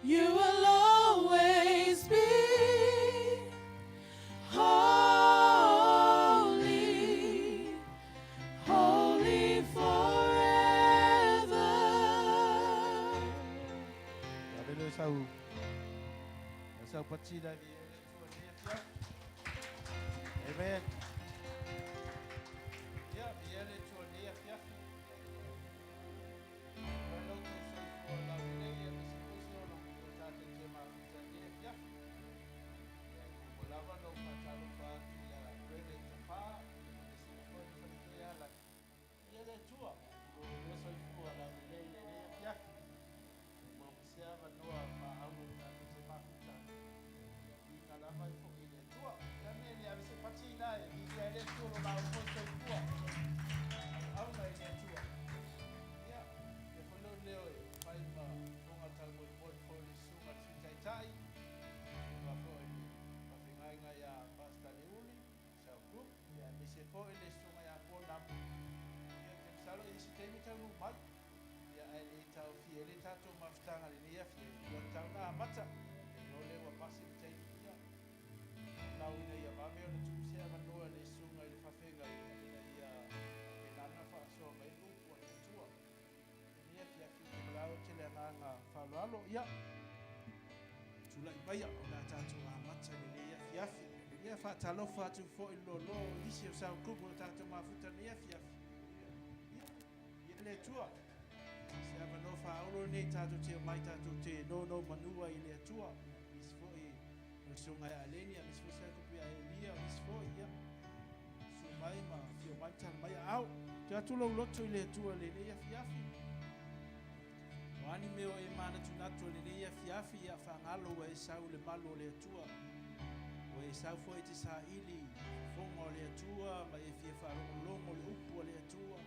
You will always be holy, holy forever. Ave sau sau pati la vi le tua ni afia. Amen. Ia vi le tua ni afia. Wa lo tu soifua laulelei ia ma se foisi ona o tātou te mafuta ni afia. Ia mo lava no faatalofa atu ia Brendan Tafa, e se foi faletua ia ia le tua. Lo lo soifua laulelei le ni afia. Mo se avanoa faaaulo tātou te mafuta. Ia viiga lava i foi le Atua. Ia me le ave se patina e viia le Atua lo lau foi soifua. Auauna i le Atua. Ia, ia foi lou leo e fai ma fofoga taumoemoe foi le susuga le Sui Taitai, susuga foi le faafeagaiga ia Pastor Leuli, Cell Group, ia aemaise foi le susuga ia Ponamu. Ia, ou te masalo e i ai se taimi taunuu mai. Ia, ae le taofia ai le tatou mafutaga i lenei afiafi, ua tatau ona amata. Ou te iloa o lea ua pasi le taimi, ia, lau ina ia vave ona tuu se avanoa i le susuga i le faafeagaiga ina ia faapena ona faasoa mai le upu a le Atua. I lenei afiafi, ou te valaau atu i le agaga faaaloalo, ia, tulai maia o le a tatou amata i lenei afiafi. Ia, faatalofa atu foi i le loaloa o nisi o saukupu o tatou mafuta i lenei afiafi. Ia, ia le Atua. Se avanoa faaaulo lenei tatou te omai tatou te nonomanua i le Atua. Nisi foi o le susuga ia Aleni, aemaise foi saukupu ia Elia, o nisi foi, ia, susu mai ma afio mai ma tala mai aao. Tuu atu lou loto i le Atua i lenei afiafi. O a ni mea o e manatunatu i lenei afiafi, ia faagalo ua e sau i le malu o le Atua. Ua e sau foi e te saili fofoga o le Atua ma e fia faalogologo le upu a le Atua.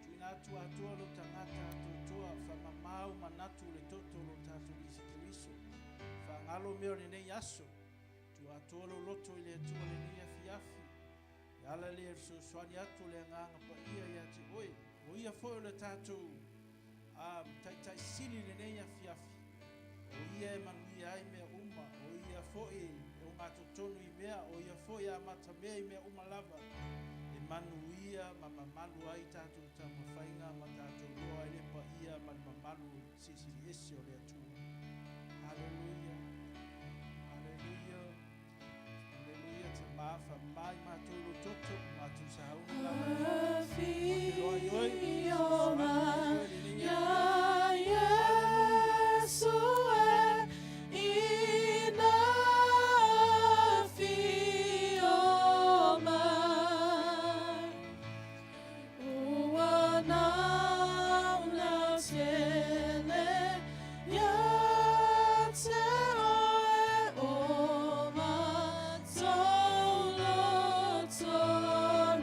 Tuuina atu atoa lou tagata atoatoa, faamamau manatu le toto o lo tatou Alii Iesu Keriso. Faagalo mea o lenei aso. Tuu atoa lou loto i le Atua i lenei afiafi. E ala lea i le fesoasoani atu o le Agaga Paia ia te oe. O ia foi o le tatou Taitai Sili i lenei afiafi. O ia e manuia ai mea uma. O ia foi e ogatotonu i mea. O ia foi e amatamea i mea uma lava. E manuia ma mamalu ai tatou taumafaiga ma tatou iloa ai le paia ma le mamalu silisili ese o le Atua. Haleluia! Haleluia! Haleluia! Tama, faamama i matou lou toto, matou sauni lava e faafeiloai oe. Afio Fesoasoani mai mai oe i lenei ia afiafi. Haleluia! Iesu e ina afio mai ua nauna tele ia te oe o matou loto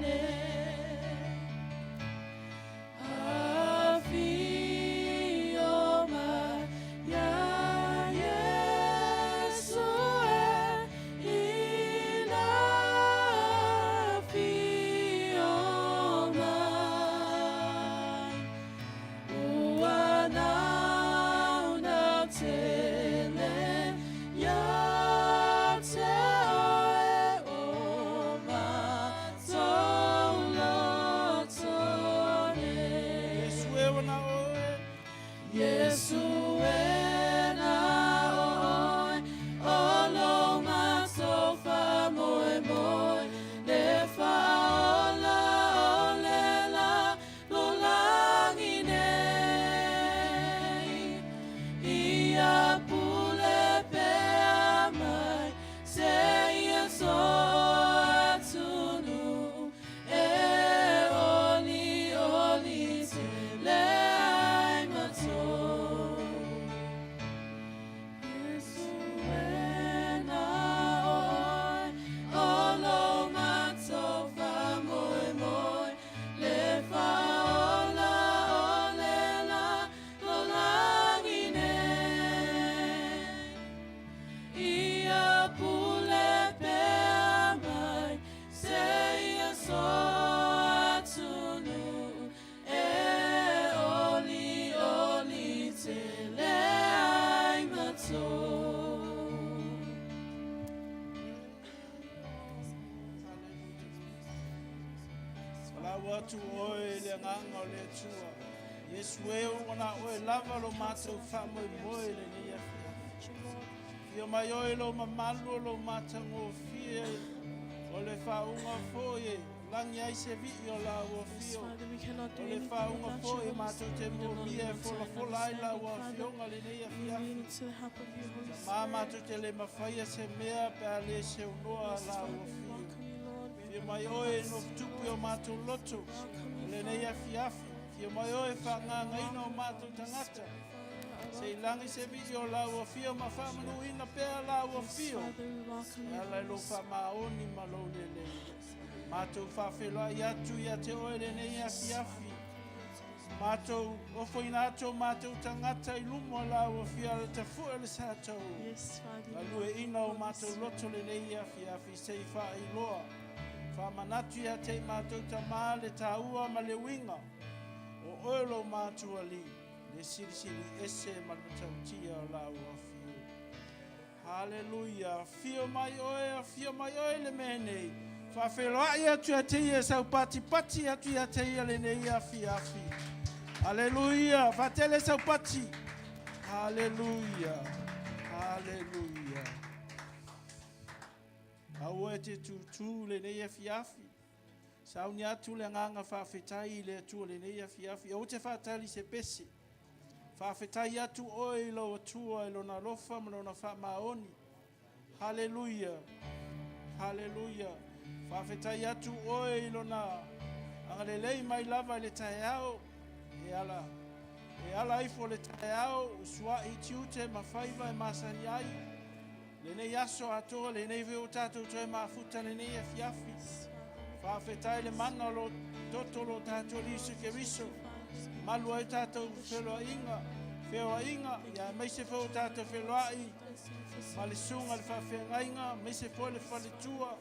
nei. Afio mai ia Iesu e ina afio mai ua nauna tele ia te oe o matou loto nei. Iesu e ua na oe. Iesu e na oe o lo matou faamoemoe le Faaola o le lalolagi nei. Ia pule pea mai seia so atunuu e olioli tele ai matou. atu oe i le agaga o le Atua. Iesu e ua na oe lava lo matou faamoemoe i lenei afiafi. Afio mai oe i lou mamalu o lou matagofie, o le faauuga foi e lagi ai se vii o lau Yes, afio. Father, we cannot do O le anything faauuga without you, foi e Holy matou Spirit. te We do not moomia e know to folafola ai lau understanding, Father. afioga lenei We afiafi. lean into the help of you, Holy Ma Spirit. matou te le mafaia se mea pe a le seunoa Yes, lau Father, we afio. welcome you, Lord. We Fia open mai our oe hearts no to you, tupu o Lord. matou loto Welcome you, lenei Father. afiafi. Fia mai oe faagaagaina o matou tagata. Father, Se i lagi se vii o lau afio ma faamanuina pea lau Yes, afio. Father, we welcome E you, ala i Holy lou Spirit. faamaoni ma lou lelei. Matou faafeiloai atu ia te oe lenei afiafi. Matou ofoina atu o matou tagata i luma o lau afio ale tafue le satou. Yes, Father, we Galueina o welcome you, Holy matou Spirit. loto lenei afiafi se i faailoa. Faamanatu ia te i matou tamā le tāua ma le uiga. O oe lo matou alii, le silisili ese ma le matautia o lau afio. Haleluia, afio mai oe, afio mai oe le mea nei. Faafeiloai atu ia te ia sau patipati atu ia te ia lenei afiafi. Haleluia, faatele sau pati. Haleluia, haleluia. Aua e te tutū lenei afiafi. Sauni atu le agaga faafetai i le Atua lenei afiafi. Aua te faatali se pese. Faafetai atu oe i lau Atua i lona alofa ma lona faamaoni. Haleluia, haleluia. Faafetai atu oe i lona agalelei mai lava i le taeao. E ala, e ala ifo le taeao, usuai tiute ma faiva e masani ai. Lenei aso atoa, lenei foi o tatou toe mafuta lenei afiafi. Faafetai le mana o lo toto lo tatou Iesu Keriso. Malu ai tatou feloaiga, feoaiga, ia aemaise foi o tatou feloai ma le susuga le faafeagaiga, aemaise foi le faletua.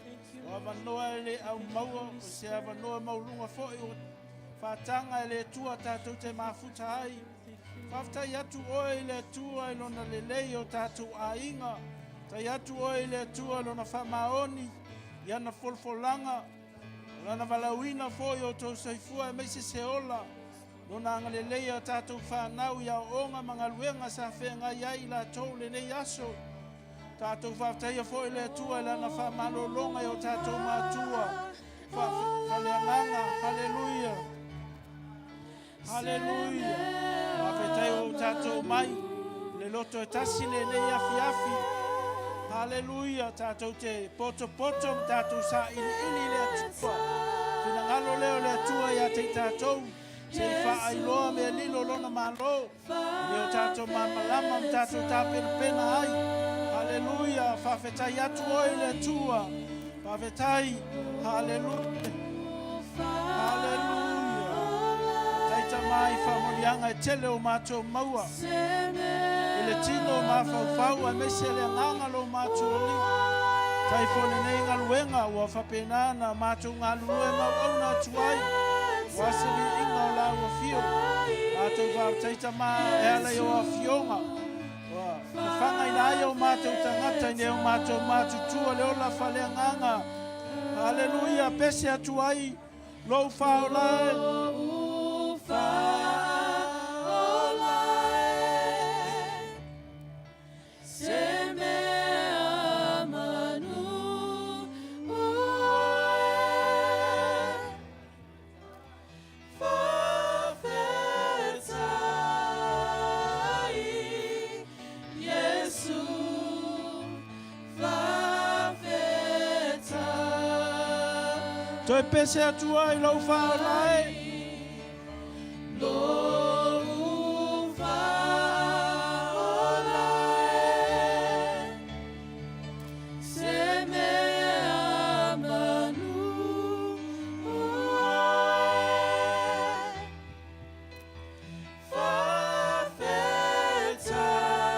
O avanoa e le au maua, o se avanoa mauluga foi o faataga e le Atua tatou te mafuta ai. Faafetai atu oe i le Atua i lona lelei o tatou aiga. Tai atu oe i le Atua i lona faamaoni, i ana folafolaga, o lana valaauina foi o tou soifua aemaise se ola. Lona agalelei o tatou fanau i aoaoga ma galuega sa feagai ai i latou lenei aso. Tatou faafetaia foi le Atua i lana faamalologa i o tatou matua. Faaleagaga, haleluia, haleluia. Faafetai o tatou mai le loto e tasi lenei afiafi. Haleluia, tatou te potopoto ma tatou sailiili i le Atua. Finagalo lea o le Atua ia te i tatou, se i faailoa mea lilo lona malo. I o tatou malamalama ma tatou tapenapena ai. Haleluia, faafetai atu oe i le Atua. Faafetai, haleluia, haleluia. Taita mai faamanuiaga e tele o matou maua. I le tino o mafaufau aemaise le agaga lo matou alii. Tai foi lenei galuega ua faapena na matou galulue mauauna atu ai. Ua se viiga o lau afio. Matou faafetai tamā e ala i o afioga. Ua fafagaina ai o matou tagata i nei o matou matutua le ola faaleagaga. Haleluia, pese atu ai lou faaola e. Lou faaola e. Se mea manu oe. Faafetai, Iesu, faafetai. Toe pese atu ai lou faaola e. Lou faaola e. Se mea manu oe.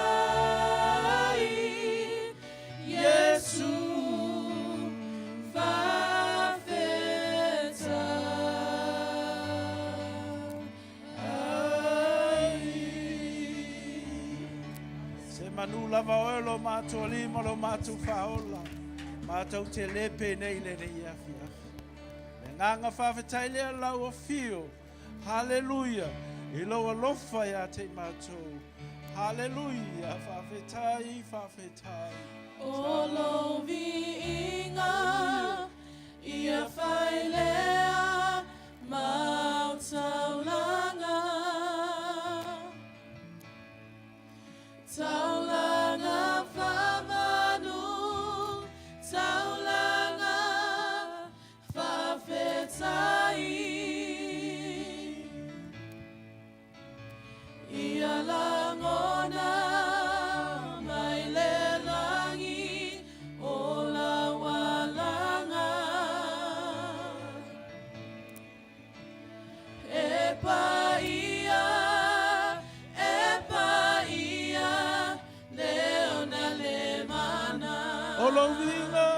Faafetai, Iesu, faafetai. Se manu lava oe lo matou alii ma lo matou faaola. Matou te lepe nei lenei afiafi. Le Agaga faafetai lea lau afio. Haleluia. I lou alofa ia te i matou. Haleluia. Faafetai, faafetai. O lou viiga ia fai lea mau taulaga. Taulaga faamanu, taulaga faafetai. Ia lagona mai le lagi o lau alaga. E paia, e paia, le ona le mana. O lou viiga.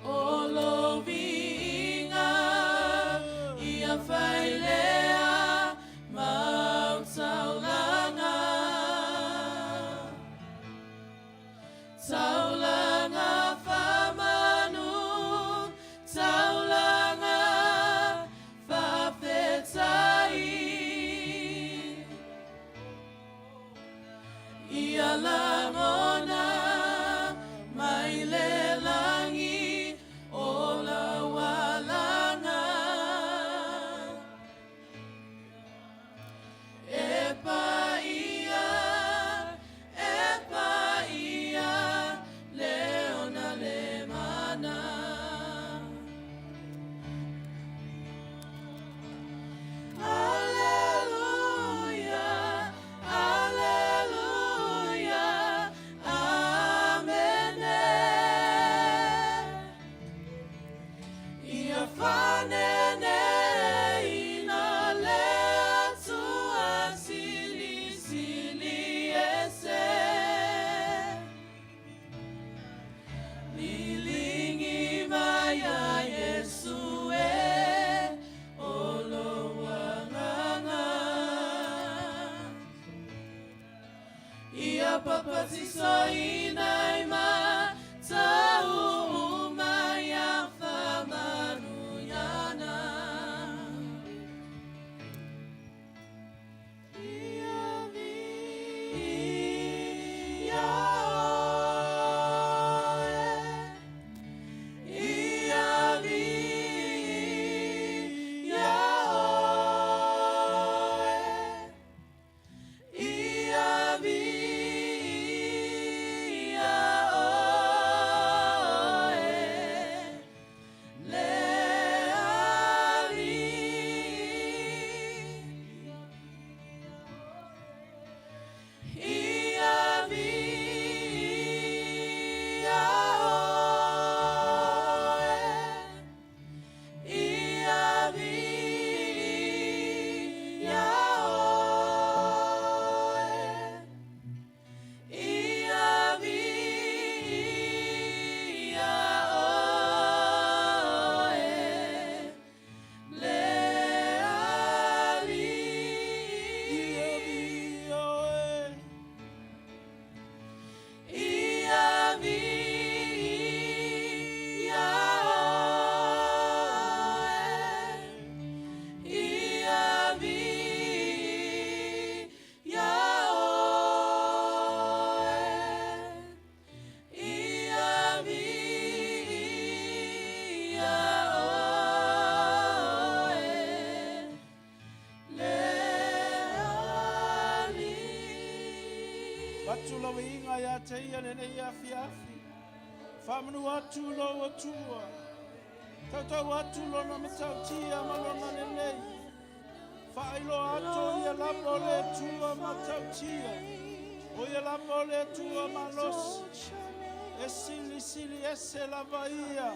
O lou viiga, ia fai lea mau taulaga. Taulaga faamanu, taulaga faafetai. Ia lagona mai le lagi o lau alaga. E paia, e paia, le ona le mana. Aleluia, Aleluia, Amene. Ia faaneneina le Atua Silisili Ese. Liligi mai ia Iesu e o lou Agaga. Ia papatisoina i matou uma ia faamanuiaga. Ia viia oe. Ia viia oe. Ia viia oe. Le Alii. Ia viia oe. Ia viia oe. Ia viia oe. Le Alii. Ia viia oe. Ia viia oe. Ia viia oe. Ia viia oe. Le Alii. Avatu lau viiga ia te ia lenei afiafi. Faamanu atu lou Atua. Tautau atu lona matautia ma lona lelei. Faailoa atu o ia lava o le Atua matautia. O ia lava o le Atua malosi. E silisili ese lava ia.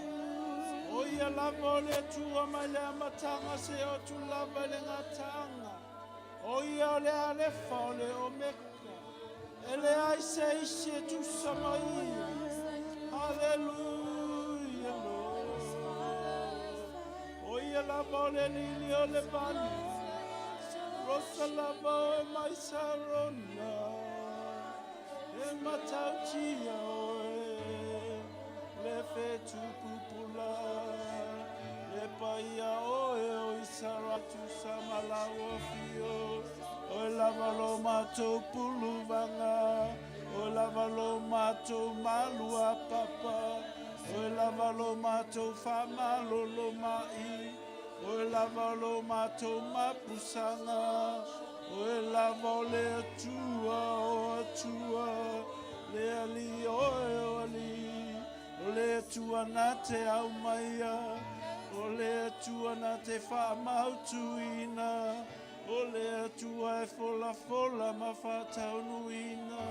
O ia lava o le Atua mai le amataga seia oo atu lava i le gataaga. O ia o le Alefa o le Omeka. E leai se isi e tusa ma ia. Hallelujah, Lord. O ia lava o le lili o le vale. Rosa lava o e mai Sarona. E matautia oe. Le fetu pupula. Le paia oe o Isaraelu tusa ma lau afio. Oe lava lo matou puluvaga, oe lava lo matou maluapapa, oe lava lo matou faamaloloma'i, oe lava lo matou mapusaga, oe lava o le Atua o Atua, le Alii oe o Alii, o le Atua na te aumaia, o le Atua na te faamautuina, o le Atua e folafola ma faataunuuina.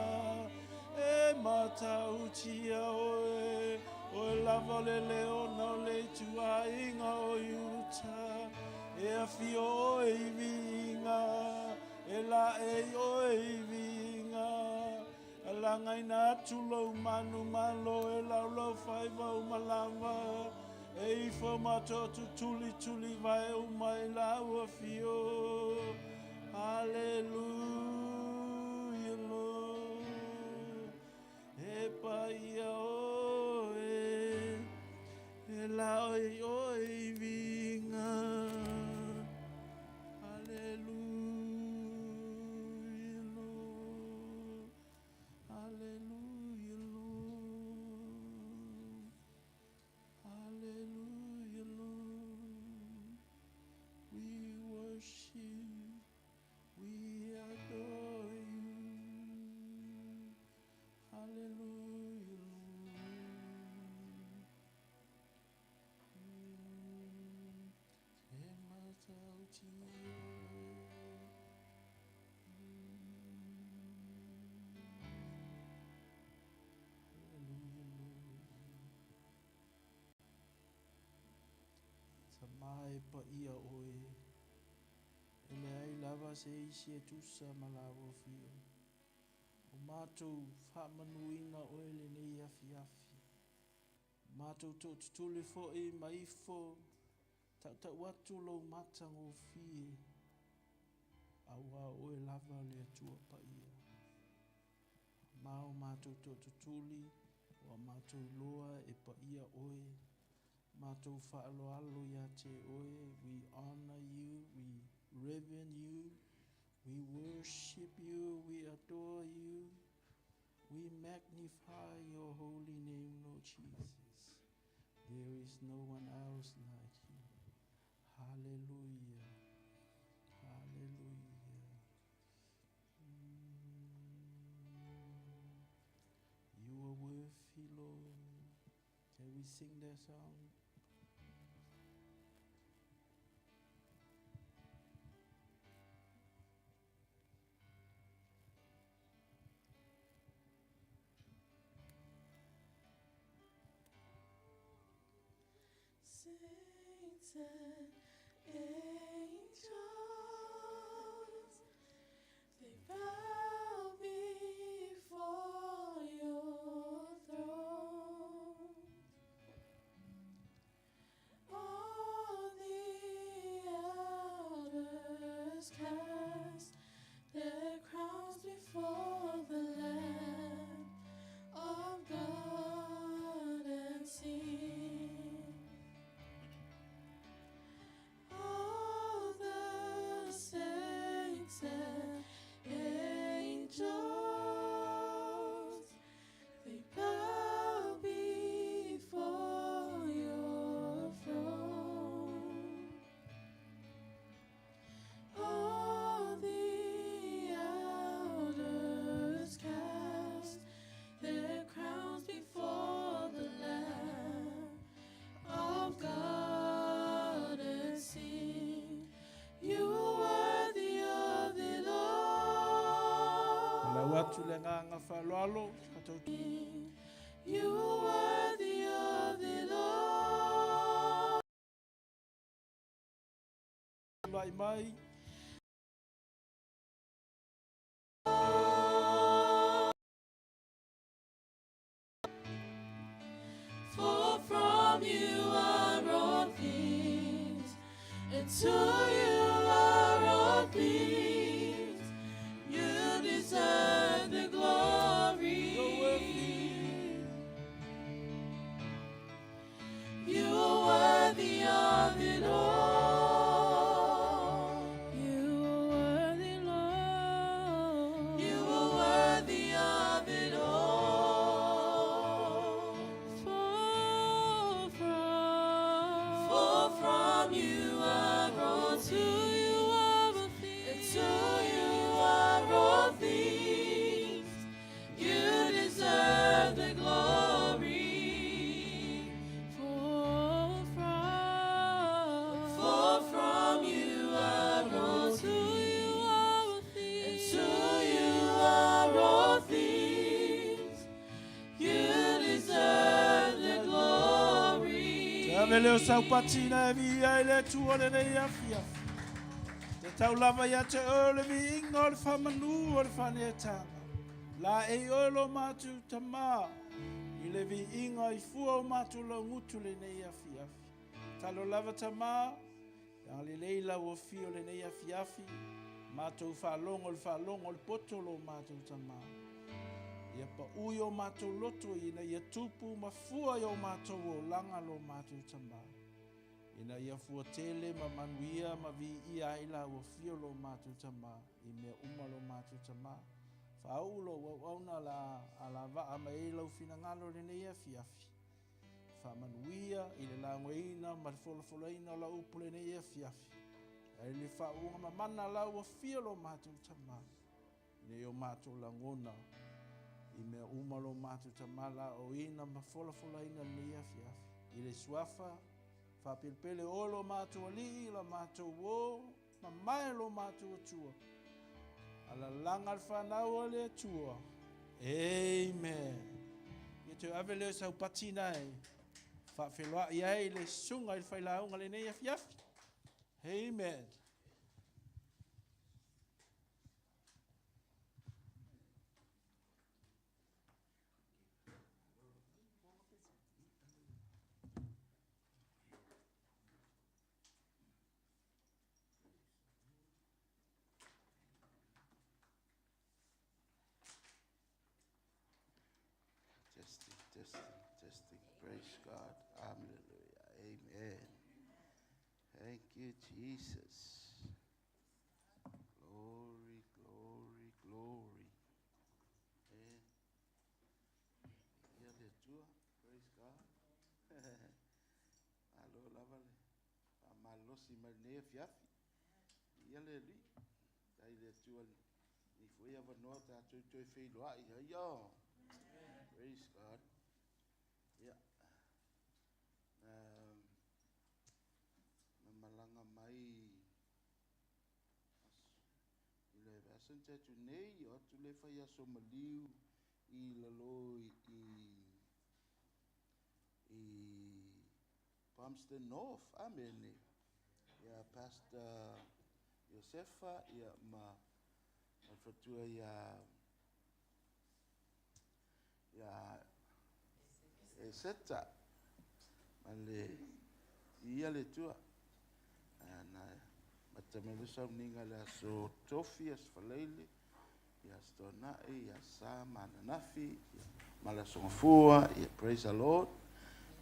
E matautia oe, oe lava le leona o le ituaiga o Iuta, e afio oe i viiga, e laei oe i viiga. Alagaina atu lou manumalo e laulaufaiva uma lava, e ifo ma tootutulitulivae uma i lau afio. Hallelujah, Lord. E paia oe, e laei oe i viiga. Hallelujah, Lord. Hallelujah, Lord. Hallelujah, Lord. We worship, we adore you. Hallelujah, Lord. E matautia oe. Hallelujah, Lord. Tama e paia oe. E leai lava se isi e tusa ma lau afio. O matou faamanuina oe lenei afiafi. Matou tootutuli fo'i ma ifo tautau atu lou matagofie. Auā oe lava le Atua paia. Ma o matou tootutuli ua matou iloa e paia oe. Matou faaaloalo ia te oe. We honor you, we reverend you, we worship you, we adore you. We magnify your holy name, Lord Jesus. There is no one else like you. Hallelujah. Hallelujah. You are worthy, Lord. Can we sing that song? Saints and angels, they bow before your throne. All the elders cast their crowns before the Lamb of God and sing. All the saints and angels, they bow before your throne. All the elders cast their crowns before the Lamb of God and sing, You are worthy of it all. Lau atu le agaga faaaloalo, tatou You are worthy of it all. Tulai mai. For from you are all things, and to you are all things. You deserve the glory. You're worthy. You are worthy of Ave lea o sau pati ina e viia ai le Atua lenei afiafi. Tatau lava ia te oe le viiga o le faamanu o le faaneetaga. Laei oe lo matou Tama i le viiga i fua o matou laugutu lenei afiafi. Talo lava Tama, ia agalelei lau afio lenei afiafi, matou faalogo i le faalogo o le poto lo matou Tama. Ia paui o matou loto ina ia tupu ma fua i o matou olaga lo matou Tama. Ina ia fua tele ma manuia ma viia ai lau afio lo matou Tama i mea uma lo matou Tama. Faauu lou auauna la alavaa mai ai lau finagalo lenei afiafi. Faamanuia i le lagoina ma le folafolaina o lau upu lenei afiafi. Ai le faauuga mamana lau afio lo matou Tama. Nei o matou lagona i mea uma lo matou Tama laoina ma folafolaina lenei afiafi. I le suafa faapelepele o lo matou Alii, la matou uo, mamae lo matou Atua. Alalaga le fanau a le Atua. Amen. Ia toe ave lea o sau pati na e faafeloai ai le susuga i le failauga lenei afiafi. Amen. Testing, testing, testing. Praise God. Hallelujah. Amen. Thank you, Jesus. Glory, glory, glory. Eh. Ia le Atua. Praise God. Malo lava le faamalosi mai lenei afiafi. Ia le Alii. Tai le Atua ni foi avanoa tatou toe feiloai ai. Oh. Praise God. Ia. Na malaga mai i le aso na tea atu nei, o atu le fai aso maliu i lalo i Palmerston North. Amene. Ia Pastor Iosefa ia ma le fatua ia ia Eseta ma le ia le tua na mata mai le sauniga le aso Tofi, aso Faraile, ia aso Toonai, ia Sa ma Ananafi, ia ma le aso Gafua, ia praise the Lord.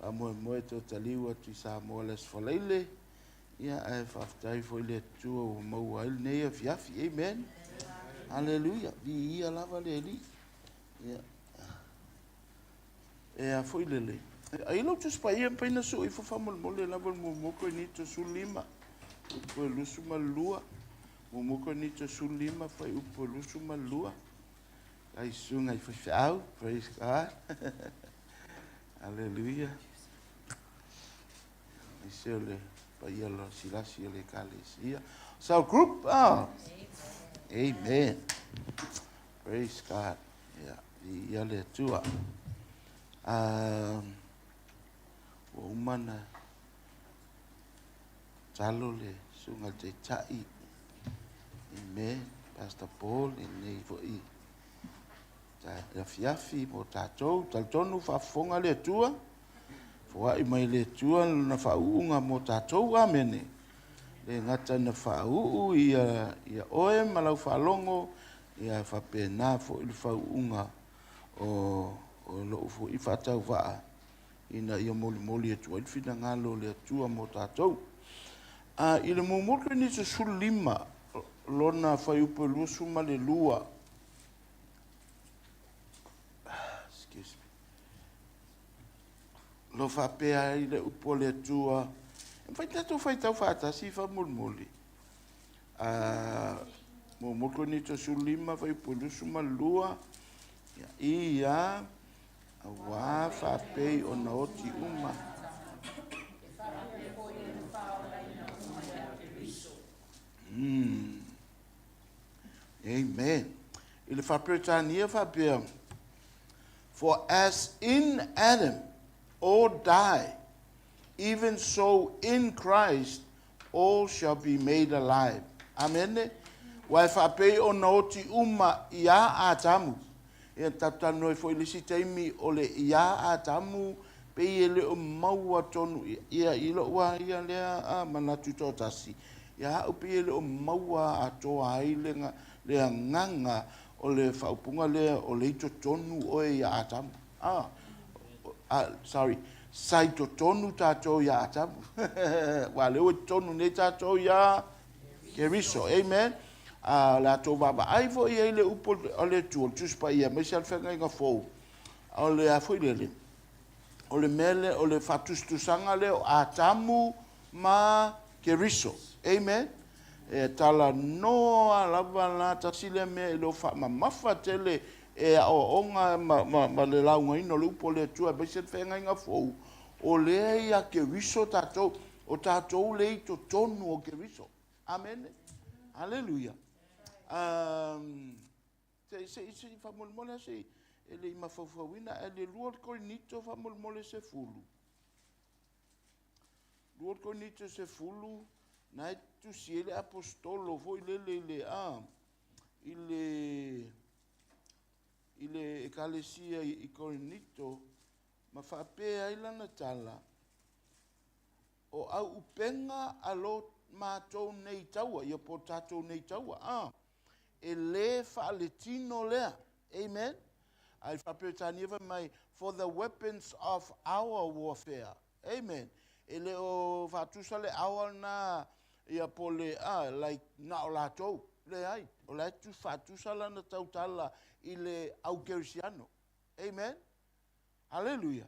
Faamoemoe toe taliu atu i Samoa le aso Faraile, ia ae faafetai foi le Atua ua maua ai lenei afiafi. Amen. Hallelujah. Viia lava le Alii. Ia. E a foi lele. Ai lau Tusi Paia e mafai ona sui ifo faamolemole lava le muamua Korinito 15, upu e 22. Muamua Korinito 15, fuaiupu e 22. Ai susuga i faifeau, praise God. Hallelujah. Aemaise o le paia lasilasi o le Ekalesia. So group, oh. Amen. Praise God. Ia, viia le Atua. Ua uma na talo le susuga i le Taitai. Amen. Pastor Paul, lenei foi afiafi mo tatou. Talitonu faafofoga le Atua. Foai mai le Atua lona faauuga mo tatou. Amene. Le gata ina faauu ia, ia oe ma lau faalogo, ia faapena foi le faauuga o, o lou foi faatauvaa ina ia molimoli atu ai le finagalo o le Atua mo tatou. A, i le muamua Korinito 15, lona fuaiupu e 22, excuse me, lo faapea ai le upu a le Atua, e mafai tatou faitau faatasi faamolemole. Muamua Korinito 15, fuaiupu 22, ia, auā faapei ona oti uma. Amen. I le faa-Peretania faapea, For as in Adam all die, Even so in Christ all shall be made alive. Amene. Ua e faapei ona oti uma iā Atamu. Ia, tatou talanoa ai foi i le isi taimi, o le iā Atamu pei e le o maua tonu ia i lou lava ia lea manatu toatasi, ia au pei e le o maua atoa ai le, le agaga o le faaupuga lea o le i totonu oe ia Atamu. Ah, ah, sorry, sa i totonu tatou iā Atamu. Ua lea ua i totonu nei tatou iā Keriso. Amen. A o le a tou vaavaai foi i ai le upu a le Atua, le Tusi Paia, aemaise lava le Feagaiga Fou, o le a foi lele, o le mea lea, o le faatusatusaga lea o Atamu ma Keriso. Amen. E talanoa lava la, tasi lea mea e le o faamamafa tele e aoaoga ma, ma, ma le laugaina o le upu a le Atua, aemaise le Feagaiga Fou, o lea ia Keriso tatou, o tatou lea i totonu o Keriso. Amene. Aleluia. Um, se, se, se, faamolemole se e le i mafaufauina, ae le lua Korinito faamolemole 10. 2 Korinito 10, na e tusi ai le aposetolo foi lele i le, a, i le, i le ekalesia i Korinito, ma faapea ai lana tala, o auupega a lo matou nei taua, ia po o tatou nei taua, a, e lē faaletino lea. Amen. A i le faa-Peretania fai mai, For the weapons of our warfare. Amen. E le o faatusa le our lena ia po o le, a, like na o latou. Leai, o la e faatusa lana tautala i le au kerisiano. Amen. Aleluia!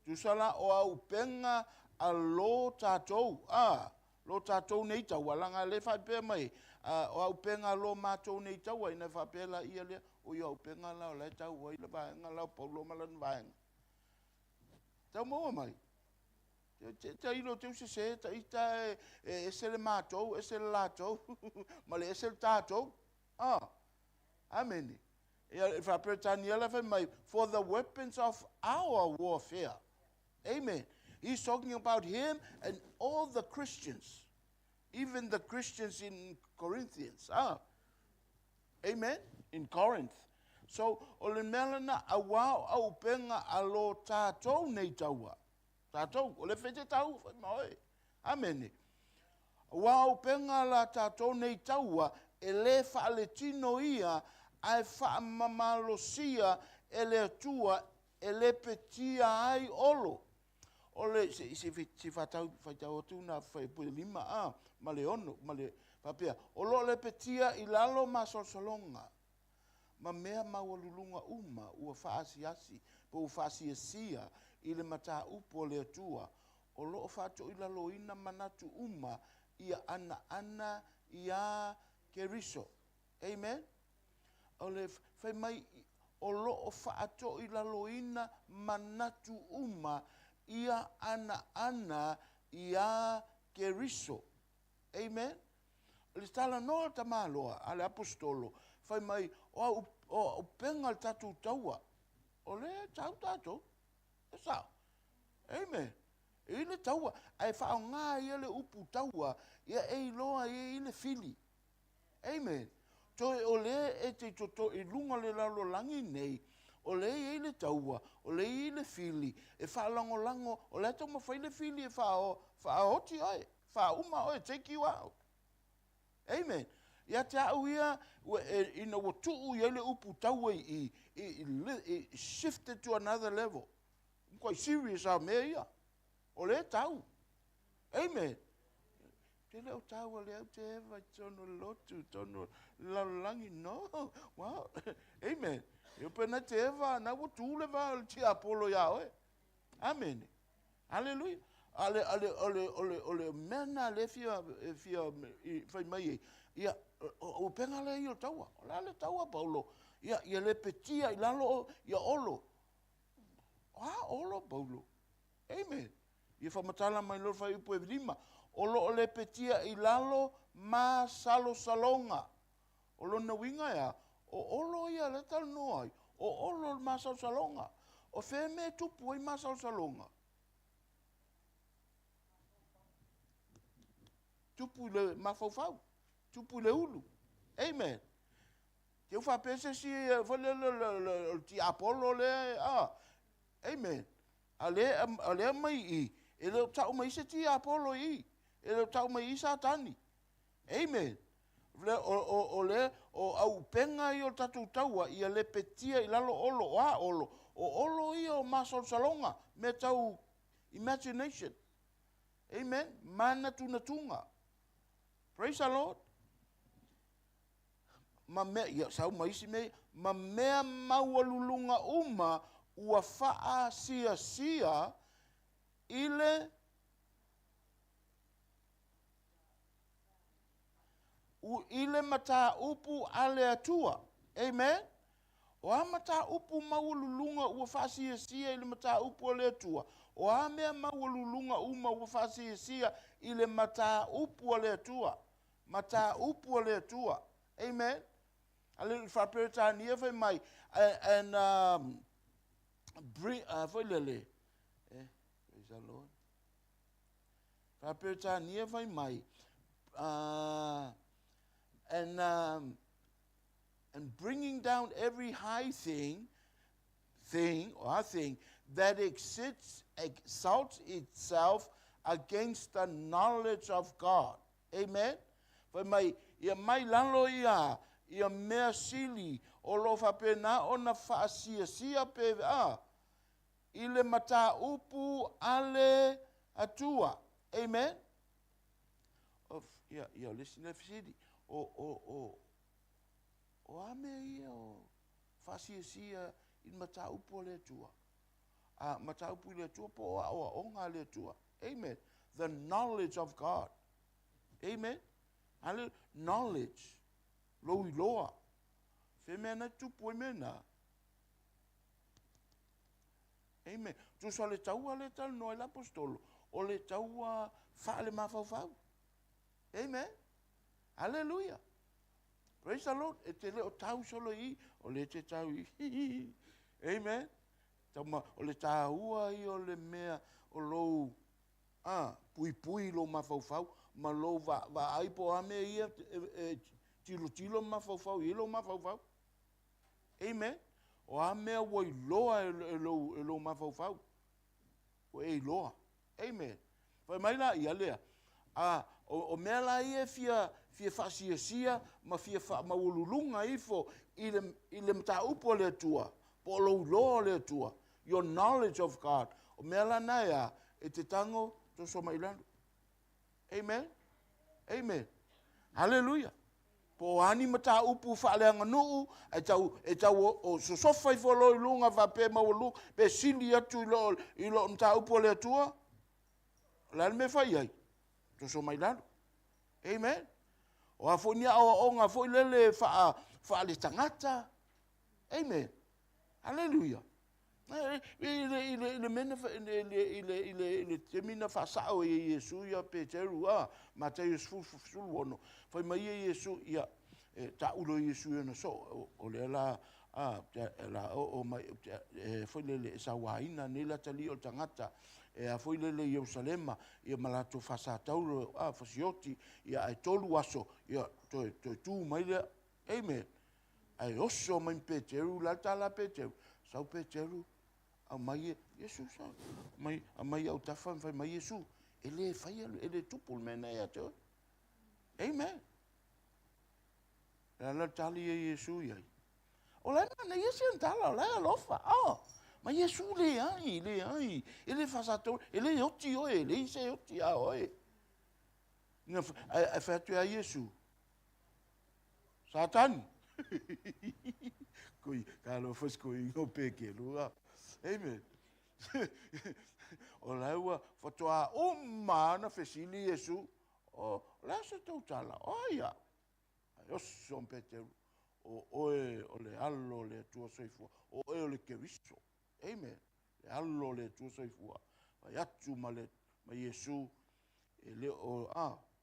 Tusa la o auupega a lo tatou, a, lo tatou nei taua, leaga lea e faapea mai, a, o auupega a lo matou nei taua, ina faapea la ia lea, oi o auupega la o la e tau ai le vaega la o Paulo ma lana vaega. Tau maua mai? Te, te ilo te usese, ta ita e, e ese le matou, ese le latou, ma le ese le tatou. Ah, amene. Ia, i faa-Peretania la fai mai, for the weapons of our warfare. Amen. He's talking about him and all the Christians, even the Christians in Corinthians. Ah. Amen. In Corinth. So, o le mea lena, auā o auupega a lo tātou nei taua. Tātou, o le fete tau, fai ma oe. Amene. Aua o upega la tatou nei taua, e lē faaletino ia, ae faamamalosia e le Atua e lepetia ai olo. O le, se, se, se faatau, faitau atu na 5 a, ma le 6, ma le, faapea, o lo o lepetia i lalo masalosaloga, ma mea maualuluga uma ua faasiasi, po ua faasiasia i le mataupu a le Atua, o lo o faatoilaloina manatu uma ia anaana iā Keriso. Amen? O le fai mai, o lo o faatoilaloina manatu uma ia anaana iā Keriso. Amen? O le talanoa a tamaloa a le aposetolo, fai mai, o au, o auupega le tatou taua, o lea e tau tatou. E sao. Amen. E i le taua, ae faaaoga ia le upu taua, ia e iloa ai i le fili. Amen. Toe o lea e te toto i luga o le lalolagi nei, o lea e i ai le taua, o lea e i ai le fili, e faalagolago, o lea e taumafai le fili e faaoti oe, faauma oe, take you out. Amen. Ia te au ia, ua, e, ina ua tuu i ai le upu taua i i, i, i, i shifted to another level. Quite serious a mea ia. O lea tau. Amen. Te le o taua le au te eva i tonu o le lotu, tonu o le lalolagi. No. Wow. Amen. E pena te eva, na ua tū le va o le tiapolo iā oe. Amene. Aleluia. A le, a le, o le, o le, o le mea na le fia, e fia i, fai mai ai, ia, o, o upega lea ia o taua. O le a le taua, Paulo? Ia, ia lepetia i lalo o, ia olo. O a olo, Paulo? Amen. Ia whamatala mai lor whai upu e lima. O lo o lepetia i lalo ma salosalonga. O lona uiga e a? O Olo ia lea e talanoa ai. O Olo le masalosaloga. O fea mea e tupu ai masalosaloga? Tupu i le mafaufau. Tupu i le ulu. Amen. Te u faapea se isi foi lele o le tiapolo lea, amen. A lea mai i, e le o tau mai se tiapolo i i. E le o tau mai i Satani. Amen. O le o auupega ia o le tatou taua, ia lepetia i lalo olo, o a olo? O olo ia o masalosaloga, mea tau imagination. Amen. Manatunatuga. Praise the Lord. Ma mea, ia sau ma isi mea, ma mea maualuluga uma ua faasiasia i le i le mataupu a le Atua. Amen. O a mataupu maualuluga ua faasiasia i le mataupu a le Atua? O a mea maualuluga uma ua faasiasia i le mataupu a le Atua? Mataupu a le Atua. Amen. Ale faaperetania fai mai, and foi lele, praise the Lord. Faaperetania fai mai, and bringing down every high thing, thing, or thing, that exalts itself against the knowledge of God. Amen. Fai mai, ia mai lalo ia, ia mea sili, o lo faapena ona faasiasia pe a, i le mataupu a le Atua. Amen. Ia, ia, o le isi lea fesili, o a mea ia o faasiasia i le mataupu a le Atua? A mataupu i le Atua po o aoaoga a le Atua. Amen. The knowledge of God. Amen. Hallelujah. Knowledge. Lou iloa. Fe mea na tupu ai mea na. Amen. Tusa le taua le talanoa i le apostolo, o le taua faale mafaufau. Amen. Hallelujah. Praise the Lord. E te le o tau solo i, o le te tau i. Amen. Tau o le tāua i o le mea o lou pui pui lou mafaufau, ma lou vaai po o a mea ia e tilotilo mafaufau i lou mafaufau. Amen. O a mea ua iloa e lou mafaufau. Ua e iloa. Amen. Fai mai la ia lea. O mea la ia fia faasiasia ma fia faamaualuluga ifo i le mataupu a le Atua, po o lou iloa o le Atua. Your knowledge of God. O mea la na ea, e te tango toso mai lalo. Amen. Amen. Hallelujah. Po o ani mataupu faaleaganuu, e tau o sosofa ifo lo i luga faapea maualuga, pe sili atu i lo mataupu a le Atua, o le a le mea fai ai? Toso mai lalo. Amen. O a foi ni aoaoga foi lele faaletagata. Amen. Hallelujah. I le mea i le taimi na faasao e Iesu ia Peteru, Mataio 16, fai mai ia Iesu, ia, taulo Iesu i ona soo, o lea la, la o mai, foi lele, e sauaina nei la tali o le tagata, e a foi lele i Ierusalema, ia ma latou faasatauro, fasioti, ia ai 3 aso, ia toe tū mai lea. Amen. Ai oso mai Peteru, la tala Peteru, sau Peteru, aumai Iesu sau, mai aumai au tafa, fai mai Iesu, e le fai, e le tupu le mea nei ia te oe. Amen. La la tali e Iesu iai. O la mana ia se tala, o la alofa. Ma Iesu le ai, le ai. E le fasato, e le oti oe, e le se oti a oe. Ina ai fai atu ia Iesu. Satani. Koi, ka lo fos koi ngo peke lua. Amen. O la ua fatoa uma na fesili Iesu. O la se tau tala. O ia. Ai oso Peteru. O oe o le alo le Atua soifua. O oe o le Keriso. Amen. Le alo le Atua soifua. Vai atu ma le ma Iesu. E le o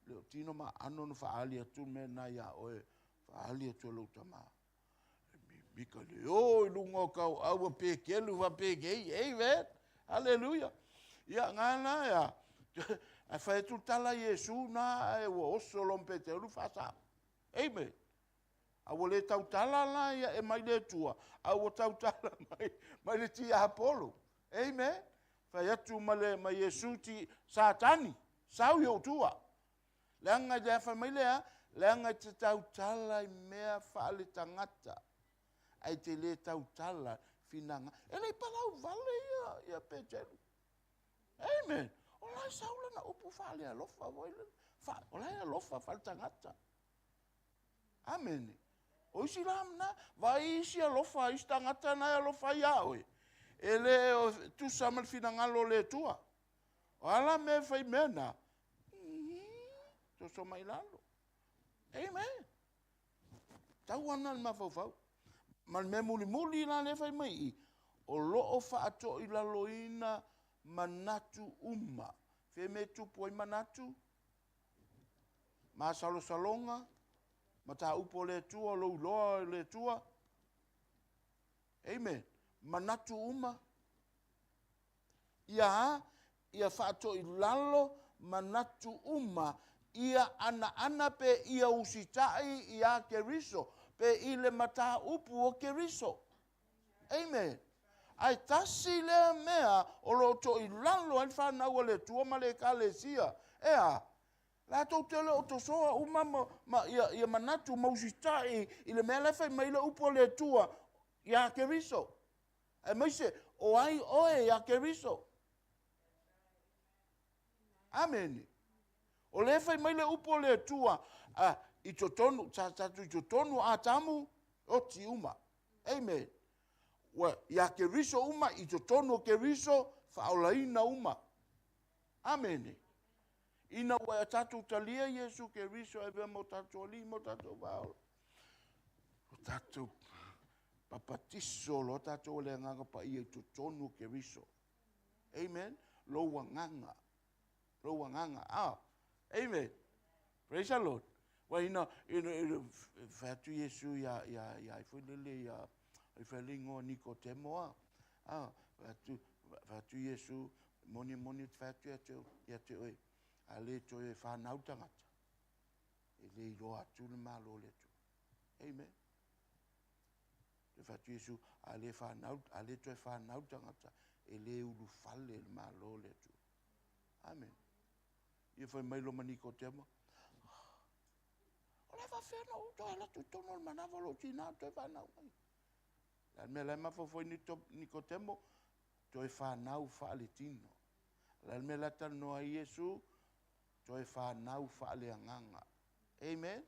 le o tino ma ano no faali atu me na ia oe. Faali atu lo tama. E mimika le o i lunga o kau aua pekelu wa pekei. Amen. Hallelujah. Ia ngā na ia. Ae fai atu le tala a Iesu na ae ua oso loa ma Peteru faasao. Amen. A ua le tautala la ia e mai le Atua, a ua tautala mai, mai le tiapolo. Amen. Fai atu ma, le, ma Iesu ti, Satani, sau i ou tua. Leaga i le fai mai lea, leaga i te tautala i mea faaletagata, ae te le tautala finaga. E le i palau vale ia, ia Peteru. Amen. O la e sau lana upu faalealofa foi lele. Fa, o la e alofa faaletagata. Amene. O isi la na, vai isi alofa, isi tagata na e alofa ai ia oe. E le o tusa ma le finagalo o le Atua. O a la mea e fai mea na? Toso mai lalo. Amen. Tau ana le mafaufau. Ma le mea mulimuli la lea fai mai i, o lo o faatoilaloina manatu uma. Fea mea e tupu ai manatu? Masalosaloga, mataupu o le Atua, lou iloa o le Atua. Amen. Manatu uma. Ia a? Ia faatoilalo manatu uma, ia anaana pe ia usitai iā Keriso, pe i le mataupu o Keriso. Amen. Ae tasi lea mea o lo o toilalo ai le fanau a le Atua ma le Ekalesia, e a? Latou te le o tosoa uma ma, ma ia, ia manatu ma usitai i le mea la e fai mai le upu a le Atua iā Keriso. Aemaise, o ai oe iā Keriso? Amene. O lea fai mai le upu o le Atua, a, i totonu, sa tatou i totonu o Atamu, oti uma. Amen. Ua, iā Keriso uma, i totonu o Keriso, faaolaina uma. Amene. Ina ua tatou talia Iesu Keriso e avea ma o tatou Alii ma o tatou Faaola, o tatou papatiso loa tatou e le Agaga Paia i totonu o Keriso. Amen. Lou agaga. Lou agaga. Ah. Amen. Praise the Lord. Ua ina, ina, ina fai atu Iesu ia, ia, ia, ai foi lele ia, ai foi le ingoa Nikotemo a. Ah, fai atu, fai atu Iesu, moni moni te fai atu ia te, ia te oe. A le toe whanau tangata. E le iloa atu le malo le Atua. Amen. Te fai atu Iesu, a le whanau, a le toe whanau tangata, e le ulufale le malo le Atua. Amen. Ia fai mai lo ma Nikotema, o le faafefea na ou toe alu atu i totonu o le manava o lou tinā toe fanau mai. Le a le mea la e mafaufau ai Nikotemo, toe fanau faaletino. O le a le mea la e talanoa ai Iesu, toe fanau faaleagaga. Amen.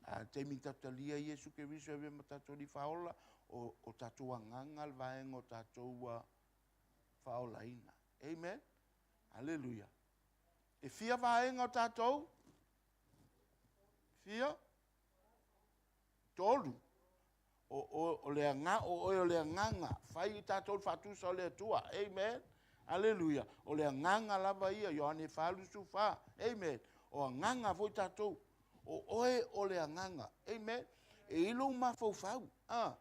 A taimi tatou talia Iesu Keriso e avea ma tatou Alii Faaola, o, o tatou agaga le vaega o tatou ua faaolaina. Amen. Aleluia. E fia vaega o tatou? Fia? Tolu. O, o, o le aga, o oe o le agaga. Fai i tatou le faatusa o le Atua. Amen. Aleluia. O le agaga lava ia, Ioane 4:24. Amen. O agaga foi tatou. O oe o le agaga. Amen. E i lou mafaufau. Ah.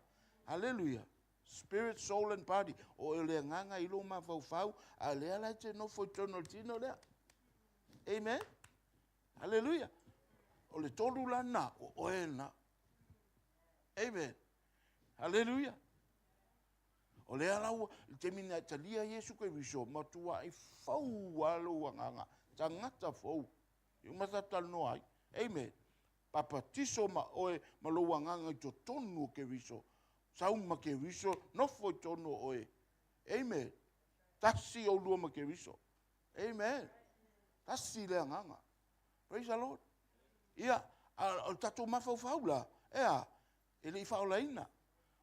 Aleluia. Spirit, soul and body. O oe o le agaga i lou mafaufau, a lea la e te nofo i totonu o le tino lea. Amen. Aleluia. O le tolu la lena, o oe lena. Amen. Aleluia. O lea la ua, i le taimi na e talia Iesu Keriso, matuai fou lava lou agaga, tagata fou. I uma ta talanoa ai. Amen. Papatiso ma oe ma lou agaga i totonu o Keriso. Sau ma Keriso, nofo i totonu o oe. Amen. Tasi oulua ma Keriso. Amen. Tasi le agaga. Praise the Lord. Ia, a o le tatou mafaufau la, e a, e le i faaolaina.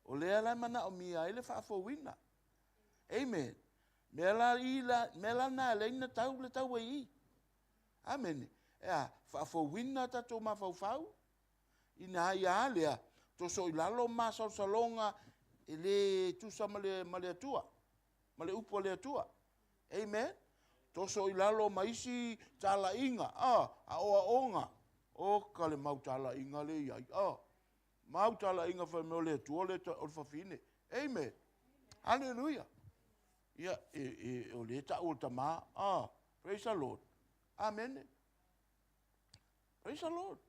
O lea la e manaomia ai le faafouina. Amen. Mea la i la, mea la na e leai na tau le tau ai i. Amene. E a, faafouina tatou mafaufau, ina ia a lea, toso i lalo masalosaloga e le tusa ma le, ma le Atua, ma le upu a le Atua. Amen. Toso i lalo ma isi talaiga, a, aoaoga. O ka le mau talaiga le i ai, a. Mau talaiga fai mai o le Atua o le, o le fafine. Amen. Hallelujah. Ia, e, e, o le tau o le tamā. Ah, praise the Lord. Amene. Praise the Lord.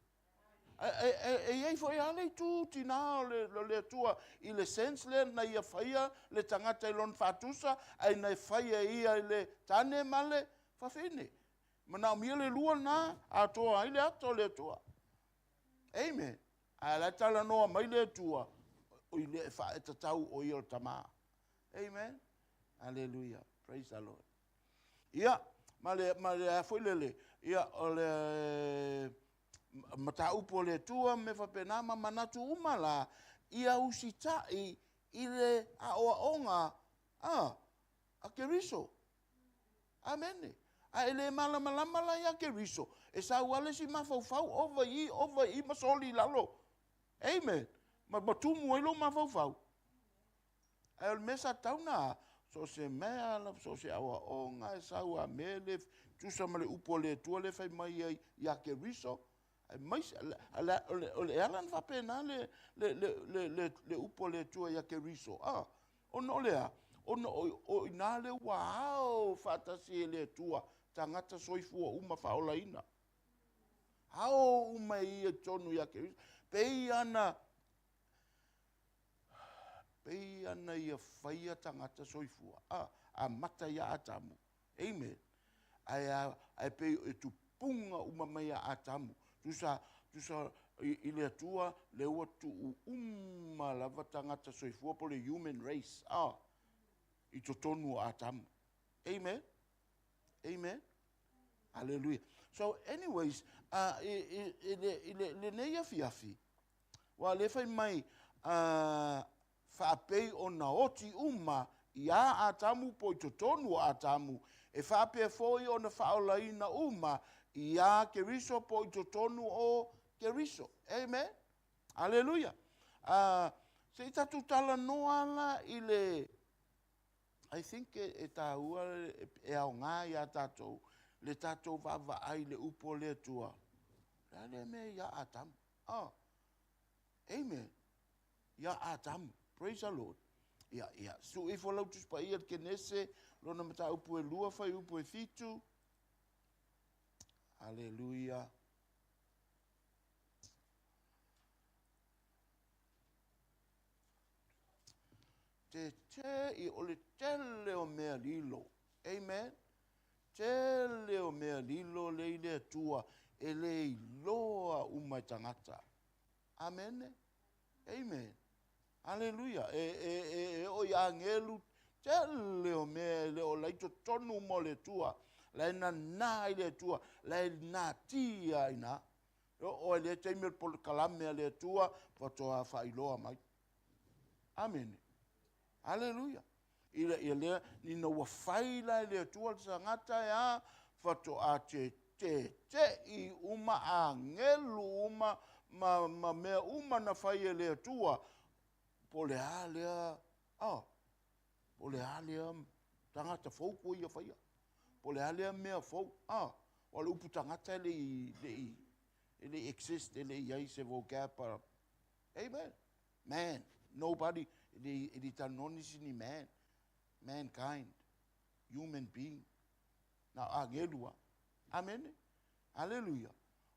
E i ai foi lava le itu tinā o le Atua i le sense lea na ia faia le tagata i lona faatusa, ae na faia e ia i le tane ma le fafine. Manaomia le lua lena atoa ai le ata o le Atua. Amen. Ae o la e talanoa mai le Atua i le e tatau o ia o le tamā. Amen. Hallelujah. Praise the Lord. Ia, ma le a foi lele, ia, o le mataupu o le Atua me faapena ma manatu uma la, ia usita'i i le aoaoga a Keriso. Amene. A e le malamalama la ia Keriso, e sau lava le isi mafaufau, ova i i, ova i i, ma soli i lalo. Amen. Ma tumu ai lou mafaufau. Ae o le mea sa tatau na, so o se mea lava, so o se aoaoga e sau a mea le tusa ma le upu o le Atua le fai mai ai ia Keriso, aemaise o le ala na faapena le upu o le Atua ia Keriso. Ona o le a? Ona o ina le ua ao faatasi e le Atua tagata soifua uma faaolaina. Ao uma e ia i totonu ia Keriso. Pei ana ia faia tagata soifua. Amata ia Atamu. Amen. Ae pei e tupuga uma mai ia Atamu. Tusa i le Atua le ua tuu uma lava tagata soifua po le human race i totonu o Atamu. Amen. Amen. Hallelujah. So anyways, i lenei afiafi, ua le fai mai faapei ona oti uma ia Atamu po i totonu o Atamu, e faapea foi ona faaolaina uma ia Keriso po i totonu o Keriso. Amen. Hallelujah. Se i tatou talanoa la i le I think e tāua e aoga iā tatou le tatou vaavaai i le upu o le Atua. Le a le mea ia Atamu. Oh. Amen. Ia Atamu. Praise the Lord. Ia. Sue ifo lau Tusi Paia le Kenese, lona mataupu e 2, fuaiupu e 7. Hallelujah. Te te i o le tele o mea lilo. Amen. Tele o mea lilo le i le Atua e le iloa uma e tagata. Amen. Amen. Hallelujah. E o i agelu tele o mea e le o lai totonu mo le Atua. Lai nana i le Atua. Lai natia ina. O e le taimi o le polokalame a le Atua, faatoa faailoa mai. Amen. Hallelujah. I lea, ina ua fai la e le Atua le tagata e a, faatoa te te te i uma agelu uma ma mea uma na fai e le Atua. Po le a lea, po le a lea tagata fou kua ia faia. Po le a lea mea fou, o le upu tagata e le i exist, e le i ai se vocab. Amen. Man, nobody, e le talanoa nisi ni man, mankind, human being. Na agelu a. Amen. Hallelujah.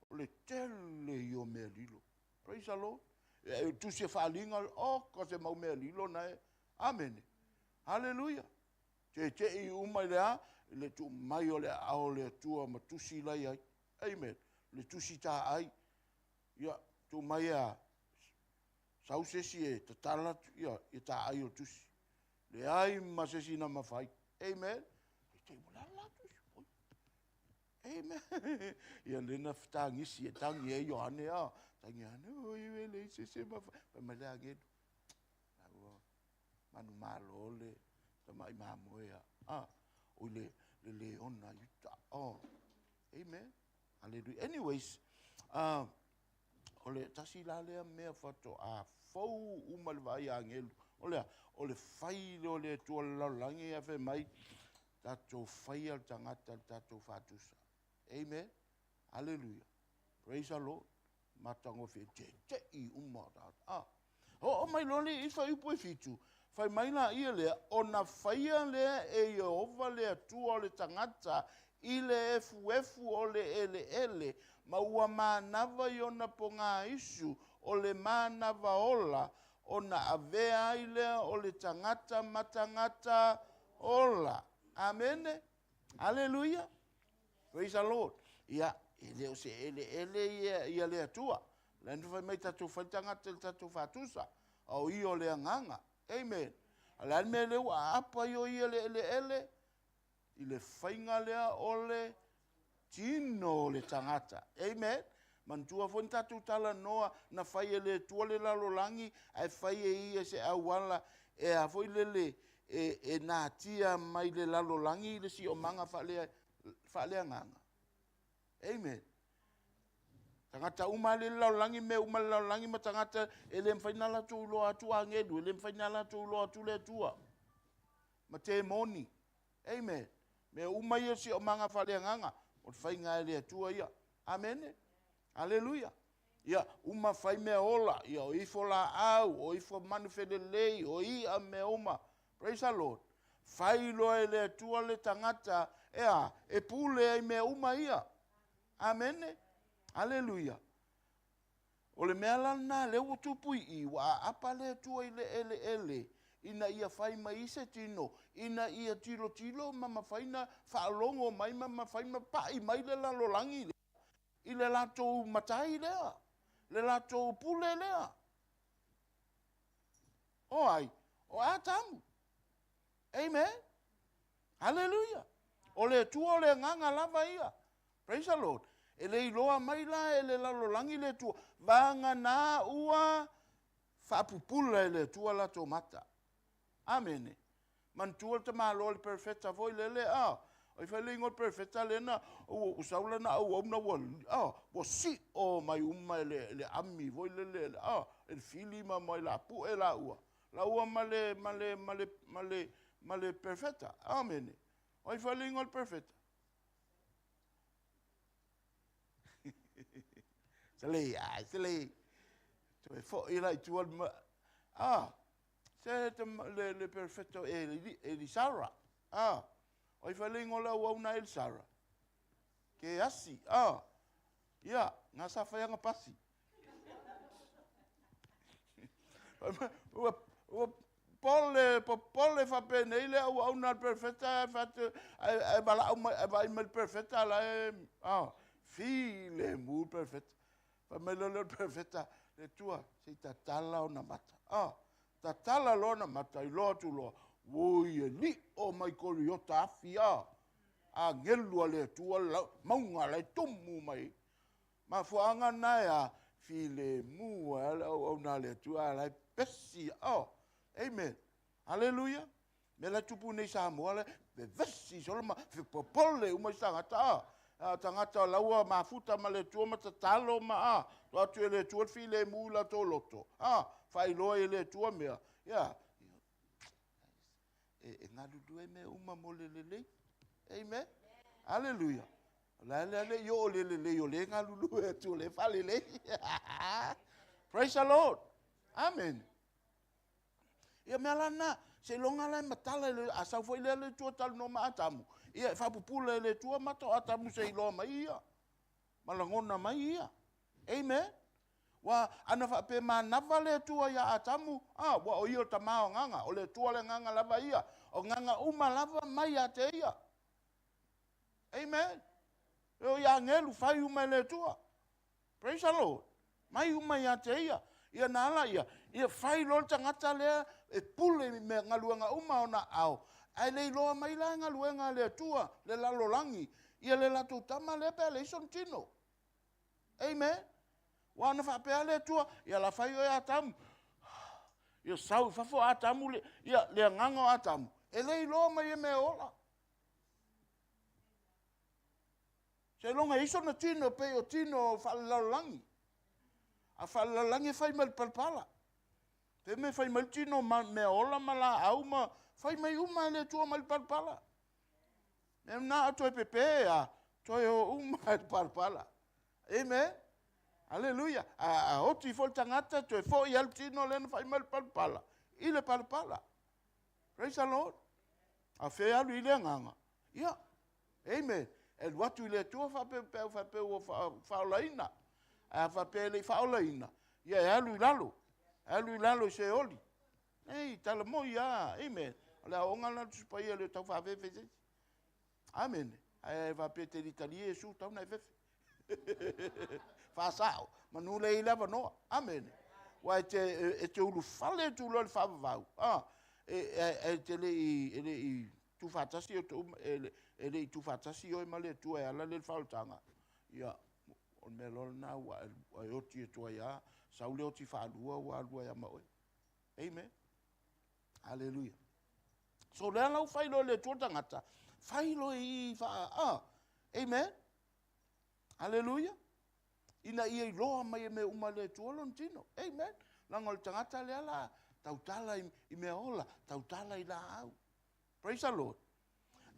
O le tele i o mea lilo. Praise the Lord. E tusi e whaalinga, oh, ka se mau mea lilo na e. Amen. Hallelujah. Te te i uma i le a, i le tu mai o le ao le Atua ma tusi lai ai. Amen. Le tusi tā ai. Ia, tu mai a, sau sesi e tatala, ia, i tā ai o tusi. Le ai ma sesi na mawhai. Amen. E te wala la tusi. Oi. Amen. Ia lena whtangisi e tangi e Ioane a. Tangi ane, oi e le se se mawhai. Pai mai le agelu. Ua manu malo le tamai mamoe a. Oi le leona iuta. Oh. Amen. Hallelujah. Anyways, o le tasi la lea mea faatoa fou uma le vaai agelu. O lea, o le fai le o le Atua le lalolagi ia fai mai, tatou faia le tagata le tatou faatusa. Amen. Hallelujah. Praise the Lord. Matagofie te te i uma o tātou. O mai loa le i fuaiupu e 7. Fai mai la ia lea, ona faia lea e Iehova le Atua o le tagata i le efuefu o le eleele, ma ua manava i ona pogaisu o le manava ola, ona avea ai lea o le tagata ma tagata ola. Amene. Aleluia. Praise the Lord. Ia, e le o se eleele ia, ia le Atua. La na fai mai tatou fai tagata i le tatou faatusa. A o ia o le agaga. Amen. A le a le mea lea ua aapa ai o ia le eleele? I le faiga lea o le tino o le tagata. Amen. Manatua foi na tatou talanoa na fai e le Atua le lalolagi ae fai e ia se auala e a foi lele e, e natia mai le lalolagi le siomaga faale, faaleagaga. Amen. Tagata uma lava le lalolagi, mea uma le lalolagi ma tagata e le mafai na latou iloa atu agelu, e le mafai na latou iloa atu le Atua. Ma temoni. Amen. Mea uma ia siomaga faaleagaga, o le faiga e le Atua ia. Amene. Aleluia. Ia, uma fai mea ola, ia o ifo laau, o ifo manu felelei, o i'a mea uma. Praise the Lord. Fai loa e le Atua le tagata, e a, e pule ai mea uma ia. Amene. Aleluia. O le mea la lena lea ua tupu i i, ua aapa le Atua i le eleele, ina ia fai mai i se tino, ina ia tilotilo ma mafai na faalogo mai ma mafai ma pai mai le lalolagi lea, i le latou matai lea, le latou pule lea. O ai? O Atamu. Amen. Hallelujah. O le Atua o le agaga lava ia. Praise the Lord. E le iloa mai la e le lalolagi le Atua. Vagana ua faapupula e le Atua latou mata. Amene. Manatua le tamaloa le perfeta foi lele, a. Ai fai le ingoa perfeta lena, ua sau lana auauna ua, a, ua sio mai uma e le, le ami foi lele, a, e le fili ma mai la pue la ua. La ua ma le, ma le, ma le, ma le, ma le perfeta. Amene. Ai fai le ingoa le perfeta. Se lei, ai, se lei. Toe foi la i tua, ah, se le, le perfetto Elisara. Ah, oi fai le ingoa le auauna Elisara. Ke asi, ah, ia, ngā sa whaianga pasi. Ua, ua pole, popole faapenei le auauna a le perofeta, ae valaau mai, ae vaai mai le perofeta la e, ah, filemu le perofeta. Fai mai loa lea o le perofeta, le Atua, se i tatala ona mata. Ah, tatala loa ona mata, iloa atu loa, oi e li'o mai Koriota afi, ah, agelu a le Atua, la, mauga la e tumu mai. Mafuaaga lena e a? Filemu ai le auauna a le Atua, a la e pesi. Oh, amen. Haleluia. Mea la e tupu nei i Samoa la, vevesi solo ma fepopole uma isi tagata. Ah, a tagata la ua mafuta ma le Atua ma tatalo ma a, tuu atu e le Atua le filemu i latou loto. Ah, faailoa e le Atua mea. Ia, e, e galulue mea uma mo le lelei. Amen. Haleluia. O la le le i oo le lelei o le galulue atu o le faalelei. Praise the Lord. Amen. Ia mea la na, seiloga la e matala i le, a sau foi lea le Atua talanoa ma Atamu, ia e faapupula e le Atua mata o Atamu se iloa mai ia, ma lagona mai ia. Amen. Ua ana faapea manava le Atua iā Atamu, a, ua o ia o le Tama o agaga, o le Atua le agaga lava ia, o agaga uma lava mai ia te ia. Amen. E o i agelu fai uma e le Atua. Praise the Lord. Mai uma ia te ia. Ia na ala ia, ia fai loa le tagata lea e pule i mea galuega uma ona ao, ae le iloa mai la galuega a le Atua, le lalolagi, ia le latou tama lea pe a leai sona tino. Amen. Ua ana faapea le Atua, ia la fai oe Atamu. Ia sau i fafo Atamu, le, ia le agaga o Atamu. E le iloa mai e mea ola. Seiloga e i sona tino pei o tino faalelalolagi. A faalelalolagi e fai mai le palapala. Pe me fai mai le tino ma mea ola ma laau ma fai mai uma e le Atua mai le palapala. Mea na a toe pepe a toe o uma e le palapala. Amen. Aleluia. A, a oti foi le tagata toe foi a le tino lea na fai mai le palapala i le palapala. Praise the Lord. A fe alu i le agaga. Ia. Amen. E alu atu i le Atua faapea pe faapea ua faaolaina. Ae a faapea e le i faaolaina, ia e alu i lalo. E alu i lalo i Seoli. Ei, tala moi lava. Amen. O le aoaoga lena a le Tusi Paia e le o tau faafefe i se isi. Amene. Ae faapea e te le talia Iesu, tau na e fefe. Faasao, manu lea i le avanoa. Amene. Ua e te, e te ulufale atu loa i le faavavau, ah, e, e, e te le i, e le i tuufaatasi outou, e, e le i tuufaatasi oe ma le Atua e ala lea i le faaolataga, ia, o le mea loa lena ua e oti atu ai lava, sau le oti faalua ua alu ai lava ma oe. Amen. Hallelujah. So lea la ua fai loa e le Atua le tagata, fai loa i faa, ah, amen. Hallelujah. Ina ia iloa mai e mea uma e le Atua lona tino. Amen. Leaga o le tagata lea la tautala i, i mea ola, tautala i laau. Praise the Lord.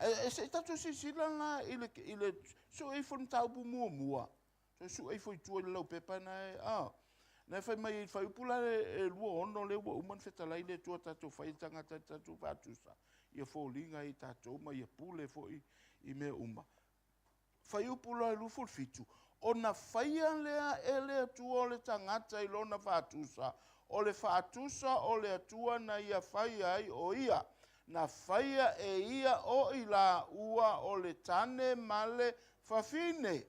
E, e se i tatou silasila la i le, i le sue ifo le mataupu muamua. Toe sue ifo i tua i le laupepa na e, ah, na e fai mai i le fuaiupu la e 26 lea ua uma ona fetalai le Atua tatou fai le tagata i tatou faatusa, ia foliga i tatou ma ia pule foi i mea uma. Fuaiupu loa e 27, ona faia lea e le Atua o le tagata i lona faatusa, o le faatusa o le Atua na ia faia ai o ia, na faia e ia o i laua o le tane ma le fafine.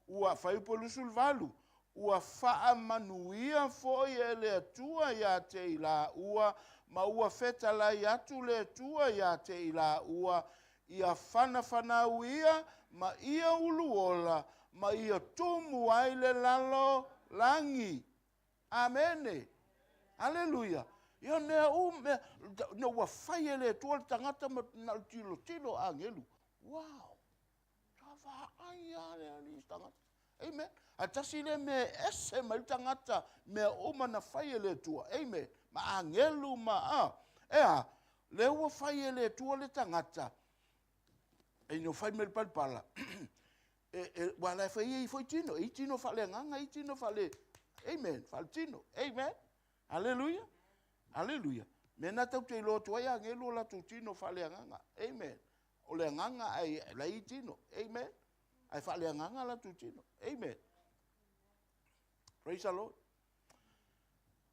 Ua, fuaiupu e 28, ua faamanuia foi e le Atua ia te i laua, ma ua fetalai atu le Atua ia te i laua, ia fanafanau ia, ma ia uluola, ma ia tumu ai le lalolagi. Amene. Aleluia. Ia mea uma, mea, na ua fai e le Atua le tagata ma na o le tilotilo a agelu. Wow! Sa vaai lava le alii i se tagata. Amen. Ae tasi lea mea e ese mai le tagata, mea uma na fai e le Atua. Amen. Ma agelu ma a. E a, lea ua fai e le Atua le tagata. E ina fai mai le palapala, e, e, ua la e fai ai foi tino, e i tino faaleagaga, e i tino faale, amen, faaletino, amen, aleluia, aleluia. Mea na tatou te iloa atu ai agelu o latou tino faaleagaga, amen. O le agaga ae la i tino. Amen. Ae faaleagaga latou tino. Amen. Praise the Lord.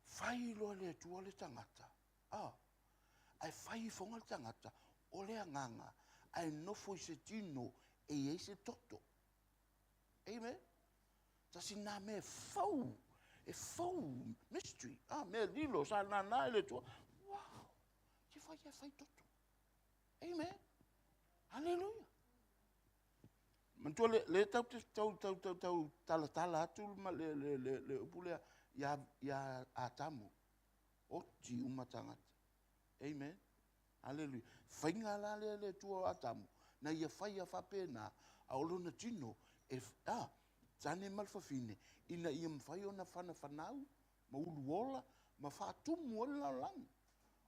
Fai loa le Atua le tagata. Ah, ae fai ifoga le tagata o le agaga ae nofo i se tino e i ai se toto. Amen. Tasi nā mea e fou, e fou, mystery. Ah, mea lilo, sa nānā e le Atua. Wow, te fai e fai toto. Amen. Hallelujah. Manatua le, le tau te tau tau tau tau talatala atu ma le le le le upu lea ia ia Atamu. Oti uma tagata. Amen. Hallelujah. Fainga la lea le tua o Atamu. Na ia fai a faapena, a o lona tino, e, a, tane ma le fafine, ina ia mafai ona whanafanau, ma uluola, ma faatumu ai le lalolagi.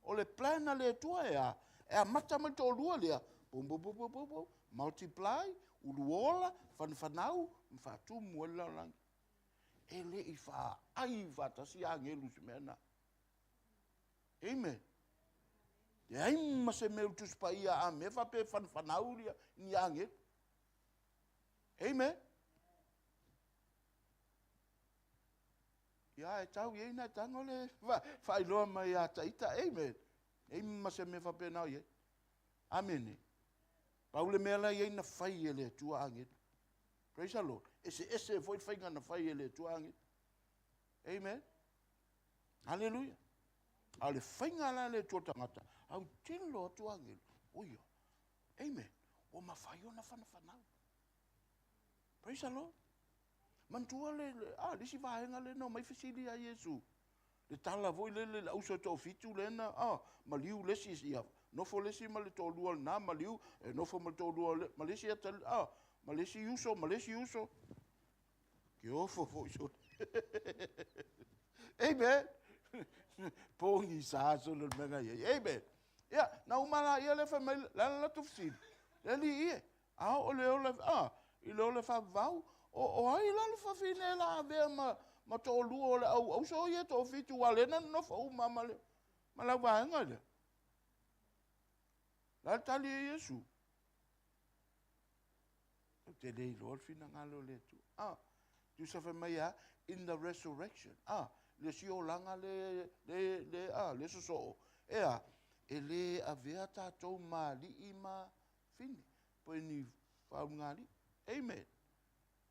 O le plan a le Atua e a? E amata mai le toalua lea, bum, bum, bum, bum, bum, bum, multiply, uluola, fanafanau, ma faatumu ai le lalolagi. E le i faai faatasi agelu i se mea na. Amen. Leai ma se mea o le Tusi Paia a mea faapea e fanafanau ia ni agelu. Amen. Ia, e tau i ai nai tago le faailoa mai ia Taita. Amen. Ei ma se mea faapena o i ai. Amene. Pau le mea la i ai na fai e le Atua agelu. Praise the Lord. Ese ese foi le faiga na fai e le Atua agelu. Amen. Hallelujah. A o le faiga la le Atua tagata, au tilo atu agelu. Oia. Amen. Ua mafai ona whanafanau. Praise the Lord. Manatua le, le, ah, le isi vaega lea na omai fesili ia Iesu. Le tala foi lele, le auso e toafitu lea na, ah, maliu le isi, ia, nofo le isi ma le toalua lena, maliu, e nofo ma le toalua le, ma le isi ata, ah, ma le isi uso, ma le isi uso. Ke ofo foi sole. Amen. Pongi sa sole le mea na i ai. Amen. Ia, na uma la ia le fai mai, la la latou fesili. Le alii e, A o le ola, a, i le ola faavavau, o, o ai la le fafine la avea ma, ma toalua o le au auso ia toafitu, aua lea na nonofo uma ma le, ma le auvaega lea. La le tali e Iesu. Ou te le iloa le finagalo o le Atua. Ah, tusa fai mai a, in the resurrection. Ah, le siolaga le, le, le, ah, le sosoo. E a, e le avea tatou ma alii ma fine, po ni faulugalii. Amen.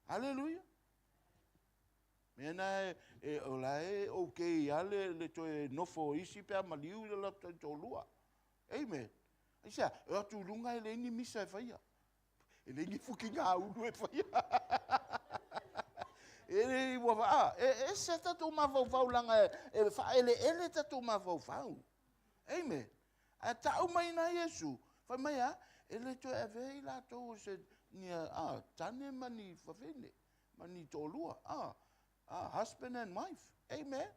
Hallelujah. Mea na e, e, o la e okay a le, le toe nofo isi pe a maliu le latou taitoalua. Amen. Aisea, e atu i luga e leai ni misa e faia. E leai ni fukiga ulu e faia. E leai ua a, e ese tatou mafaufau leaga e faaeleele tatou mafaufau. Amen. Ae tau mai na Iesu, fai mai a, e le toe avea i latou o se ni a, tane ma ni fafine, ma ni toalua, a, a, husband and wife. Amen.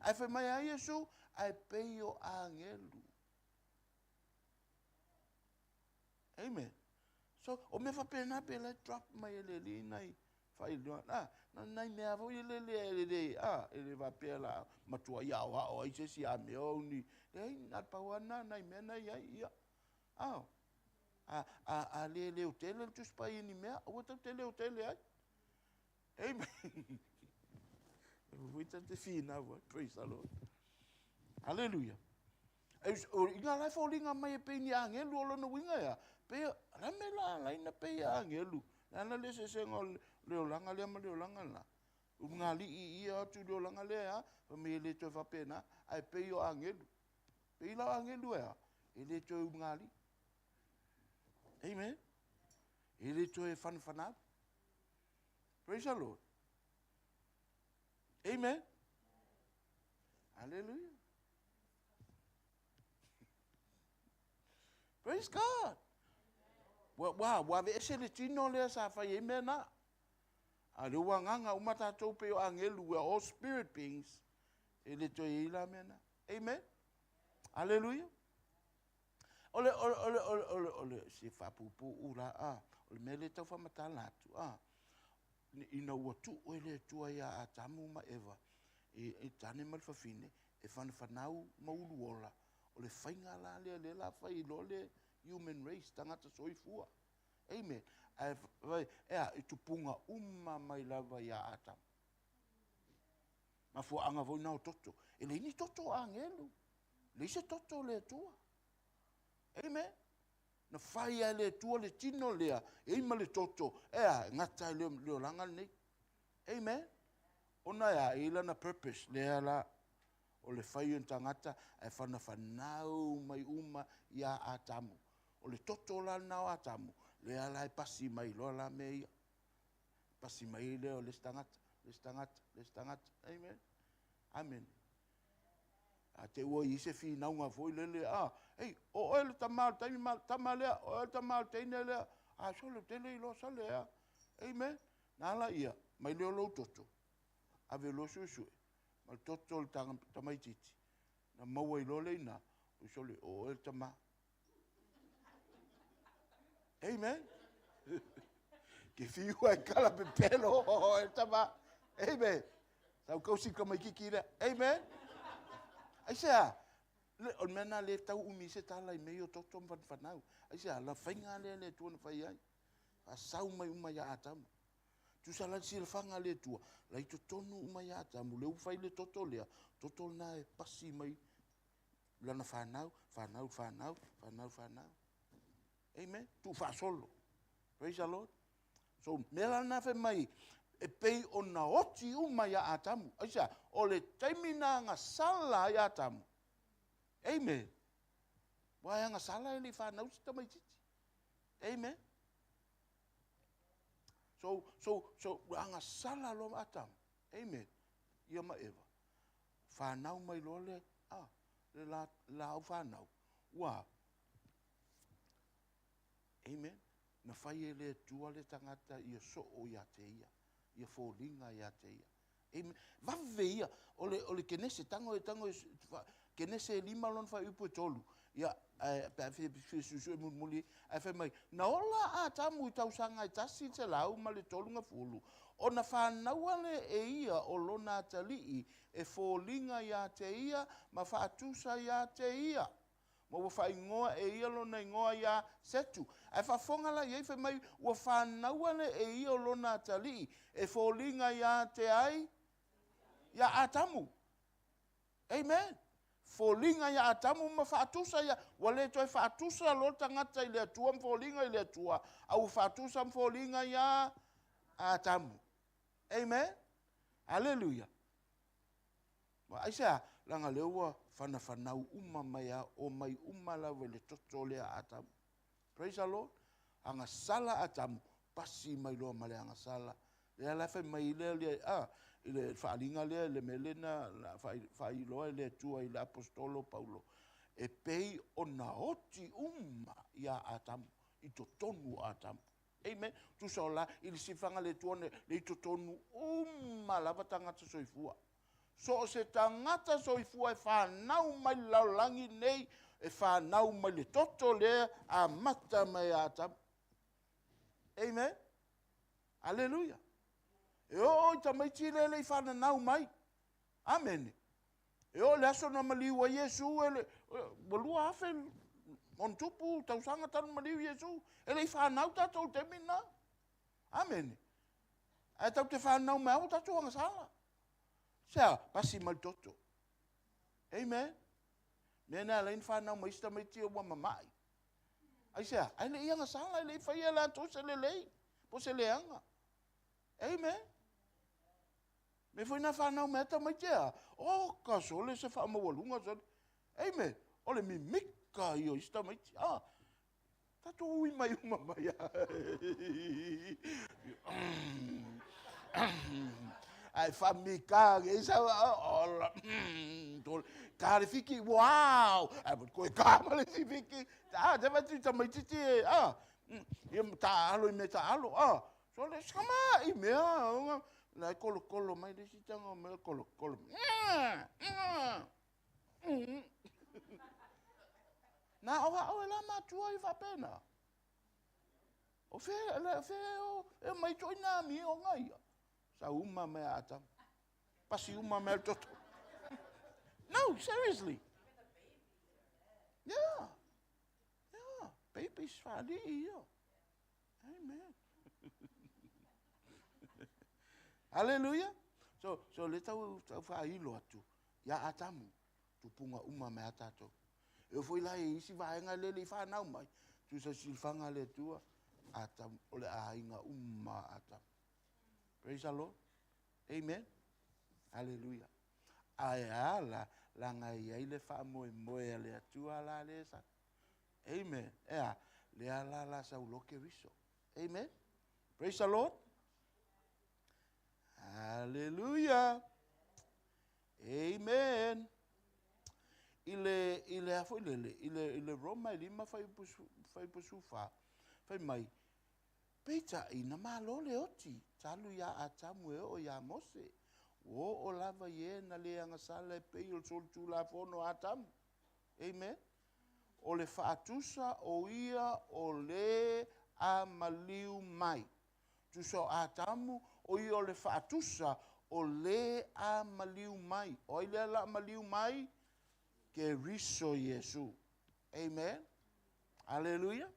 Ae fai mai a Iesu, ae pei o agelu. Amen. So, o mea faapena pe la drop mai e le Alii nai faailoa. A, na nai mea foi e le le le a, e le faapea la matuai aoao ai se isi a mea o ni. Leai, na pau lava na nai mea na i ai, ia. A, a, a, a le leo tele le Tusi Paia i ni mea, aua tatou te leo tele ai. Amen. E foi te finau ai. Praise the Lord. Hallelujah. I ngā lai foliga mai e pei ni agelu o lona uiga ea, pei, la me la laina pei agelu. Le ana le eseesega o le olaga lea ma le olaga lena. Ulugalii ia atu i le olaga lea, fai mai e le toe faapena, ae pei o agelu. Pei la o agelu e a, e le toe ulugalii. Amen. E le toe whanawhanau. Praise the Lord. Amen. Hallelujah. Praise God. Ua, ua, ua aveese le tino lea sa fai ai mea na. A le ua agaga uma tatou pei o agelu, we are all spirit beings. E le toe i ai la mea na. Amen. Hallelujah. O le, o le, o le, o le, o le, o le, se faapuupuu la, a, o le mea lea tau faamatala atu, a, ina ua tuu e le Atua ia Atamu ma Eva, i, i tane ma le fafine, e whanawhanau ma uluola, o le faiga la lea, lea la fai loa le human race, tagata soifua. Amen. Ae, ea, i tupuga uma mai lava ia Atamu. Mafuaaga foi na o toto. E leai ni toto o agelu. Leai se toto o le Atua. Amen. Na fai lava e le Atua le tino lea, e i ma le toto, ea, e gata ai le, le olaga lenei. Amen. Ona ea, e i lana purpose, lea la, o le fai o ni tagata, ae whanawhanau mai uma ia Atamu. O le toto la lena o Atamu, lea la e pasi mai loa la mea ia. Pasi mai lea o le isi tagata, le isi tagata, le isi tagata. Amen. Amen. A te ua i se finauga foi lele, a, ei, o oe le tama o le taimi ma tama lea, o oe le tama o le teine lea, a sole tele iloa sale a. Amen. Na ala ia, mai lea o lou toto, ave loa suesue, ma le toto o le tamaitiiti, na maua i loa le ina, oi sole, o oe le tama. Amen. Ke fiu ai kala pepelo, o oe le tama. Amen. Sau kausi ka maikiki lea. Amen. Aisea, le, o le mea na le tau umi se tala i mea o toto ma whanawhanau. Aisea, la whainga lea le Atua na whai ai. Faasau mai uma ia Atamu. Tusa la le silafaga a le Atua, la i totonu uma ia Atamu, lea ua fai le toto lea, toto lena e pasi mai lana fanau, fanau, fanau, fanau, fanau. Amen. Tuufaasolo. Praise the Lord. So, mea la lena fai mai, e pei ona oti uma ia Atamu. Aisea, o le taimi na agasala ai Atamu. Amen. Ua e agasala e le i fanau si tamaitiiti. Amen. So, so, so, ua agasala loa Atamu. Amen. Ia ma Eva. Fanau mai loa le, a, le la, laau fanau. Ua, amen. Na fai e le Atua le tagata ia soo ia te ia, ia foliga ia te ia. Amen. Vave ia, o le, o le Kenese, tago e tago e, Kenese e lima lona faaiupu e tolu. Ia, ae, pe a fia, fia suesue mulimuli, ae fai mai, na ola Atamu i tausaga e 130, ona fanaua lea e ia o lona atalii e foliga ia te ia ma faatusa ia te ia. Ma ua faaigoa e ia lona igoa ia Setu. Ae faafofoga la i ai, fai mai, ua fanaua le e ia o lona atalii, e foliga ia te ai? Ia Atamu. Amen. Foliga ia Atamu ma faatusa ia, ua le toe faatusa loa le tagata i le Atua ma foliga i le Atua, a ua faatusa ma foliga ia Atamu. Amen. Aleluia. Ma aisea? Leaga lea ua fanafanau uma mai a, omai uma lava i le toto lea a Atamu. Praise the Lord. Agasala Atamu, pasi mai loa ma le agasala. Lea la fai mai lea le a i le faaaliga lea i le mea lea na faailoa e le Atua i le aposetolo Paulo, e pei ona oti uma ia Atamu, i totonu o Atamu. Amen. Tusa o la i le sifaga le Atua le i totonu uma lava tagata soifua. So o se tagata soifua e fanau mai le lalolagi nei, e fanau mai le toto lea amata mai ia Atamu. Amen. Aleluia. E oo i tamaiti lea le i fananau mai. Amene. E oo le aso na maliu ai Iesu e le, ua 2000 ona tupu tausaga talu maliu Iesu. E le i fanau tatou i taimi na. Amene. Ae tatou te fanau mai ua tatou agasala. Sea, pasi mai le toto. Amen. Mea na ala ai na fanau mai isi tamaiti ua mamai. Aisea? Ae le i agasala, e le i faia latou se lelei, po se leaga. Amen. Me foi na fanau mai tamaiti a, o ka sole se faamaualuga sole. Amen. O le mimika ia o isi tamaiti. Ah, tatou ui mai uma mai. Ai whamika ke isa ola ka le fiki wow ai mo koe ka ma le si fiki ah te watu tamaiti ti e ah ia ta alo i me ta alo ah so le skama i mea la kolo kolo mai le si tanga me kolo kolo Na o ao e la matua i whapena. O fe, le, fe o, e mai toi nā mi o ngai ia. Sa uma me a Atamu. Pasi uma me toto. No, seriously. Yeah. Yeah. Babies whaali ia. Amen. Hallelujah. So, so le tau, tau whailo atu. Ia Atamu. Tupunga uma me a tātou. E foi la e isi vaenga le le i whanau mai. Tusa silfanga le tua. Atamu, o le aiga uma Atamu. Praise the Lord. Amen. Hallelujah. Ae a la, langa i ai le whaamoemoe a le Atua la le sa. Amen. Ea, le ala la saulo ke riso. Amen. Praise the Lord. Hallelujah. Amen. I le, i le a foi lele, i le, i le Roma e lima fai pusu fa, fai mai, peitai na malo le oti, talu ia Atamu e oo ia Mose, ua oo lava i e na le agasala e pei o le solitulafono a Atamu. Amen. O le faatusa o ia o le a maliu mai. Tusa o Atamu, o ia o le faatusa o le a maliu mai. O ai lea la maliu mai? Keriso Iesu. Amen. Hallelujah.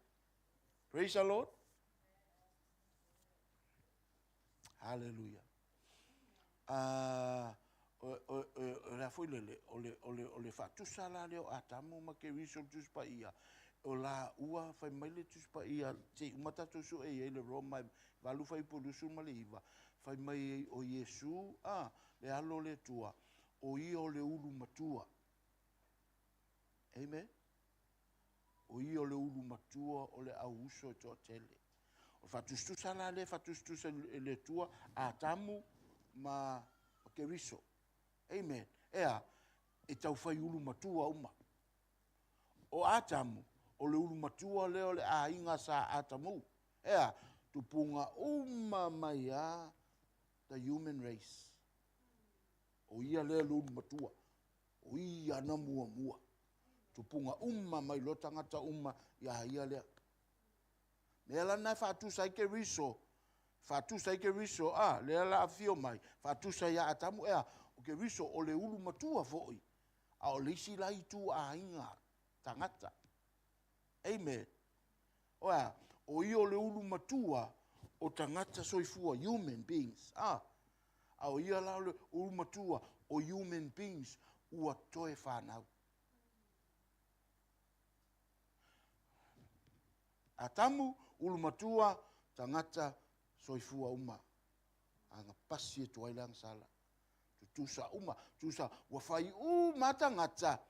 Praise the Lord. Hallelujah. O, o, o, o le a foi lele, o le, o le, o le faatusa la lea o Atamu ma Keriso le Tusi Paia, o la ua fai mai le Tusi Paia, se i uma tatou sue i ai le Roma e 8 fuaiupu 29, fai mai ai o Iesu, a, le Alo o le Atua, o ia o le ulu matua. Amen. O ia o le ulu matua o le au uso e toatele. O le faatusatusa la lea e faatusatusa e le Atua, Atamu ma Keriso. Amen. Ea, e tau fai ulu matua uma. O Atamu, o le ulu matua lea o le aiga sa Atamu. Ea, tupunga uma mai a the human race. O ia lea le ulu matua. O ia na muamua. Tupunga uma mai loa tagata uma ia ia lea. Mea la na e faatusa ai Keriso, faatusa ai Keriso, a, lea la afio mai, faatusa ia Atamu, ea, o Keriso o le ulu matua foi, a o le isi la itu aiga. tagata. Amen. O a, o ia o le ulu matua o tagata soifua, human beings. Ah, a o ia la o le ulu matua o human beings ua toe fanau. Atamu, ulu matua, tagata soifua uma. Aga pasi e tuai le agasala. Tutusa uma, tutusa, ua fai uma tagata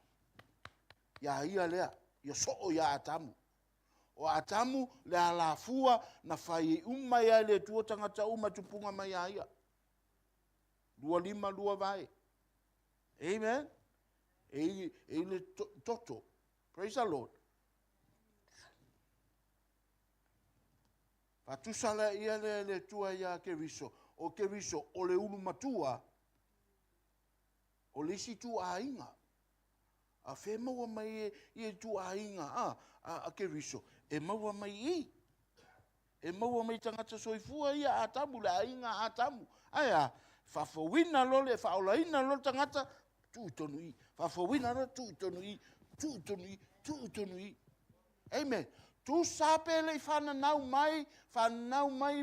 ia ia lea, ia soo ia Atamu. O Atamu le alafua na fai uma ia le Atua tagata uma tupuga mai ia ia. 25 2 vae. Amen. E i le toto. Praise the Lord. Faatusa la ia le Atua ia Keriso. O Keriso, o le ulu matua, o le isi ituaiga. A fe maua mai e ia ituaiga a Keriso, e maua mai i. E maua mai tagata soifua ia Atamu, le aiga Atamu. Ae a, faafouina loa le faaolaina loa le tagata, tuu i tonu i. Faafouina loa, tuu i tonu i, tuu i tonu i, tuu i tonu i. Amen. Tusa pe le i fananau mai, fananau mai,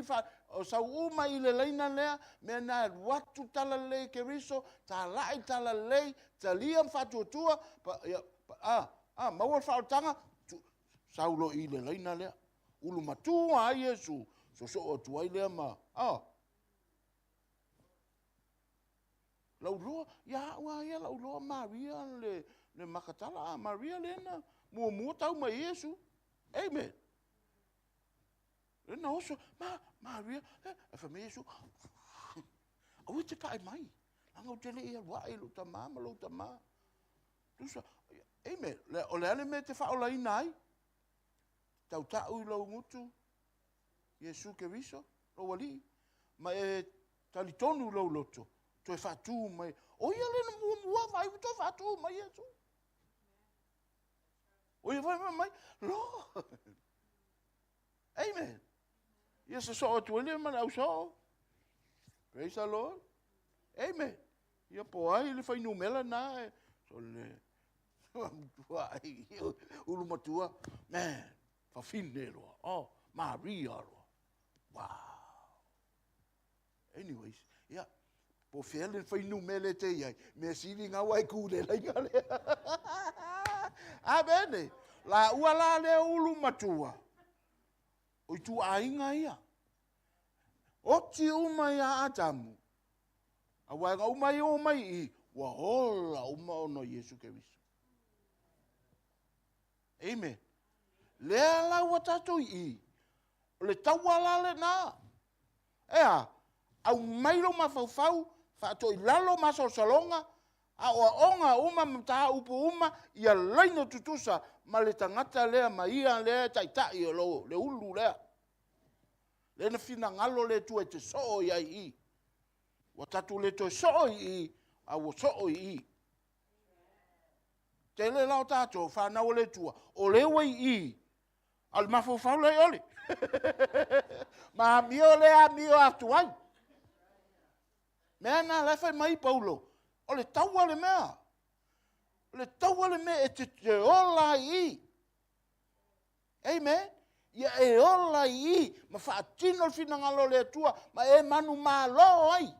o sau uma i le laina lea, mea na alu atu talalelei Keriso, talai talalelei, talia ma faatuatua, pa, ia, pa, maua le faaolataga, sau loa i le laina lea. Ulu matua ai Iesu, sosoo atu ai lea ma, lau loa, ia au a ia lau loa Maria le makatala, Maria lea na muamua tau mai Iesu. Amen. Le na oso, ma, Maria, e fai mai Iesu, aua te pae mai. Langa ou te le i alu ae i lou tamā ma lou tamā. Tusa, amen. O le a le mea te faaolaina ai? Tautau i lou gutu, Iesu Keriso, lou alii, ma e talitonu lou loto, toe faatu mai. O ia le na muamua vai, toe faatu mai Iesu. O ia fai mai, Lord. Amen. Ia se soo atu ai le ma le au soo. Praise the Lord. Amen. Ia po ai le fuainumera na e. So le matua ai, ulu matua. Man, fafine loa. Oh, Maria loa. Wow. Anyways, ia, po fea le fuainumera te iai, mea sili ngau ai ku le laina lea. Amen. La ua la le ulu matua. O ituaiga ia. Oti uma ia Atamu. A waenga uma i o mai i, ua ola uma ona Iesu Keriso. Amen. Lea la ua tatou i, o le taua la lena. E a, au mai lou mafaufau, faatoilalo masalosaloga, aoaoga uma ma mataupu uma, ia laina tutusa ma le tagata lea ma ia lea e taitai o lo, le ulu lea. Lea na finagalo le Atua e te soo i ai i. Ua tatou le toe soo i i, a ua soo i i. Tele la o tatou, whanau o le Atua, o le ua i i, a o le mafaufau la i ole. Ma amio le amio atu ai. Mea na la fai mai Paulo, o le taua le mea. O le taua le mea e te ola ai i. Amen. Ia e ola i i, ma faatino le finagalo o le Atua, ma e manu malo ai.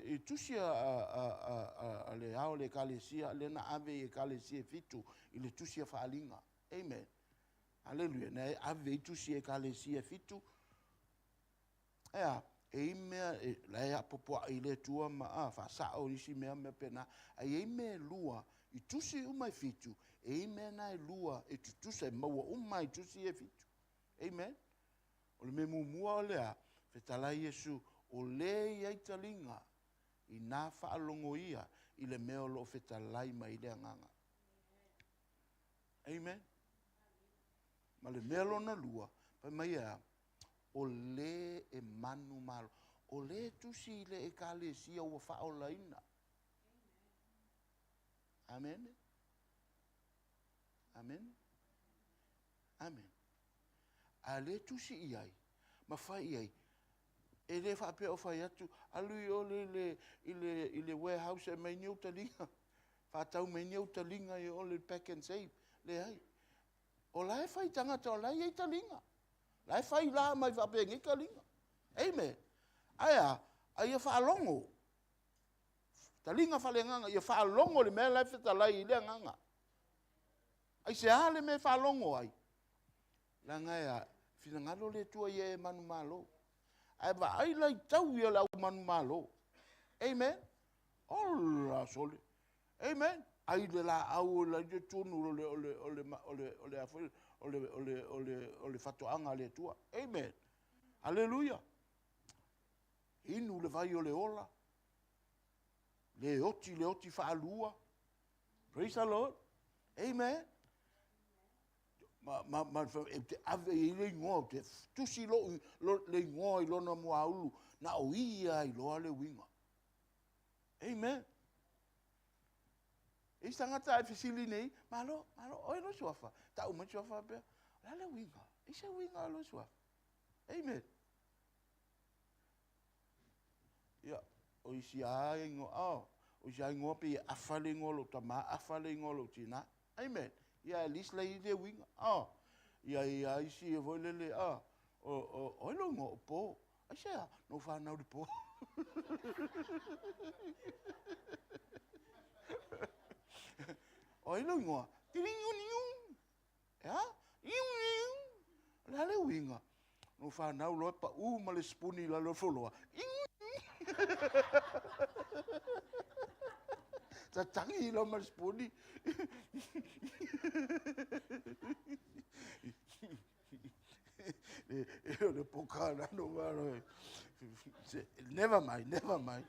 I tusi a le ao le ekalesia, le na ave i ekalesia e 7, i le tusi a faaaliga. Amen. Hallelujah. Na e ave i tusi ekalesia e 7. Ea, e i mea, e, la e apopo i le Atua ma a, faasao isi mea mea pena. Ai e mea lua, i tusi uma e 7, e i mea na e lua, e tutusa e maua uma i tusi e 7. Amen. O le me mumua o lea, fetalai Iesu, o le i ai taliga, i nā whaalongo ia, i le mea o lo fetalai mai le anganga. Amen. Ma le mea lona lua, pai mai ea, o le e manu malo. O le tusi i le ekalesia ua whaolaina. Amen. Amen. Amen. A le tusi i ai, ma whai i ai, E le faapea o fai atu, alu i o le, i le, i le warehouse e mai ni ou taliga. Faatau mai ni ou taliga i o le pack and save. Leai. O la e fai tagata, o la e i ai taliga. La e fai la mai faapenei taliga. Amen. Ae a? A ia faalogo. Taliga faaleagaga, ia faalogo le mea la e fetalai i le agaga. Aisea le mea e faalogo ai? Leaga e a? Finagalo le Atua ia e manumalo. Ae vaai la i taui o le au manumalo. Amen. Ola sole. Amen. Ai le laau o le totonu o le o le o le o le o le o le o le o le o le fatoaga a le Atua. Amen. Haleluia. Inu le vai o le ola. Le oti le oti faalua. Praise the Lord. Amen. Ma, ma, ma e te ave i le igoa, te tusi lo, lo, le igoa i lona muaulu, na o ia i loa le uiga. Amen. E isi tagata e fesili nei, malo, malo, oi lo suafa. Tau mai suafa pea. O le a le uiga? E se uiga o lo suafa. Amen. Ia, o isi a ingoa, oh, o isi a ingoa pe ia afa le ingoa lou tama, afa le ingoa lou tina. Amen. Ia, at least lei le uiga. Oh, ia, ia, isi e foi lele, ah, o, o, oi lo ingoa o po. Aisea, na ou fanau i le po. O ai lou igoa? Tiriuniu. E a? Iu, iu. O le a le uiga? Na ou fanau loa e pau ma le sipuni i lalo o le foloa. Iu, iu. Tatagi loa ma le sipuni. E o le poka la no malo. Never mind, never mind.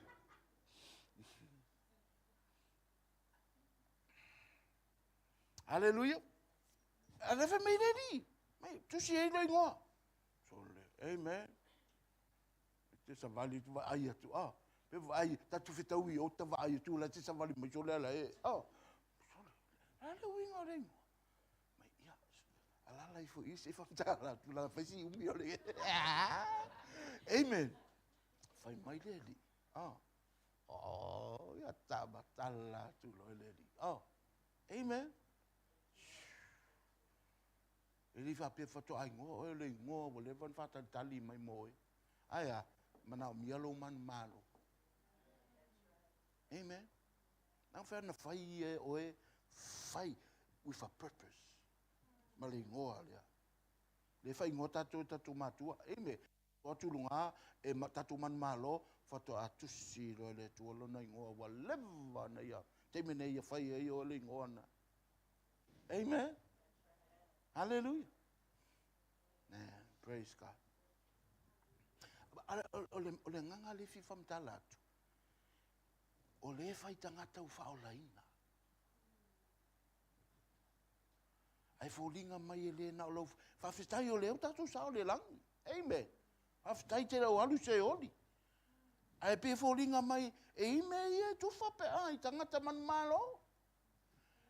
Hallelujah. A le mai le li. Mai tusi ai le ingoa. Sole. Amen. Te savali tu vaai atu. Ah, pe vaai tatu fetaui o ta vaai atu la te savali mai sole ala e. Ah. Sole. La le uiga o le ingoa. Mai ia, alala ifo i se whamtala atu la whaisi umi o le. Amen. Whai mai le li. Ah. Oh, ia tama tala atu lo le li. Oh. Amen. E li whapea whatoa ingoa, oe le ingoa, ua leva na whātalitali mai mo oe. Ai a, manao mia lou manu malo. Amen. Nā whea na whai e oe, whai with a purpose. Ma le ingoa lea. Le whai ingoa tātou e tātou mātua. Amen. O atu lunga e ma, tātou manu malo, whatoa a tusi loe le Atua lona ingoa ua leva na ia. Teime nei ia whai e ia o le ingoa na. Amen. Hallelujah. Man, praise God. O le, o le nganga le fi whamtala atu. O lē fai tagata ua faaolaina. Ae foliga mai e lē na o lau faafetai o lea ua tatou sao i le lagi. Amen. Faafetai tele ua alu se oli. Ae pe foliga mai e i mea ia e tufa pe a i tagata manumalo.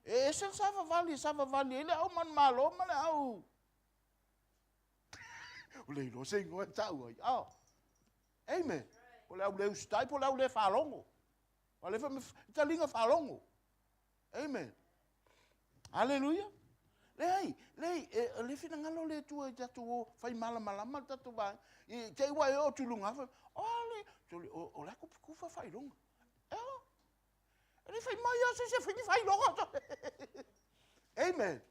E ese le savavali e savavali ai le au manumalo ma le au o le iloa se igoa e tau ai. Oh. Amen. Po le au le usitai, po le au le faalogo. O le taliga faalogo. Amen. Hallelujah. Leai, leai, e, le finagalo le Atua i tatou o fai malamalama le tatou vaega. I te i ua e oo atu i luga, fai, o le, sole, o, o la kupu kufa faailoga. E o, e le fai mai a se se fai ni faailoga. Amen.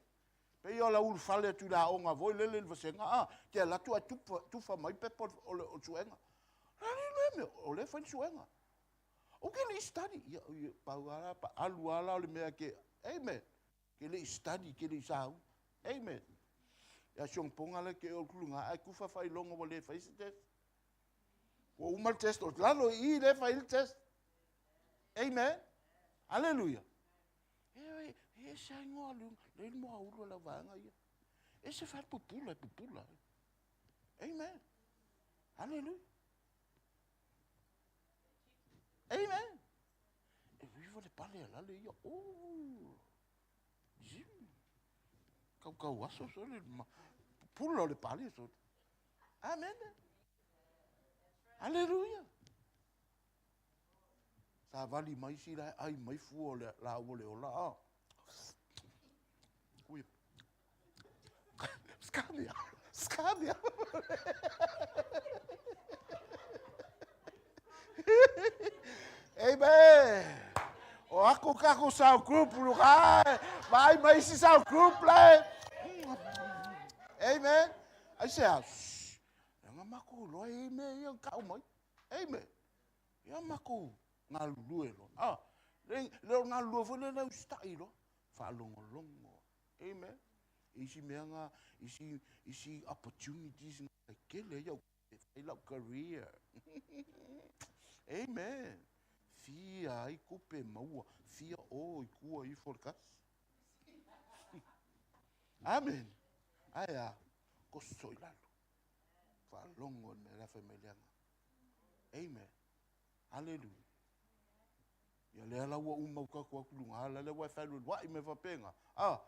Pei o lau ulufale atu i le aoga foi lele i le vasega, a, te alu atu ae tufa, tufa mai pepa o le, o le suega. Le a le mea, o lea e fai le suega. Ou ke le i study. Ia, ia, pau lava la, pa, alu lava la o le mea ke, amen. Ke le i study, ke le i sauni. Amen. Ia si ponga le ke o kulunga, ai kufa whailoga ua le fai se test. Ua uma le test, o lalo i i le fai le test. Amen. Hallelujah. E, e, e se aingoa le, le moa ulu la vaega ia. E se fai pupula, e pupula. Amen. Hallelujah. Amen. E viva le pale a lale ia. Oh. Zim. Kau kau aso sole. Pupula o le pale sole. Amen. Aleluia. Savali mai isi la e ai mai fua o le laau o le ola. Ah. Ui. Scamia. Scamia. Amen. O aku kaku sau group lu kai. Vai mai isi sau group lai. Amen. Ai se a. Nga makou loa e mea ia kau mai. Amen. Ia makou galulue loa. Ah, le le o galulue foi le le usita'i loa. Faalogologo. Amen. Isi mea nga, isi, isi opportunities nga kele ia e fai lau career. Amen. Fia ai kupe maua, fia o i kua ifo le kasi. Amen. Ae a, koso i lalo. Faalogo i le mea la e fai mai le Agaga. Amen. Hallelujah. Ia lea la ua uma uka atu atu luga ala lea ua e faelueluai me faapena. Ah,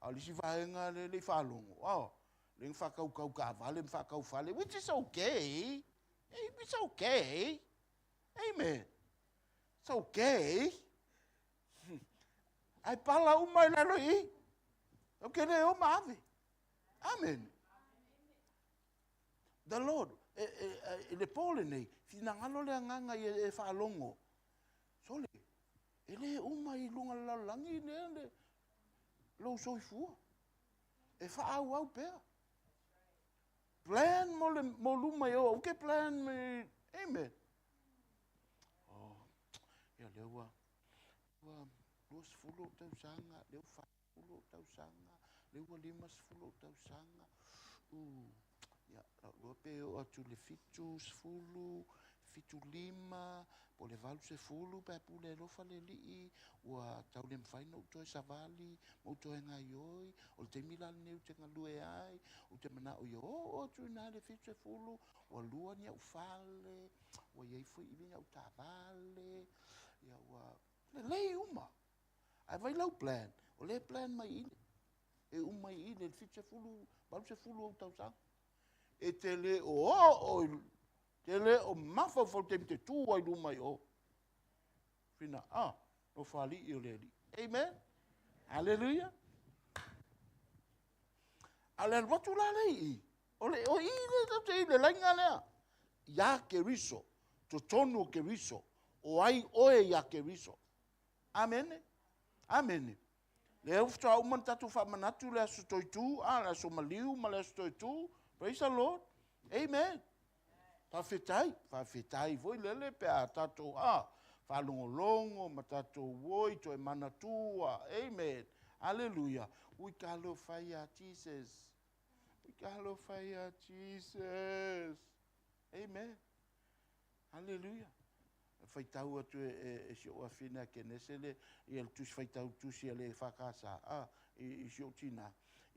a o le isi vaega le le i faalogo. Ah, le na faatautau taavale ma faatau fale, which is okay. It's okay. Amen. It's okay. Ae pala uma i lalo i i. Ou ke le o ma ave. Amen. The Lord, e, e, e, le po lenei, finagalo le agaga ia e faalogo. Sole, e le uma i luga le lalolagi lea le lou soifua. E faaauau pea. Plan mo le mo luma i o, au ke plan me, amen. Oh, ia lea ua, ua 20 tausaga, lea ua 40 ou tausaga, lea ua 50 ou tausaga, uh, ia, lau iloa pe oo atu i le 70, 75, po o le 80 pe a pule alofa le Alii, ua tau le mafai ona ou toe savali ma ou toe gaoioi, o le taimi la lenei ou te galue ai, ou te manao ia oo atu i ina i le 70, ua lua ni au fale, ua i ai foi ni au taavale, ia ua lelei uma. Ae vai lau plan, o lea e plan mai i le, e uma i le 70, 80 ou tausaga. E te le o oo i, te le o mafaufau taimi te tū ai luma i o. Whina, ah, no whali'i o le Alii. Amen. Hallelujah. A le alu atu la le i, o le, o i le tau te i le lainga lea. Iā Keriso, totonu o Keriso, o ai oe iā Keriso. Amene. Amene. Lea ua faatoa uma ona tatou faamanatu le Aso Toitū, a, le Aso Maliu ma le Aso Toitū. Praise the Lord. Amen. Faafetai, faafetai foi lele pe a tatou, a, faalogologo ma tatou oi toe manatua. Amen. Hallelujah. We talofa iā Jesus. We talofa iā Jesus. Amen. Haleluia! E faitau atu e, e, e si ou afine a Kenese le, ia le tusi faitau tusi a le EFKS, a, i, i si ou tinā,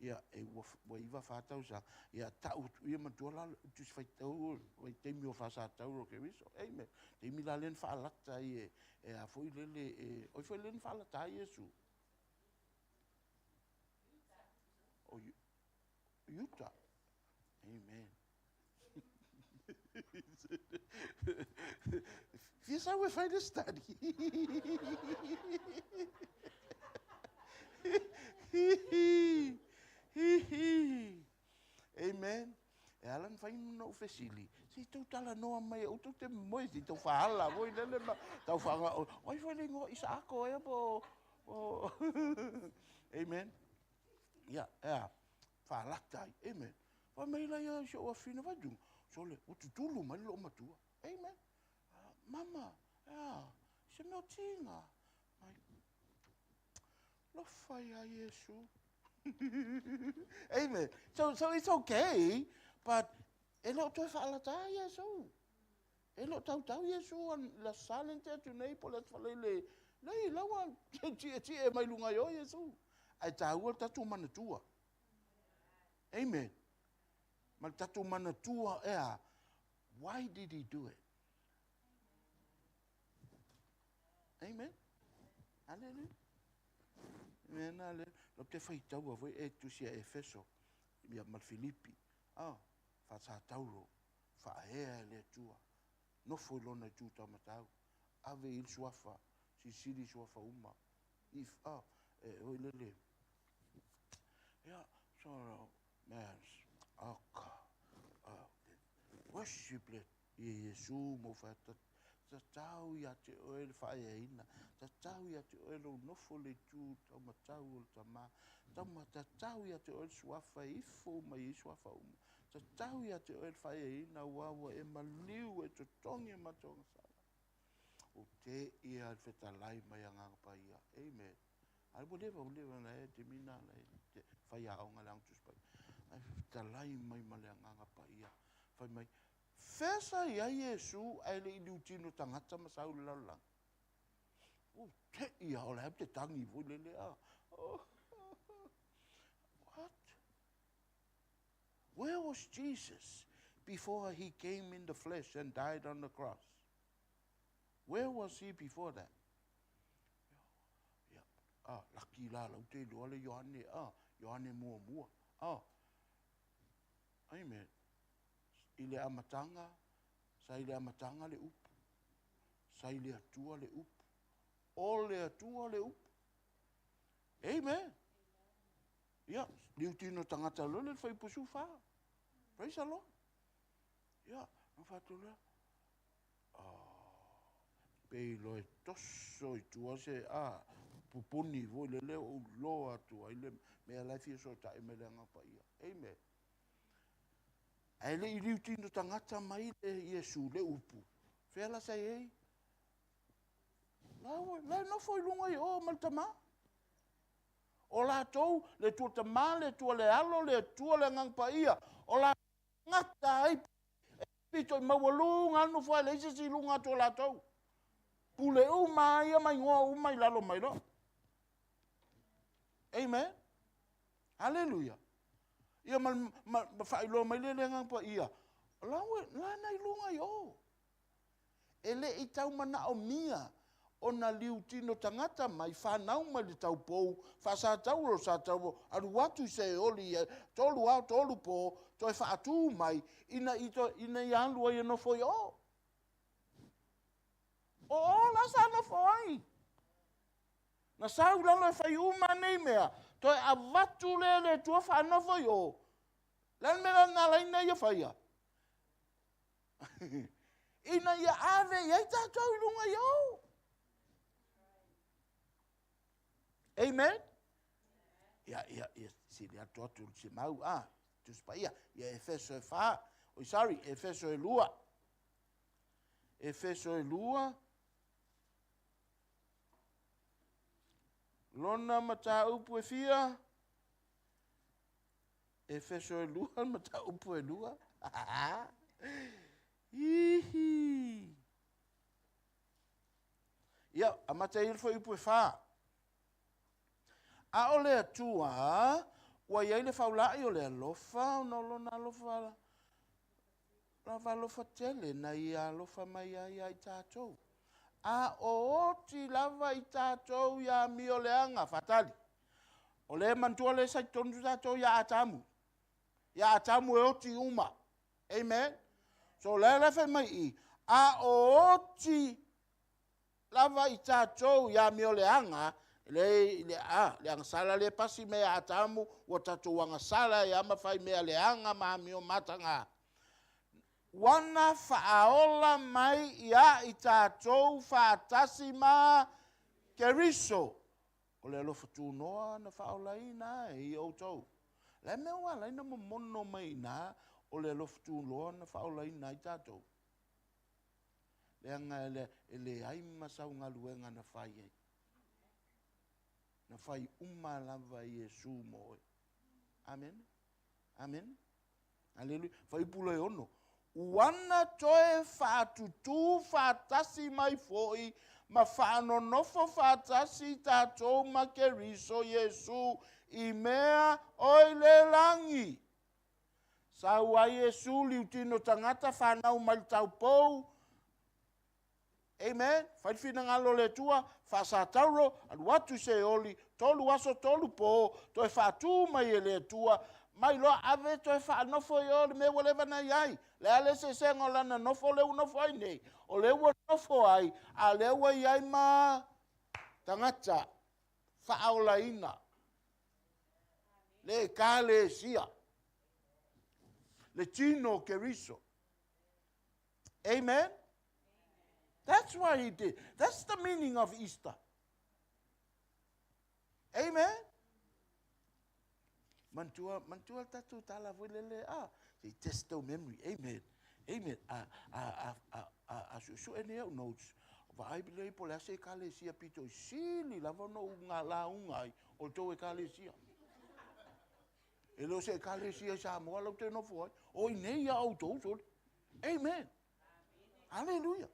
ia, e ua, ua iva whā tausaga, ia, ta'u atu ia matua la tusi faitau vaitaimi o Fāsatauro Keriso. Amen. Taimi la lea na faalata ai e, e a foi lele, e, oi foi lea na faalata ai Iesu. O Utah. Amen. Fia sau e fai le study. Amen. E ala na fai na ou fesili, se i tou talanoa mai aua tou te moe, se i tau faala foi lele ma tau whanga, oi foi le ingoa Isaako ea po, po. Amen. Ia, ea, faalata ai. Amen. Fai mai la ia i si ou afine, vai tunga, sole, ua tutulu mai le loomatua. Amen. Mama, ea, se mea o tiga. Mai, lofa iā Iesu. Amen. So, so it's okay, but e le o toe faalata Iesu. E le o tautau Iesu i le Aso Sa lea na tea atu nei po o le Aso Faraile, leai, la ua tietie mai luga i o Iesu. Ae taua le tatou manatua. Amen. Ma le tatou manatua e a? Why did he do it? Amen. Hallelujah. Amen. Hallelujah. Lau te faitaua foi e tusi a Efeso ia ma le Filipi. Ah, faasatauro, faaea e le Atua. Nofo i lona itu taumatau. Ave i le suafa, silisili i suafa uma. If, ah, e oi lele. Yeah, so, man, oh, oh, worship le Iesu mo whaata tatau ia te oe le whaeaina, tatau ia te oe lou nofo le itu taumatau o le Tama, tatau ia te oe le suafa e ifo uma i suafa uma, tatau ia te oe le whaeaina ua ua e maliu e totogi e matou agasala. O te ia le fetalai mai Agaga Paia. Amen. Ai ua leva, ua leva na e te mina na e te whai aonga le Agaga Tusi Paia. Ai fetalai mai ma le Agaga Paia. Fai mai, fesa ia Iesu ae le i liutino tagata ma sau i le lalolagi. O te ia o le au te tangi foi lele a. What? Where was Jesus before he came in the flesh and died on the cross? Where was he before that? Yeah. Ah, laki la lau te iloa le Ioane, ah, Ioane muamua. Ah. Amen. I le amataga, sa i le amataga le upu. Sa i le Atua le upu. O le Atua le upu. Amen. Ia, liutino tagata loa le fuaiupu 14. Praise the Lord. Ia, na whātu lea. Pe iloa e toso i tua se, a, pupuni foi le leo o uloa atu ai le mea la e fia sota'i mai le Agaga Paia. Amen. Ae le i liutino tagata mai le Iesu le upu. Fea la sa i ai? La, la e nofo i luga i o ma le Tama. O latou, le Atua Tama, le Atua le Alo, le Atua le Agaga Paia, o latou gata ai e pito i maualuga a le nofo ai leai se isi i luga atu o latou. Pule uma ia ma igoa uma i lalo mai loa. Amen. Hallelujah. Ia ma, ma, ma faailoa mai le le Agaga Paia, la, la na i luga i o. E le i tau manaomia ona liutino tagata mai, fanau mai le taupou, faasatauro satauro, alu atu i Seoli ia 3 ao 3 po, toe faatū mai, ina i toe, ina ia alu ai e nofo i o. O o la sa nofo ai. Na sau i lalo e fai uma nei mea, toe avatu lea e le Atua faanofo i o. Le a le mea la na ala ai na ia faia? Ina ia ave i ai tatou i luga i o. Amen. Ia, ia, ia, sili atu atu se mau, a, Tusi Paia, ia Efeso e 4, oi sorry, Efeso e 2. Efeso e 2, lona mataupu e fia, Efeso e 2, mataupu e 2. Ihi. Ia, amata ai le fuaiupu e 4. A o le Atua, ua i ai le faula'i o le alofa, ona o lona alofa lava alofa tele na ia alofa mai ai ia i tatou. A o oti lava i tatou ia amioleaga, faatali. O le manatua le sa i totonu tatou ia Atamu. Ia Atamu e oti uma. Amen. So le la fai mai i, a o oti lava i tatou ia amioleaga, le, le, a, le agasala le pasi me ia Atamu, ua tatou agasala ia ma fai mea leaga ma amio mataga. Ua na faaola mai ia i tatou faatasi ma Keriso. O le alofa tunoa na faaolaina ai i outou. Le mea ua ala ai na momono mai i ina, o le alofa tunoa na faaolaina ai tatou. Leaga e leai ma sau galuega na fai ai. Na fai uma lava e Iesu mo oe. Amen. Amen. Aleluia. Fuaiupu le 6. Ua na toe faatutū faatasi mai foi ma faanonofo faatasi tatou ma Keriso Iesu i mea o i le lagi. Sau ai Iesu liutino tagata whanau mai le taupou. Amen. Fai le finagalo o le Atua, faasatauro, alu atu i Seoli, 3 aso 3 po, toe faatū mai e le Atua, Mai loa ave toe faanofo i o le mea ua leva na i ai. Le a le eseesega o lana nofo lea ua nofo ai nei, o lea ua nofo ai, a lea ua i ai ma tagata faaolaina le ekalesia, le tino o Keriso. Amen. That's why he did. That's the meaning of Easter. Amen. Manatua, manatua le tatou tala foi lele, ah, se i test tau memory. Amen. Amen. A, a, a, a, a, a suesue nei au notes, vaai lelei po o le a se ekalesia pito i sili lava ona ou lauga ai o le tou ekalesia. E le o se ekalesia i Samoa lau te nofo ai. O i nei a outou sole. Amen. Hallelujah.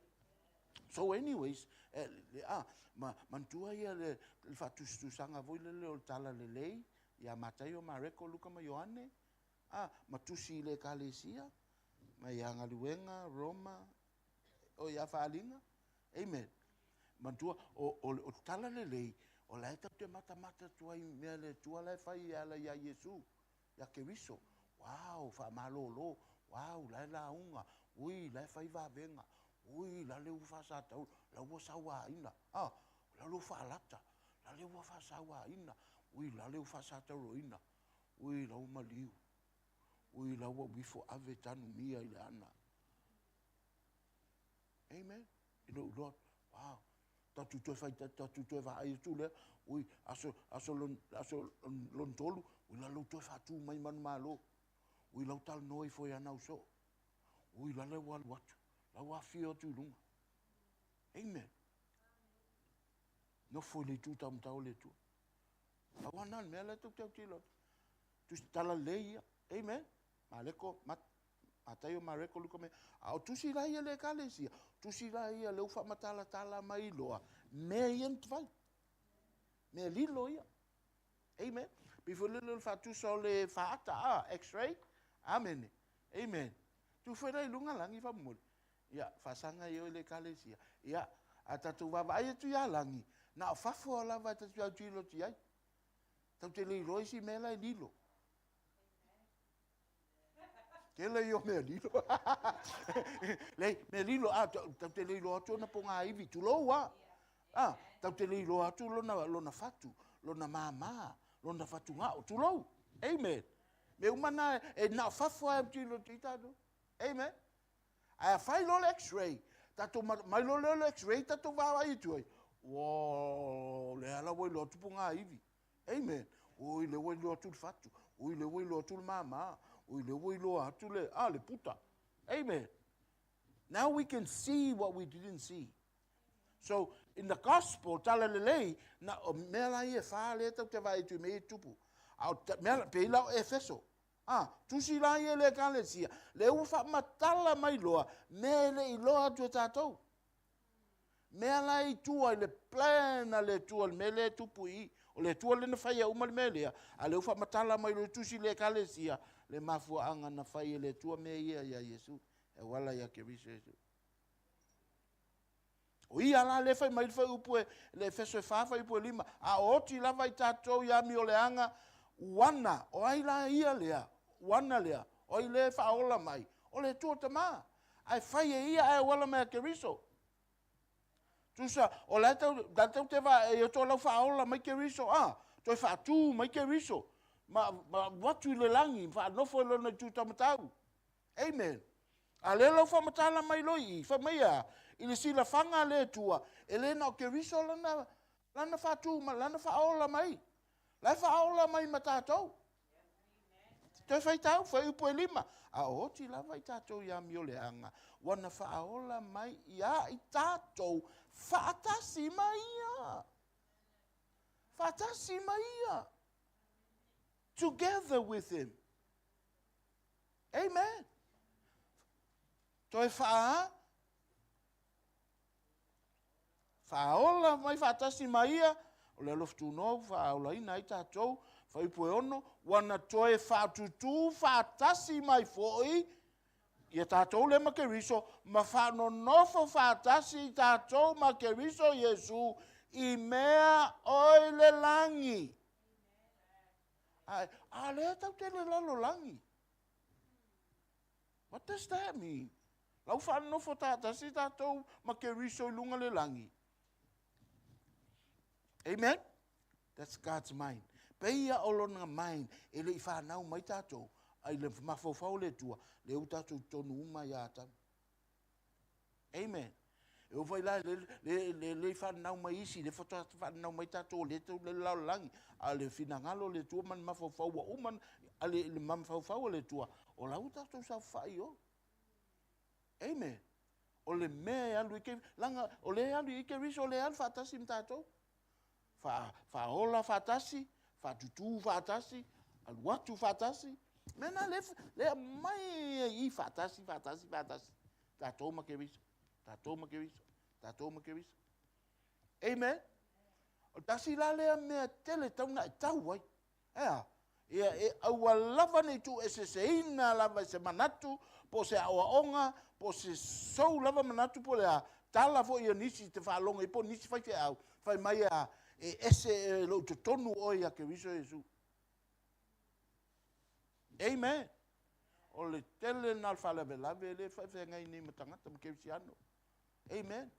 So anyways, eh, le, ah, ma, manatua ia le, le faatusatusaga foi lele o le tala lelei ia Mataio, Mareko, Luka ma Ioane, ah, ma tusi i le ekalesia, ma ia Galuega, Roma, o ia Faaliga. Amen. Manatua, o, o, o le tala lelei, o la e tatou te matamata atu ai mea le Atua la e fai e ala iā Iesu. Ia Keriso, wow, faamalolo, wow, la e lauga, ui, la e fai vavega, ui, la le ua faasataula, la ua sauaina, ah, la le ua faalata, la le ua faasauaina, ui, la le ua faasatauloina, ui, la ua maliu, ui, la ua uifo ave tanumia i le ana. Amen. I lou iloa, wow, tatou toe fai, tatou toe vaai atu lea, ui, aso, aso lon, aso lon tolu, ui la lou toe faatu mai manumalo, ui lau talanoa ifo ia nau soo, ui la le ua alu atu, la ua afio atu i luga. Amen. Nofo i le itu taumatau o le Atua. Pau lava na o le mea la e tou te autilo atu. Tusi tala lelei ia. Amen. Maleko, mat, Mataio, Mareko, Luka, me, a o tusi la ia le ekalesia, tusi la ia le ufa matalatala mai loa, mea ia na fai. Mea lilo ia. Amen. Pei foi lele o le faatusa o le faata, a, x-ray. Amene. Amen. Tu foi la i luga lagi faamolemole. Ia, faasaga i o i le ekalesia. Ia, a tatou vaavaai atu ia lagi, na o fafo lava e tatou autilo atu i ai. Tatou te le iloa isi mea la e lilo. Tele ia o mea lilo. Leai, mea lilo, a, tatou te le iloa atu ona pogaiwi, tulou a. A, tatou te le iloa atu lona, lona fatu, lona māmā, lona fatugao, tulou. Amen. Mea uma na, e na o fafo a e autilo atu i tatou. Amen. Ae a fai loa le x-ray, tatou mai loa lea o le x-ray tatou vaai atu ai, ua, lea la ua iloa atu pogaiwi. Amen. Oi, lea ua iloa atu le fatu. Oi, lea ua iloa atu le māmā. Oi, lea ua iloa atu le, ah, le puta. Amen. Now we can see what we didn't see. So, in the gospel, tala lelei, na, o mea la ia e whā lea tau te vaai atu i mea i tupu. A o ta, mea, pei la o Efeso. Ah, tusi la ia le ekalesia. Lea ua whaamatala mai loa, mea e le iloa atu e tātou. Mea la i tua i le plan a le Atua, le mea lea e tupu i i. O le Atua lea na faia uma le mea lea, a lea ua faamatala mai loa i tusi le Ekalesia, le mafuaaga na fai e le Atua mea ia iā Iesu, e auala ia Keriso Iesu. O ia la lea fai mai le fuaiupu e, le Efeso e 4 fuaiupu e 5, a o oti lava i tatou i amioleaga uana, o ai la ia lea, uana lea, o ai lea e faaola mai, o le Atua Tama. Ae fai e ia ae auala mai a Keriso. Tusa, o la e tau, la tau te va, e oto lau faaola mai Keriso, a, toe faatū mai Keriso, ma, ma atu i le lagi, faanofo i lona itu taumatau. Amen. A lea lau faamatala mai loi i, fai mai a, i le silafaga a le Atua, e le na o Keriso lana, lana faatū ma lana faaola mai. La e faaola mai ma tatou. Toe faitau, fuaiupu e lima. A o oti lava i tatou i amioleaga, ua na faaola mai iā i tatou faatasi ma ia. Faatasi ma ia. Together with him. Amen. Toe faa Faaola mai faatasi ma ia, o le alofa tunoa ua faaolaina ai tatou, fuaiupu e ono, ua na toe faatutū faatasi mai foi ia tatou lea ma Keriso, ma faanonofo faatasi tatou ma Keriso Iesu i mea o i le lagi. A, a lea tatou te le lalolagi. What does that mean? Lau whaanofo tātasi tātou ma Keriso i lunga le langi. Amen? That's God's mind. Peia o lona mind e le i whanau mai tātou, ai le mafaufau le tua, le u tātou tonu uma ia atau. Amen. E o fai la le le le le whanau mai isi, le whatoa whanau mai tātou, le tau le lalolagi, a le finagalo le tua man mafaufau ua uma, a le, le mafaufau le tua, o lau tātou sa whai o. Amen. O le mea e alu i ke, langa, o le alu i ke riso, o le alu whaatasi ma tātou. Wha, whaola whaatasi, whaatutu whaatasi, alu atu whaatasi. Mena le, le mai i whaatasi, whaatasi, whaatasi. Tātou ma ke riso. Tātou ma ke riso. Tātou ma ke riso. Amen. O tasi la lea mea tele tauna e tau ai. Ea, ia e aua lava nei tu e se seina lava e se manatu, po se aoaoga, po se sou lava manatu po le a, tala foi ia nisi te whaalonga i po nisi whai au, whai mai a e ese e lou totonu oe ia Keriso Iesu. Amen. O le tele na le whaalavelave le whai nei matangata ma Kerisiano. Amen.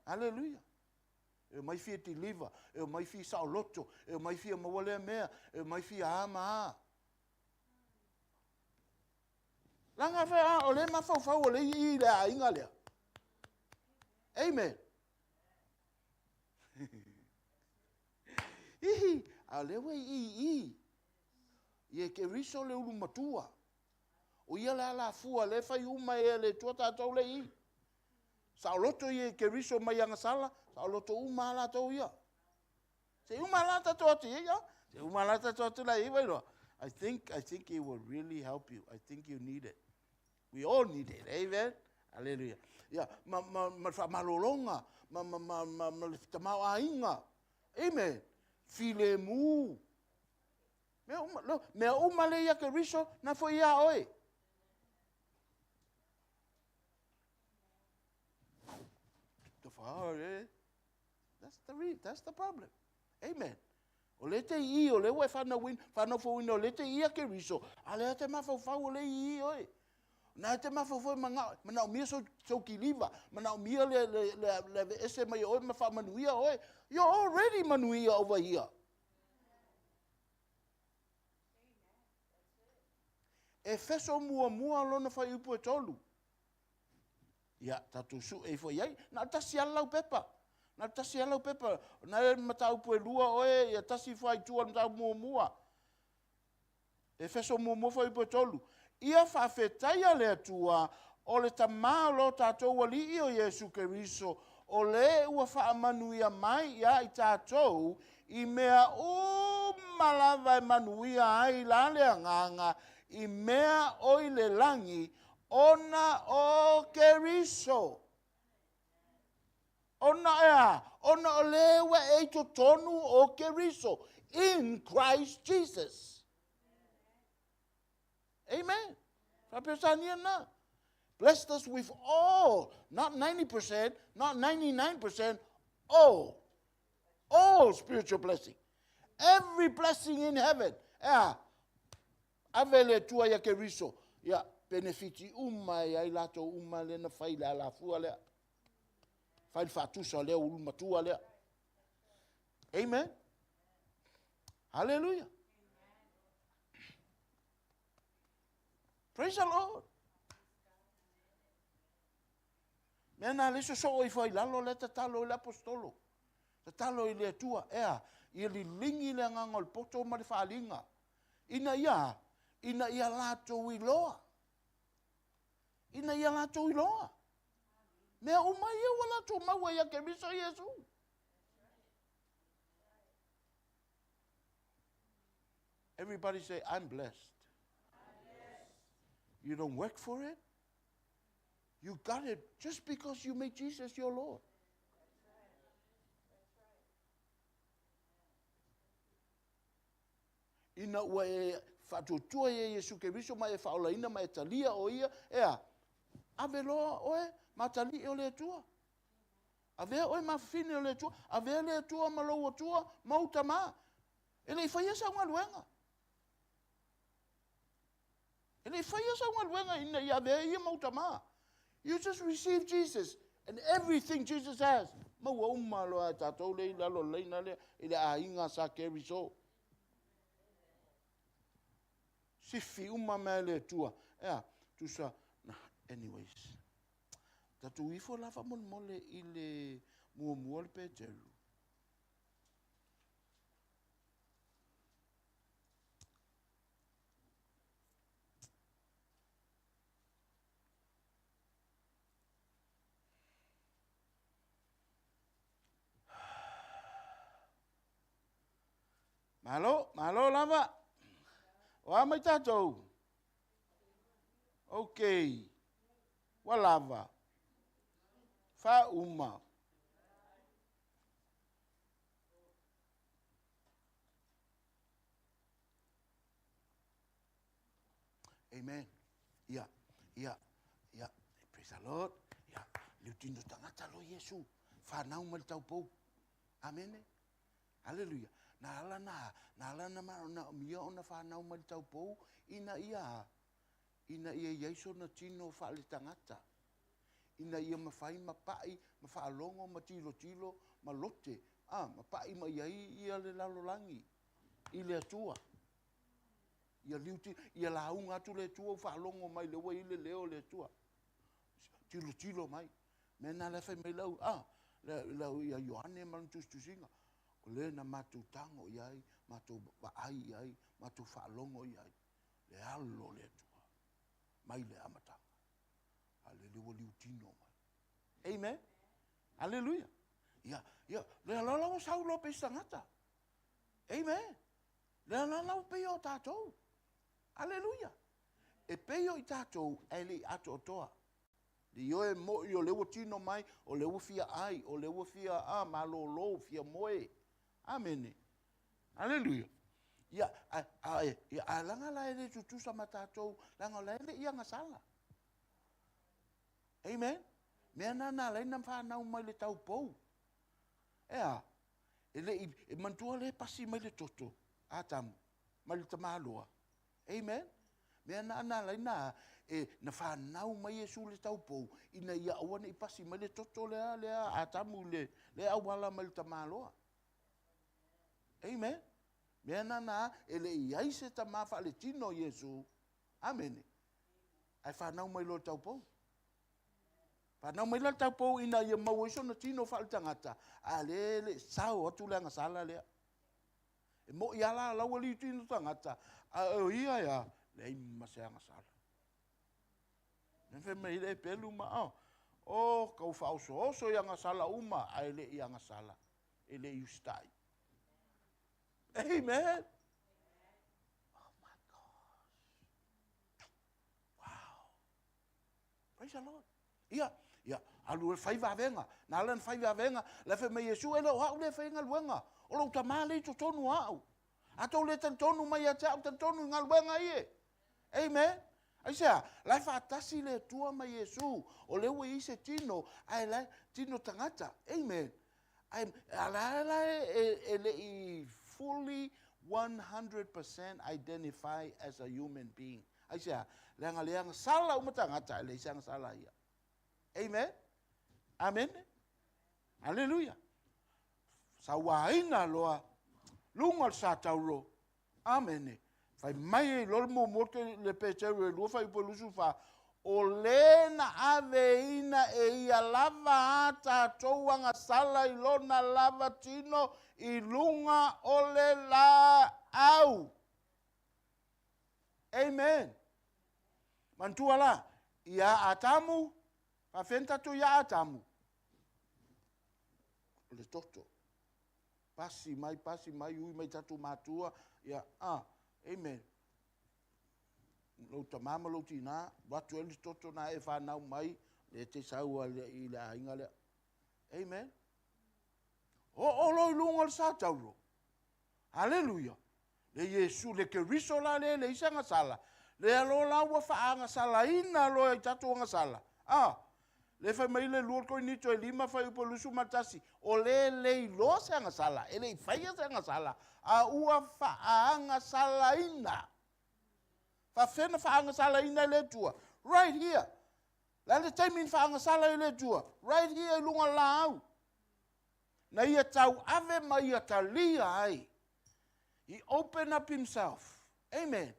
Hallelujah. E mai fia tiliva, e mai fia saoloto, e mai fia maua mea, e mai fia a ma a. Langa fe a, o le mafaufau o le i le a inga lea. Amen. Ihi, a le ua i i. I e ke riso le ulu matua. O ia le ala fua le fai uma e le tua tātou le i. Saoloto i e ke riso mai agasala, saoloto uma ala tau ia. Se uma ala tātou atu ia, se uma ala tātou atu la i wairoa. I think it will really help you. I think you need it. We all need it. Amen. Hallelujah. Yeah, ma ma ma wha ma ma ma ma ma le tamau ainga. Amen. File mu. Mea uma, lo, mea uma le ia ke riso na fo ia oe. The fire, That's the that's the problem. Amen. O le te i o le ua whanau win, whanau fo win o le te i a ke riso. A le te mafaufau o le i oe. Na te mafaufau mana mana mia so so kiliva, mana mia le le le le ese mai oe ma fa manuia oe. You're already manuia over here. E feso mua mua lona fai upu e tolu. Ia, tātou su e fo iai. Na tasi ala lau pepa. Na tasi ala lau pepa. Na e matau upu e lua oe, ia tasi fai tua matau mua mua. E feso mua mua fai upu e tolu. Ia whaafetaia le atua, o le tamā o lo tātou alii o Iesu Keriso, o le ua whaamanuia mai ia i tātou, i mea uma lava e manuia ai la le anganga, i mea o i le langi, ona o Keriso. Ona ea, ona o le ua e totonu o Keriso, in Christ Jesus. Amen. Whapesania na. Blessed us with all, not 90%, not 99%, all. All spiritual blessing. Every blessing in heaven. Ea, ave le tua ia Keriso. Ia, benefiti uma e ai lato uma le na fai le ala fua lea. Fai le whaatusa lea, ulu matua lea. Amen. Hallelujah. Praise the Lord. Mea nā le so i whai lalo le tatalo i le apostolo. Tatalo i le atua, ea, ia lilingi le anganga o le poto ma le whaalinga. Ina ia, ina ia lātou i loa. Ina ia lātou i loa. Mea uma ia ua lātou maua ia Keriso Iesu. Everybody say, I'm blessed. You don't work for it. You got it just because you made Jesus your Lord. Ina ua e whaatuatua ia Iesu Keriso mai e whaolaina mai e talia o ia, ea, ave loa oe, matali o le atua. Avea oe mafafine o le atua, avea le atua ma lou atua, mauta ma. E le i whaia sa unga luenga. E le i faia sau galuega ina ia avea ia mau tamā. You just receive Jesus and everything Jesus has. Maua uma loa e tatou lea i lalo o le laina lea i le aiga sa Keriso. Sifi uma mea e le Atua. Ea, tusa, anyways. Tatou ifo la faamolemole i le muamua le Peteru. Malo, malo lava. O a mai tatou? Ok. Ua lava. Faauma. Amen. Ia, ia, ia. Praise the Lord. Ia, liutino tagata lo Iesu. Whanau mai le taupou. Amene. Hallelujah. Na ala na, na ala na ma, na mia ona whanau mai le taupou, ina ia, ina ia iai sona tino whaale tagata. Ina ia mawhai ma pai, ma whaalogo, ma tilo tilo, ma lote, ah, ma pai ma iai ia le lalolangi, i le Atua. Ia liuti, ia lauga atu le Atua, faalogo mai le ua i le leo le Atua. Tilotilo mai. Mea na le fai mai lau, ah, le, lau ia Ioane ma lona tusitusiga. O le na matou tago i ai, matou vaai i ai, matou faalogo i ai. Le alo o le Atua. Mai le amataga. A le le ua liutino mai. Amen. Hallelujah. Ia, ia, le la la ua sau loa pei se tagata. Amen. Le la la ua pei o tatou. Hallelujah. E pei o i tatou ae le i atoatoa. Le ioe mo'i o le ua tino mai, o le ua fia ai, o le ua fia a, malolo, fia moe. Amene. Hallelujah. Ia, a, a, ia, a laga la e le tutusa ma tatou, laga la e le i agasala. Amen. Mea na na alai na whanau mai le taupou. Ea, e le i, e manatua le pasi mai le toto, Atamu, mai le tamaloa. Amen. Mea na na alai na, e, na whanau mai Iesu le taupou, ina ia aua ne i pasi mai le toto lea, lea Atamu le, le auala mai le tamaloa. Amen. Mea na na, e le i ai se tama faaletino Iesu. Amene. Ae whanau mai loa le taupou. Whanau mai la le taupou ina ia maua ai sona tino faaletagata, a le le sao atu le agasala lea. E mo'i a la lau ali tino tagata, a o ia ia, leai ma se agasala. Me fai mai le pelu ma o, o kau whaosooso i agasala uma, a e le i agasala, e le i ustai. Amen. Oh my gosh. Wow. Praise the Lord. Ia, ia, alu e fai vavenga. Na ala na fai vavenga, le fai mai Iesu, e le o au le fai galuega. O lou tamā le i totonu o au. A tou le talitonu mai ia te au, talitonu i galuega ie. Amen. Aisea, la e faatasi le Atua ma Iesu, o lea ua i ai se tino, ae la e tino tagata. Amen. Ae, a la la e, e le i fully 100% identify as a human being. Aisea, leaga le agasala uma tagata, ae leai se agasala ia. Amen. Amen. Hallelujah. Sauaina loa, luga o le sa taulo. Amene. Fai mai ai loa le muamua ke le Peteru e lua fuaiupu e 24, o le na aveina e ia lava a tatou agasala i lona lava tino i luga o le laau. Amen. Manatua la, ia Atamu, faafefea na tatou ia Atamu? O le toto. Pasi mai, pasi mai, ui mai tatou matua, ia, ah, amen. Lou tamā ma lou tinā, alu atu ai le toto na e whanau mai, le te sau i le aiga lea. Amen. Oo loa i luga o le sa taulo. Haleluia. Le Iesu, le Keriso la lea e leai se agasala, lea loa la ua faaagasalaina loa i tatou agasala. Ah, le fai mai le 2 Korinito e 5 fuaiupu e 21, o le le iloa se agasala, e le i faia se agasala, a ua faaagasalaina. Faafefea na faagasalaina e le Atua? Right here. Le a le taimi na faagasala ai e le Atua? Right here i luga o le laau. Na ia tauave ma ia talia ai. He opened up himself. Amen.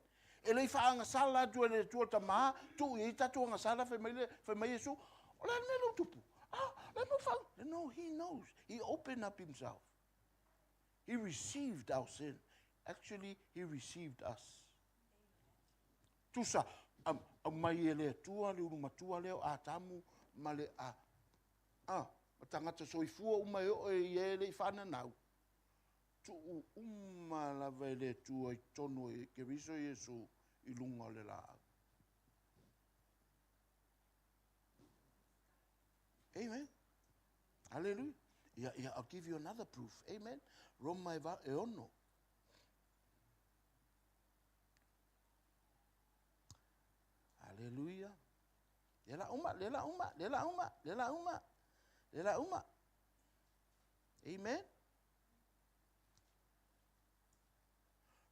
E le i faagasala atu e le Atua Tama, tuu i ai tatou agasala, fai mai, le, fai mai Iesu, o le a le mea lea ua tupu? Ah, le mea ua No, he knows. He opened up himself. He received our sin. Actually, he received us. Tusa, aumai e le Atua le ulumatua lea o Atamu ma le a, a, ma tagata soifua uma e oo i e le i faananau. Tuu uma lava e le Atua i totonu o Keriso Iesu i luga o le laau. Amen. Hallelujah. Yeah, yeah, I'll give you another proof. Amen. Roma e, va, e ono. Hallelujah. Le la uma, le la uma, le la uma, le la uma, le la uma. Amen.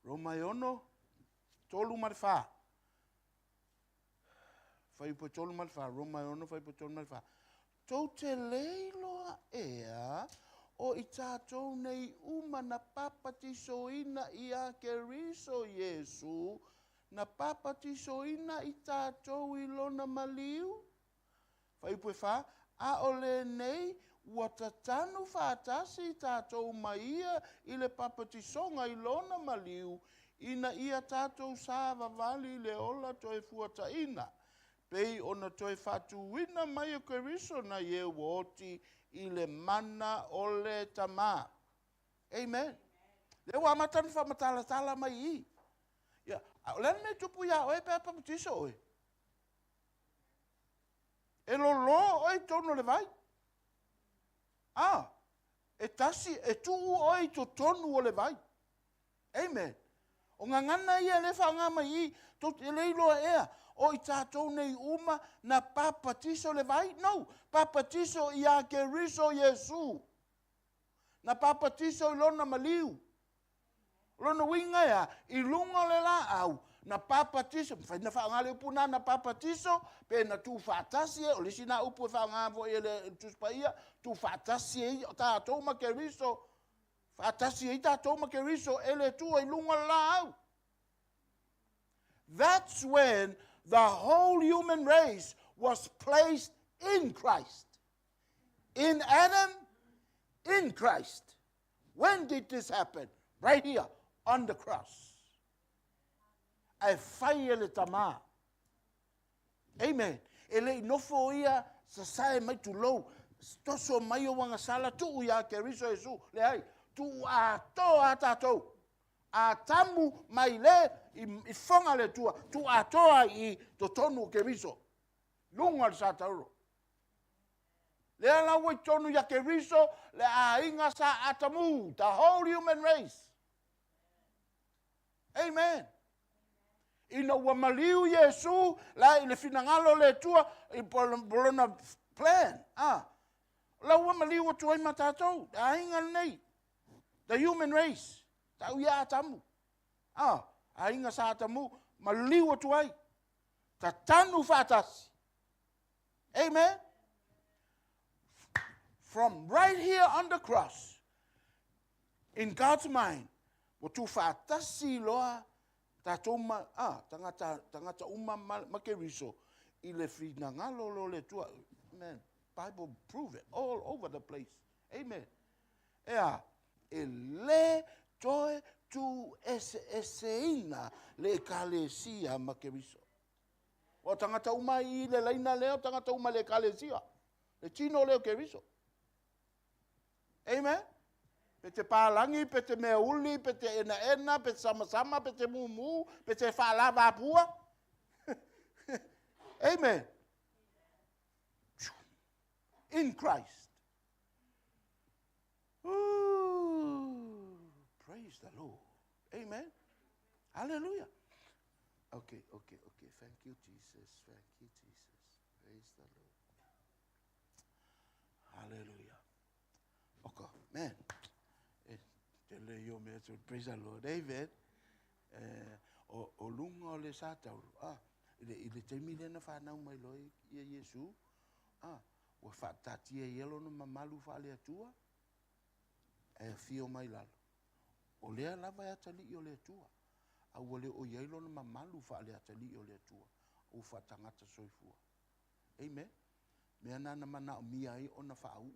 Roma e ono, tolu ma le wha. Fuaiupu e 3 ma le 4, Roma e 6, fuaiupu e 3 ma le 4. Tou te le iloa ea o i tatou nei uma na papatisoina iā Keriso Iesu, na papatisoina i tatou i lona maliu? Fuaiupu e 4, A o lenei ua tatanu faatasi tatou ma ia i le papatisoga i lona maliu, ina ia tatou savavali i le ola toe fuataina, pei ona toe faatuina mai e Keriso nai e ua oti i le mana o le Tama. Amen. Lea ua amata ona faamatalatala mai i i. Ia, a o le a le mea e tupu iā oe pe a papatiso oe? E lolo oe i totonu o le vai. A, e tasi, e tuu oe i totonu o le vai. Amen. O gagana ia lea e faaaoga mai i i, tou te le iloa ea, o i tatou nei uma na papatiso le vai? No, papatiso iā Keriso Iesu. Na papatiso i lona maliu. O lona uiga e a? I luga o le laau, na papatiso, mafai ona faaaoga le upu lena, na papatiso, pe na tuufaatasi e, o le isi lena upu e faaaoga foi e le Tusi Paia, tuufaatasi ai tatou ma Keriso, faatasi ai tatou ma Keriso e le Atua i luga o le laau. That's when the whole human race was placed in Christ. In Adam, in Christ. When did this happen? Right here, on the cross. Ae fai e le Tama. Amen. E le i nofo ia sasae mai tulou, toso mai ou agasala, tuu iā Keriso Iesu. Leai, tuu atoa a tatou. Atamu mai le i foga le Atua, tuu atoa i totonu o Keriso. Luga o le satauro. Lea la ua i totonu ia Keriso le aiga sa Atamu, the whole human race. Amen. Ina ua maliu Iesu la i le finagalo o le Atua i lona plan. Ah, la ua maliu atu ai ma tatou, le aiga lenei. The human race. Tau ia Atamu. Ah, aiga sa Atamu, maliu atu ai. Tatanu faatasi. Amen. From right here on the cross, in God's mind, ua tuufaatasi loa tatou ma, ah, tagata, tagata uma ma, ma Keriso i le finagalo loa o le Atua. Man, Bible prove it all over the place. Amen. E a, e le toe tuueseeseina le Ekalesia ma Keriso. Ua tagata uma i le laina lea, o tagata uma i le Ekalesia. Le tino lea o Keriso. Amen. Pe te pālagi, pe te mea uli, pe te enaena, pe te samasama, pe te mumu, pe te faalavapua. Amen. In Christ. Ooh, praise the Lord. Amen. Hallelujah. Okay, okay, okay. Thank you, Jesus. Thank you, Jesus. Praise the Lord. Hallelujah. Okay, man. Eh, tele yo me so praise the Lord. Amen. Eh, O, o luga o le satauro, a, i le, i le taimi lea na fanau mai loa ia Iesu, a, ua faataatia i ai lona mamalu faale-Atua, ae afio mai lalo. O lea lava e atalii o le Atua, a ua le o i ai lona mamalu faale-atalii o le Atua, ua faatagata soifua. Amen. Mea na na manaomia ai ona faauu.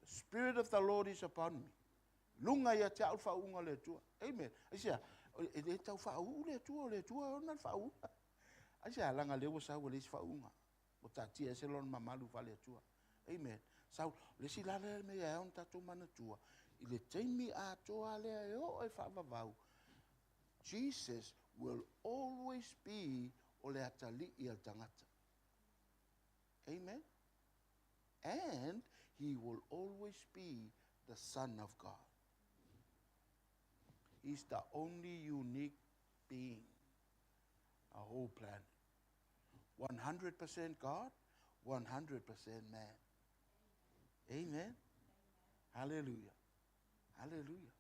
The Spirit of the Lord is upon me. Luga ia te au le faauuga o le Atua. Amen. Aisea, e le tau faauu le Atua, o le Atua e ona le faauuga. Aisea, leaga lea ua sau ua leai se faauuga. Ua taatia ese lona mamalu faale-Atua. Amen. Sau, le isi la lea mea e ao ona tatou manatua, i le taimi atoa lea e oo i faavavau, Jesus will always be o le atalii a le tagata. Amen. And he will always be the Son of God. He's the only unique being, a whole planet. 100% God, 100% man. Amen. Hallelujah. Hallelujah.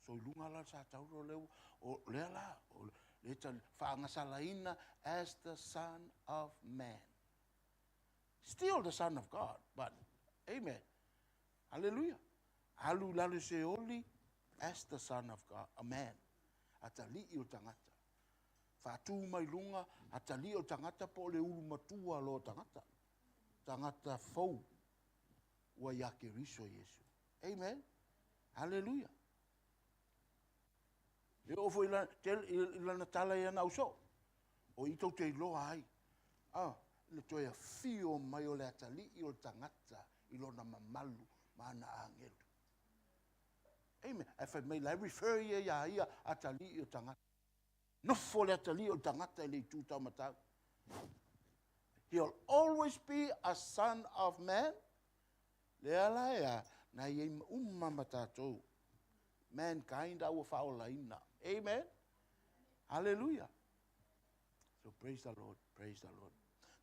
So i luga la sa tauro le o lea la o le ta whaangasalaina as the Son of Man. Still the Son of God, but amen. Hallelujah. Alu lalo se oli as the Son of God, a man. Atalii o tangata. Faatū mai luga, atalii o tagata po o le ulu matua loa o tagata. Tagata fou ua iā Keriso Iesu. Amen. Haleluia. E oo foi i lana tala i ana ausoo, o i tou te iloa ai, a, le toe afio mai o le atalii o le tagata i lona mamalu ma ana agelu. Amen. Ae fai mai la e refer ia iā ia atalii o tagata. Nofo le atalii o le tagata i le itu taumatau. He'll always be a son of man. Lea la e a, na i ai uma ma tatou. Mankind a ua faaolaina. Amen. Hallelujah. So praise the Lord, praise the Lord.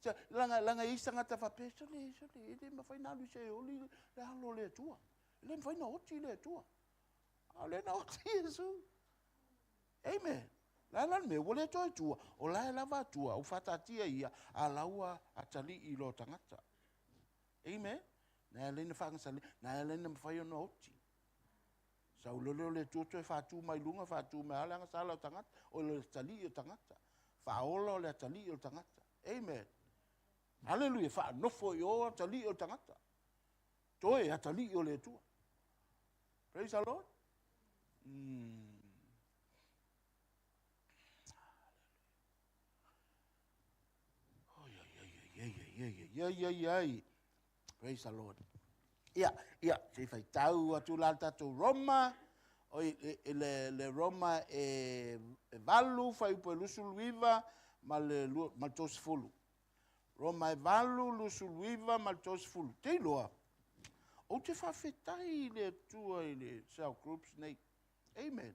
So, langa, langa i sangata whapea, sole, sole, e le mawhai na alu se oli le alo le atua. E le mawhai na oti le atua. A le na oti Iesu. Amen. La la le mea, ua le toe tua, o la e lava atua, u whatatia ia, a laua atalii i lo tangata. Amen. Na e leina whangasale, na e leina mawhai ona oti. Sa ulele o le Atua toe faatu mai luga, faatu mai ale agasala o tagata, o le atalii o tagata. Faaola o le atalii o le tagata. Amen. Haleluia, faanofo i o atalii o le tagata. Toe atalii o le Atua. Praise the Lord. Oi, ai, ai, ai, ai, ai, ai, ai, ai. Praise the Lord. Ia, ia, se i faitau atu la le tatou Roma, oi, le, le, le Roma e, e valu, fuaiupu e 29 ma le, ma le 30. Roma e 8, 29 ma le 30. Te iloa, ou te faafetai i le Atua i le cell groups nei. Amen.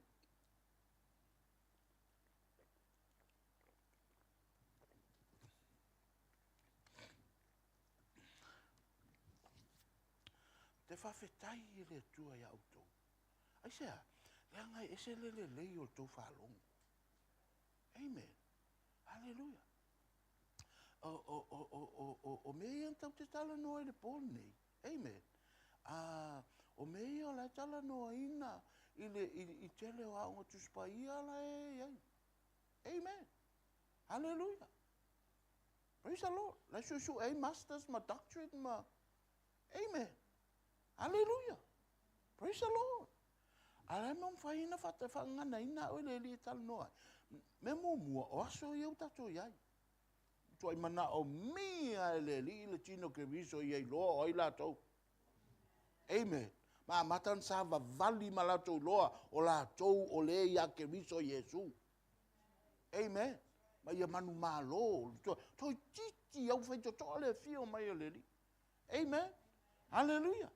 Te faafetai i le Atua iā outou. Aisea? Leaga e ese le lelei o le tou faalogo. Amen. Haleluia. O, o, o, o, o, o, o mea ia na tatou te talanoa i le po lenei. Amen. Ah, o mea ia o la e talanoaina i le, i, i tele o aoga Tusi Paia la e i ai. Amen. Haleluia. Praise the Lord. La e suesue ai masters ma doctorate ma... Amen. Haleluia. Praise the Lord. A la e mea mawhai ina whaanganaina au e le li e talanoa ai. Mea muamua, o aso ia ua tatou i ai. Tuai manaomia e le Alii le tino Keriso ia iloa o ai latou. Amen. Ma amata ona savavali ma latou iloa o latou o le ia Keriso Iesu. Amen. Ma ia manumalo, toeitiiti au faitotoa le afio mai o le Alii. Amen. Hallelujah.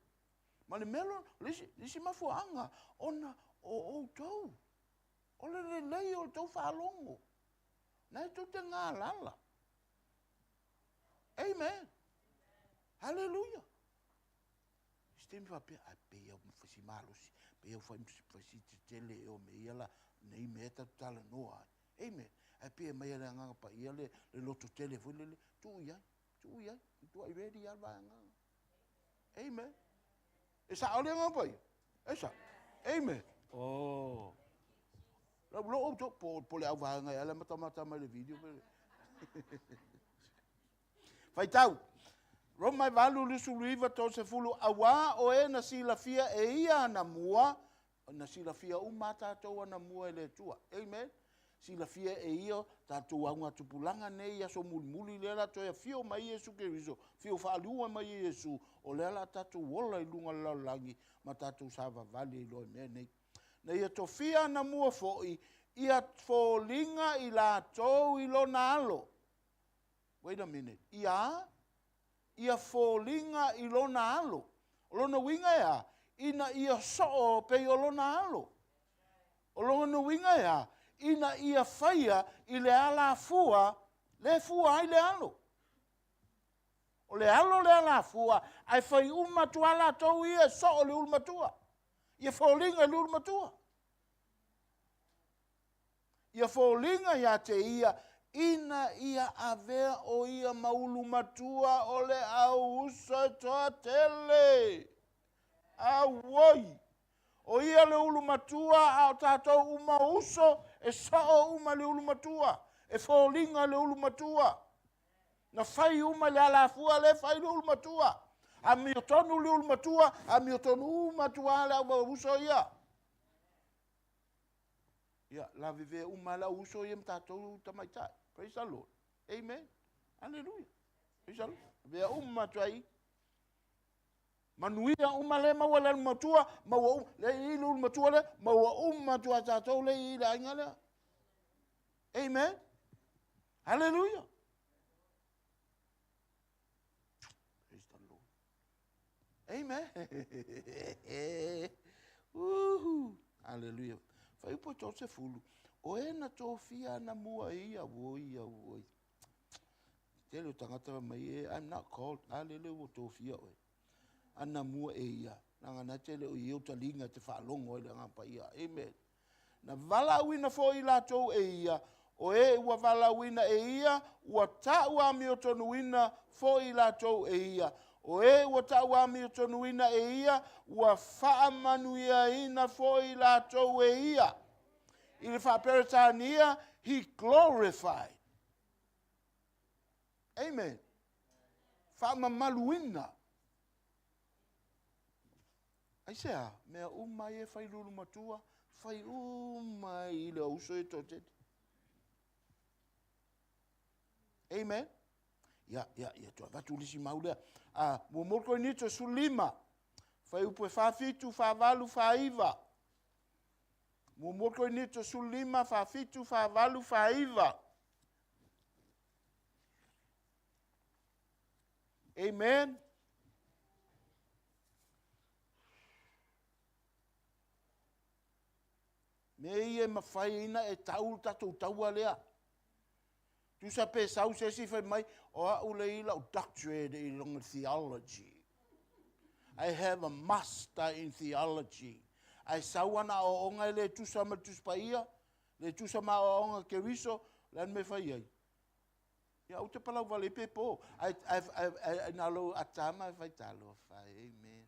Ma le mea lona, le isi, le isi mafuaaga, ona o outou, o le lelei o le tou faalogo. Na e tou te galala. Amen. Hallelujah. Se taimi faapea, ai pei au fai si malosi, pei au fai, fai si tetele e o me ia la. Nei mea e tatou talanoa ai. Amen. Ae pei e aumai e le Agaga Paia le, le lototele foi lele, tuu i ai, tuu i ai, matuai ready lava le vaega. Amen. E sao le Agaga Paia? E sao. Amen. Oh. Lau lo outou, po, po le au vaega e ala matamata mai le video. Faitau. Roma e 8, 29, 30, auā o e na silafia e ia anamua, na silafia uma a tatou anamua e le Atua. Amen. Silafia e ia tatou augatupulaga nei i aso mulimuli lea la toe afio mai Iesu Keriso, afio faaliua mai Iesu, o lea la tatou ola i luga o le lalolagi ma tatou savavali ai loa i mea nei. Na ia tofia anamua foi ia foliga i latou i lona alo. Wait a minute. Ia a? Ia foliga i lona alo. O lona uiga e a? Ina ia soo pei o lona alo. O lona uiga e a? Ina ia faia i le alafua le fua ai le alo. O le alo le alafua, ae fai uma atu lava latou ia e soo le ulu matua. Ia foliga i le ulu matua. Ia foliga ia te ia ina ia avea o ia ma ulu matua o le au uso e toatele. Auoi! O ia le ulu matua a o tatou uma uso e soo uma le ulu matua, e foliga le ulu matua. Na fai uma i le alafua lea e fai le ulu matua. Amiotonu le ulu matua, amiotonu uma atu lava le au uso ia. Ia, lavevea uma lava le au uso ia ma tatou tamaitai. Praise the Lord. Amen. Hallelujah. Praise the Lord. Vea uma atu ai. Manuia uma le maua le ulu matua, maua uma, le i le ulu matua le, maua uma atu a tatou le i le aiga lea. Amen. Hallelujah. Praise the Lord. Amen. Uhu. Hallelujah. Whaiupo tō se fulu. O e na tōfia ana mua i ia, woi, ia, woi. Tele o tangata mai e, I'm not called. A lele ua tōfia oe. Ana mua e ia. Nanga na tele o i o talinga te whaalongo ai le agaga paia. Amen. Na valaauina foi latou e ia, o e ua valaauina e ia, ua tauamiotonuina foi latou e ia. O e ua tauamiotonuina e ia, ua faamanuiaina foi latou e ia. I le faa-Peretania, he glorified. Amen. Faamamaluina. Aisea? Mea uma ia e fai lulu matua, fai uma i le uso e toatele. Amen. Ia, ia, ia, toe avatu le isi mau lea. Ah, muamua Korinito 15, fuaiupu e 47, 48, 49. Muamua Korinito 15, 47, 48, 49. Amen. Mea ia e mafai ai na e tau le tatou taua lea. Tusa pe sau se isi fai mai, o au le i lau doctorate i lona theology. I have a master in theology. Ae sau ana aoaoga e le tusa ma le Tusi Paia, le tusa ma aoaoga Keriso, le a le mea e fai ai? Ia aua te palau vale ai pe po. Ai, ai, ai, ai, na lou atama e fai talofa. Amen.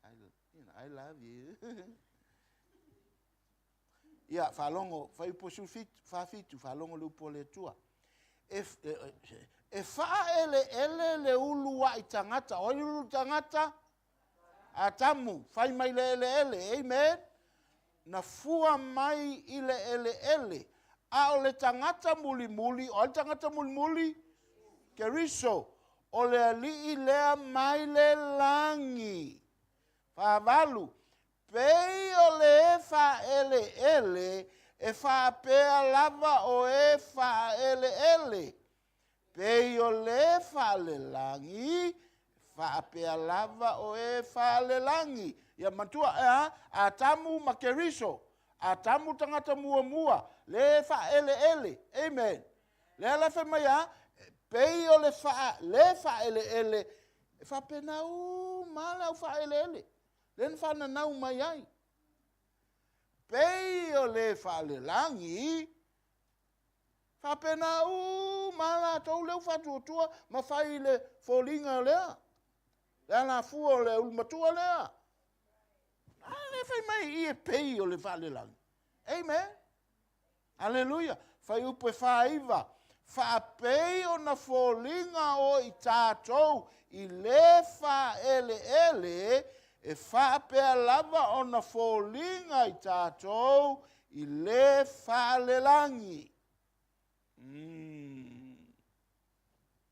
I, you know, I love you. Ia, faalogo, fuaiupu 47, faalogo le upu a le Atua. E, e, e, e faaeleele le uluai tagata. O ai le ulu tagata? Atamu, fai mai le eleele. Amen. Na fua mai i le eleele. A o le tagata mulimuli, o ai le tagata mulimuli? Keriso. O le alii lea mai le lagi. 48, Pei o le e faaeleele, e faapea lava o e faaeleele. Pei o le faalelagi, faapea lava o e faalelagi. Ia manatua, e a? Atamu ma Keriso. Atamu tagata muamua, le faaeleele. Amen. Lea la fai mai a, pei o le faa, le faaeleele, e faapena uma lava le au faaeleele. Lea na faananau mai ai. Faapei o le faalelagi, faapena uma latou lea ua faatuatua ma fai i le foliga lea, le alafua o le ulumatua lea. A lea fai mai i i e pei o le faalelagi. Amen. Aleluia. Fuaiupu e 49. Faapei ona foliga o i tatou i le faaeleele, e faapea lava ona foliga i tatou i le faalelagi.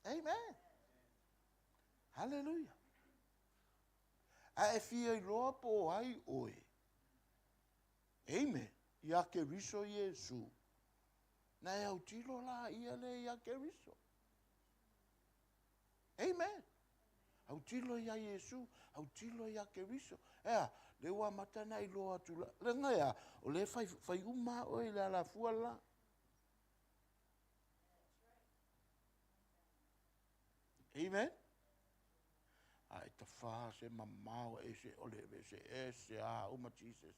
Amen. Hallelujah. A e fia iloa po o ai oe. Amen. Ia Keriso Iesu. Na e autilo la ia le ia Keriso. Amen. Autilo ia Iesu, autilo ia Keriso. Ea, le ua amata na iloa atu la. Le ngai a, o le fai, fai uma oe i le alafua la. Amen. A e tafā se mamao e se o le ese ese a uma Jesus.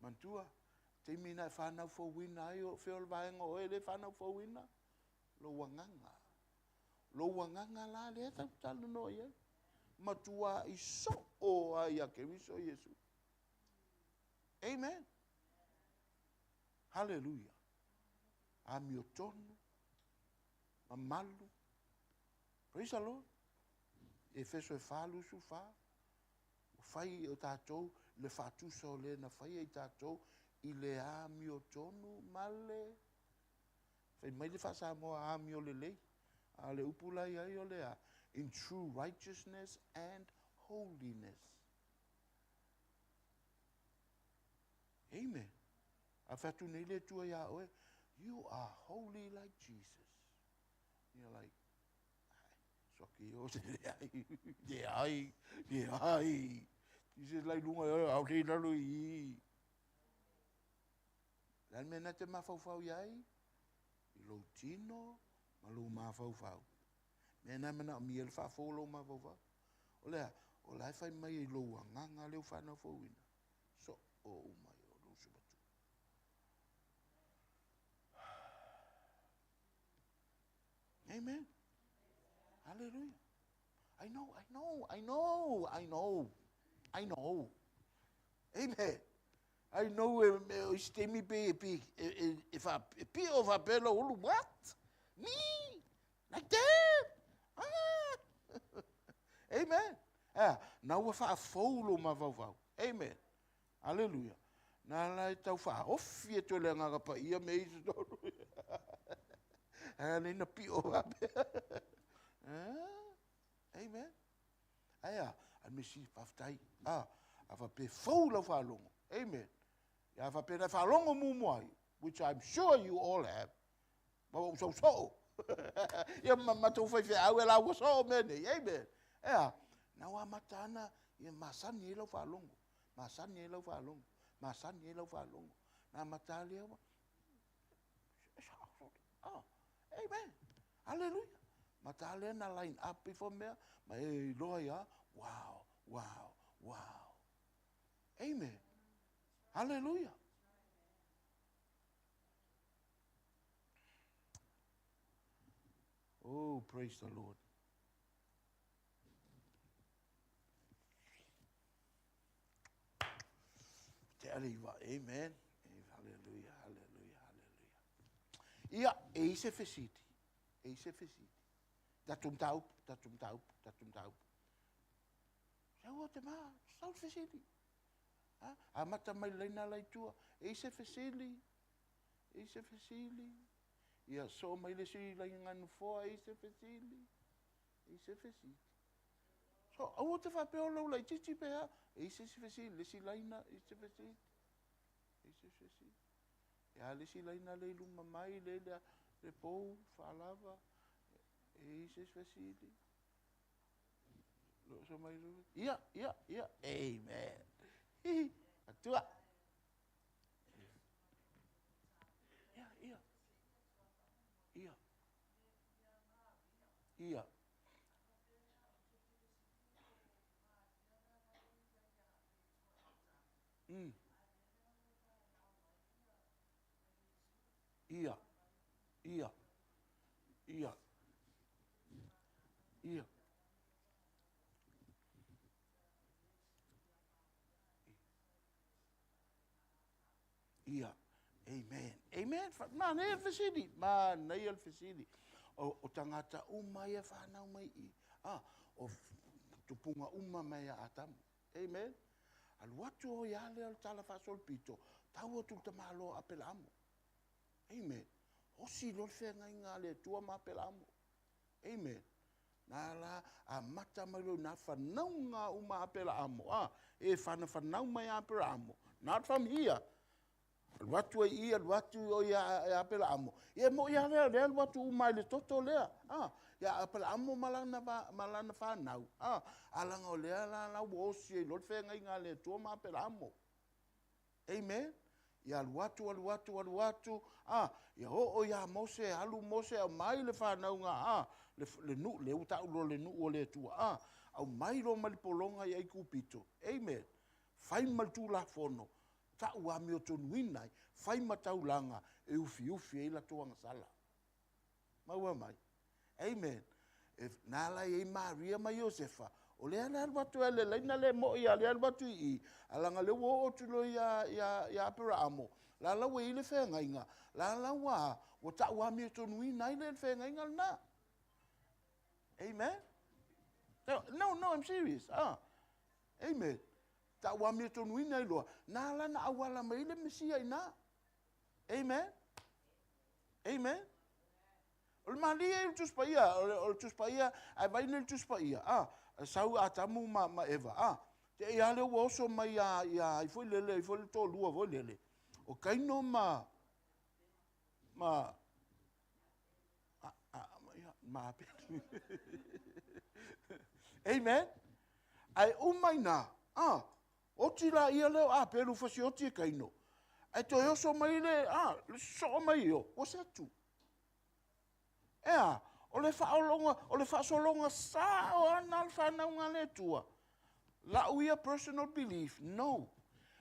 Mantua, taimi na e whanau fouina ai o fea o le vaega o oe le whanau fouina, lou agaga. Lou agaga la lea tatou talanoa i ai. Matua i soo ai ia Keriso Iesu. Amen. Hallelujah. Amiotonu, mamalu. Praise the Lord. Efeso e 4:24. Ua fai e o tatou le faatusa o le na faia i tatou i le amiotonu ma le fai mai le faa-Samoa amio lelei. A o le upu la i ai o le a, in true righteousness and holiness. Amen. A fai atu nei le Atua iā oe, you are holy like Jesus. You're like, soki o se leai, leai, leai. Jesus lai lunga i oe, au te lalo i i. Le a le mea na te mafaufau i ai? I lou tino ma lou mafaufau. Mea na manaomia le faafou o lou mafaufau. O le a, o la e fai mai i lou agaga lea ua fanau fouina. So o uma i o lou sumatu. Amen. Hallelujah. I know, I know, I know, I know, I know. Amen. I know e, e, o isi taimi pe, pe, e, e, e, wha, e pio whapea lau ulu, what? Me? Like that? Ah! Amen. Ea, na ua faafou lou mafaufau. Amen. Aleluia. Na la e tau faaofi atu e le Agaga Paia mea i totonu. Ae nei na pio faapea. Ah, amen. Ae a, a mesi faafetai. Ah, a faapea fou lau faalogo. Amen. Ia faapea na faalogo muamua ai, which I'm sure you all have. Ma ua sau soo. Ia ma matou faifeau e lauga soo mea nei. Amen. Ea, na ua amata ana, ia masani ai lau faalogo. Masani ai lau faalogo. Masani ai lau faalogo. Na amata lea ua. Oh, amen. Hallelujah. Mata lea na line up ifo mea, ma e iloa ia, wow, wow, wow. Amen. Hallelujah. Oh, praise the Lord. Te ale iwa. Amen. Hallelujah, hallelujah, hallelujah. Ia, e i se fesili. E i se fesili. Tatou mataupu, tatou mataupu, tatou mataupu. Sau o te ma, sau le fesili. Ha? Amata mai le laina la i tua. E i se fesili. E i se fesili. Ia, soo mai le isi laina nofoa, e i se fesili. E i se fesili. So, aua te faapea o lau laitiiti pe a. E i se isi fesili, le isi laina, e i se fesili. E i se fesili. E a le isi laina le i luma mai, le le, le pou, faalava. E i se isi fesili. Lo so mai lu. Ia, ia, ia. Amen. Hihi. Atua. Ia, ia. Ia. Ia. Ia. Ia. Ia. Ia. Ia. Amen. Amen. Manaia le fesili. Manaia le fesili. O, o tagata uma ia whanau mai i. Ah, o tupunga uma mai a Atamu. Amen. Alu atu o ia lea o le tala faasolopito, tau atu le tamaloa Apelaamo. Amen. Osi loa le feagaiga a le Atua ma Apelaamo. Amen. Na la amata mai loa i na fanauga uma a Apelaamo. Ah, e whanafanau mai a Apelaamo. Not from here. Alu atu ai i, alu atu o ia e Apelaamo. Ia mo ia lea, lea alu atu uma i le toto lea. Ah, ia Apelaamo ma lana, ma lana whanau. Ah, alanga o lea la la ua osi ai loa le feagaiga a le Atua ma Apelaamo. Amen. Ia alu atu, alu atu, alu atu, a, ia oo iā Mose, alu Mose aumai le fanauga, a, le, le nuu, lea ua tau loa le nuu o le Atua, a, aumai loa ma le pologa i Aikupito. Amen. Fai ma le Tulafono, tau amiotonuina ai, fai ma taulaga e ufiufi ai latou agasala. Maua mai. Amen. E, na ala i ai Maria ma Iosefa, o lea le alu atu e le laina le mo'i a le alu atu i i, a laga lea ua oo atu loa ia, ia, ia Aperaamo, la la ua i ai le feagaiga, la la ua, ua tau amiotonuina ai le feagaiga lena. Amen. No, no, I'm serious. Ah. Amen. Tau amiotonuina ai loa, na ala na auala mai le Mesia ina. Amen. Amen. O le malie i le Tusi Paia, o le, o le Tusi Paia, ae vai nei le Tusi Paia, ah, sau Atamu ma, ma Eva, ah, te i a lea ua oso mai ia, ia ai foi lele, ai foi le toalua foi lele, o Kaino ma, ma, a, a, ia, ma Apelu. Amen. Ae uma ina, ah, Oti la ia lea o Apelu fasioti e Kaino, ae toe oso mai le, a, le sosoo mai io, ua Setu. Ea, o le faaologa, o le faasologa sao ana le whanauga a le Atua. La'u ia personal belief, no.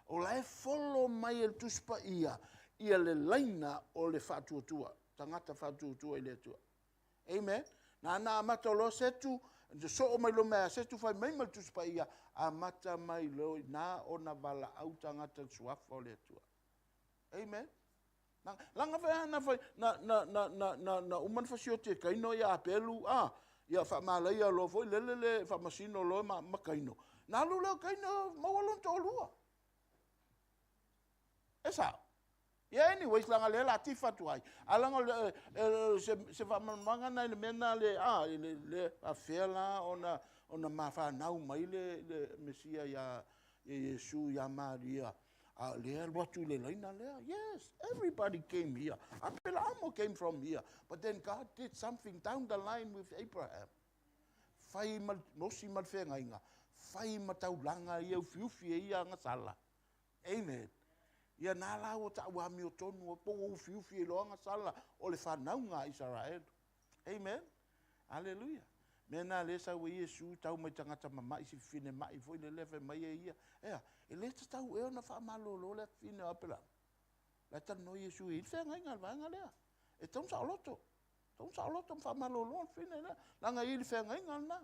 O la e follow mai e le Tusi Paia ia le laina o le faatuatua, tagata faatuatua i le Atua. Amen. Nana amata loa Setu, soo mai loa mai a Setu fai mai ma le Tusi Paia, amata mai loa ina ona valaau tagata le suafa o le Atua. Amen. Na, langa fai na fai, na, na, na, na, na, na uma na fasioti e Kaino ia Apelu, a, ia faamalaia loa foi lele le faamasino loa ma, ma Kaino. Na alu lea o Kaino maua lona toalua. E sao. Ia anyways leaga lea la tifa atu ai. A leaga o le, se, se faamalamalamaga na i le mea na le, a, le, le, afea la ona, ona mafanau mai le, le Mesia ia, ia Iesu ia Maria. A lea alu atu i le laina lea. Yes, everybody came here. Apelaamo came from here. But then God did something down the line with Abraham. Fai ma, osi ma le feagaiga, fai ma taulaga ia ufiufi e ia agasala. Amen. Ia nā la ua ta'u amiotonu po ua ufiufi e loaga sala o le fanauga a Isaraelu. Amen. Aleluia. Mea nā lea sau ai Iesu tau mai tagata mama'i si fafine ma'i foi le lea fai mai e ia, ea, e lē tatau ea ona faamalōlō le afafine o Apelama? La e talanoa Iesu e i ai le feagaiga a le vaega lea. E tatau ona saoloto. Tau saoloto ma faamalolo le fine lea. Leaga e i ai le feagaiga lena.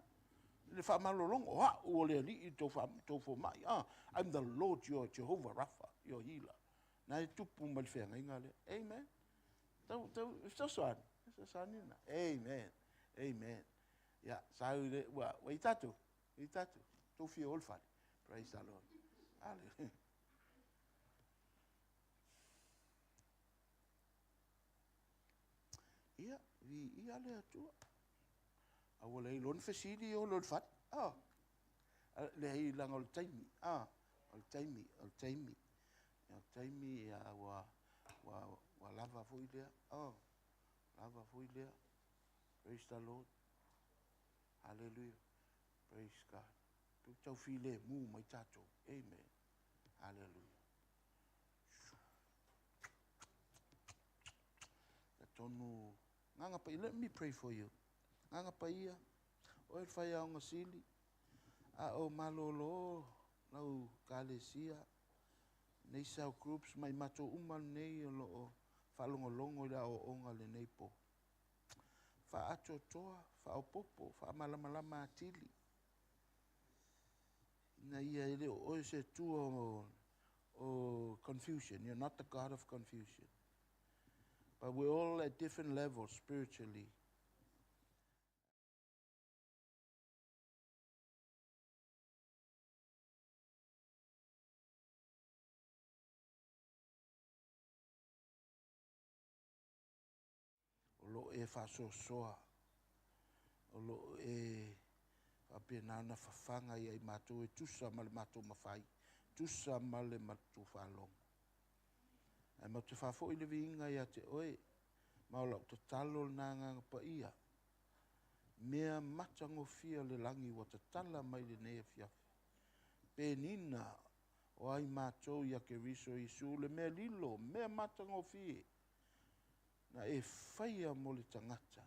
Le faamalologa, o a'u o le Alii tou, tou fomai. Ah, I'm the Lord your Jehovah Rapha, your healer. Na e tupu mai le feagaiga lea. Amen. Tau, tau, fesoasoani. Fesoasoani na. Amen. Amen. Ia, sau le, ua, ua i tātou. I tātou. Tau fia o le fale. Praise the Lord. Hallelujah. Ia, viia le Atua. A ua leai loa ni fesili o le fale. Ah, leai leaga o le taimi. Ah, o le taimi, o le taimi. O le taimi ia, ua, ua, ua lava foi lea. Oh, lava foi lea. Praise the Lord. Hallelujah. Praise God. Tu tau filemu mai tātou. Amen. Hallelujah. Tonu nganga pa let me pray for you. Nganga pa ia o e whai aonga sili a o malolo lau kalesia nei cell groups mai matou uma nei o lo o faalogologo i le aoaoga i lenei po. Faaatoatoa, faaopoopo, faamalamalama atili, ina ia e le o oe se Atua o confusion. You're not the God of confusion. But we're all at different levels spiritually. O lo o e faasoasoa, o lo o e faapena ona fafaga ia i matou e tusa ma le matou mafai, tusa ma le matou faalogo. Ae matou te faafoi le viiga ia te oe, ma o lau tatalo lena Agaga Paia, mea matagofie o le lagi ua tatala mai lenei afiafi. Penina o ai matou ia Keriso Iesu, le mea lilo, mea matagofie, na e faia mo le tagata,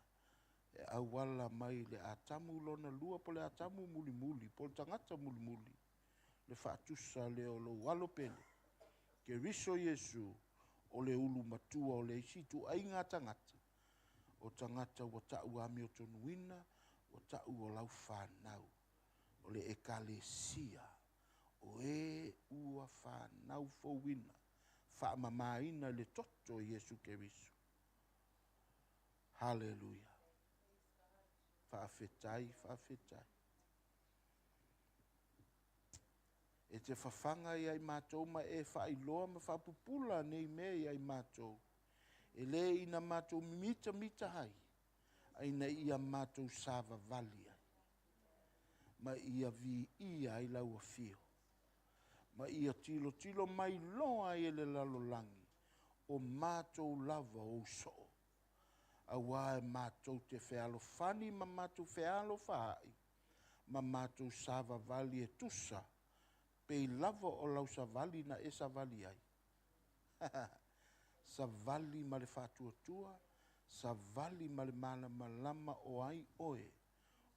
e auala mai le Atamu lona lua, po le Atamu mulimuli, po le tagata mulimuli, le faatusa lea o lou alo pele, Keriso Iesu, o le ulu matua o le isi ituaiga tagata, o tagata ua tau amiotonuina, ua tau o lau fanau, o le ekalesia, o e ua fanau fouina, faamamaina i le toto o Iesu Keriso. Haleluia. Faafetai, faafetai. E te fafaga ia i matou ma e faailoa ma faapupula nei mea ia i matou. E le ina matou mitamita ai, a ina ia matou savavali ai. Ma ia viia ai lau afio. Ma ia tilotilo mai loa ai e le lalolagi, o matou lava o usoo. Auā e matou te fealofani ma matou fealofaai, ma matou savavali e tusa, pei lava o lau savali na e savali ai. Savali ma le faatuatua, savali ma le malamalama o ai oe,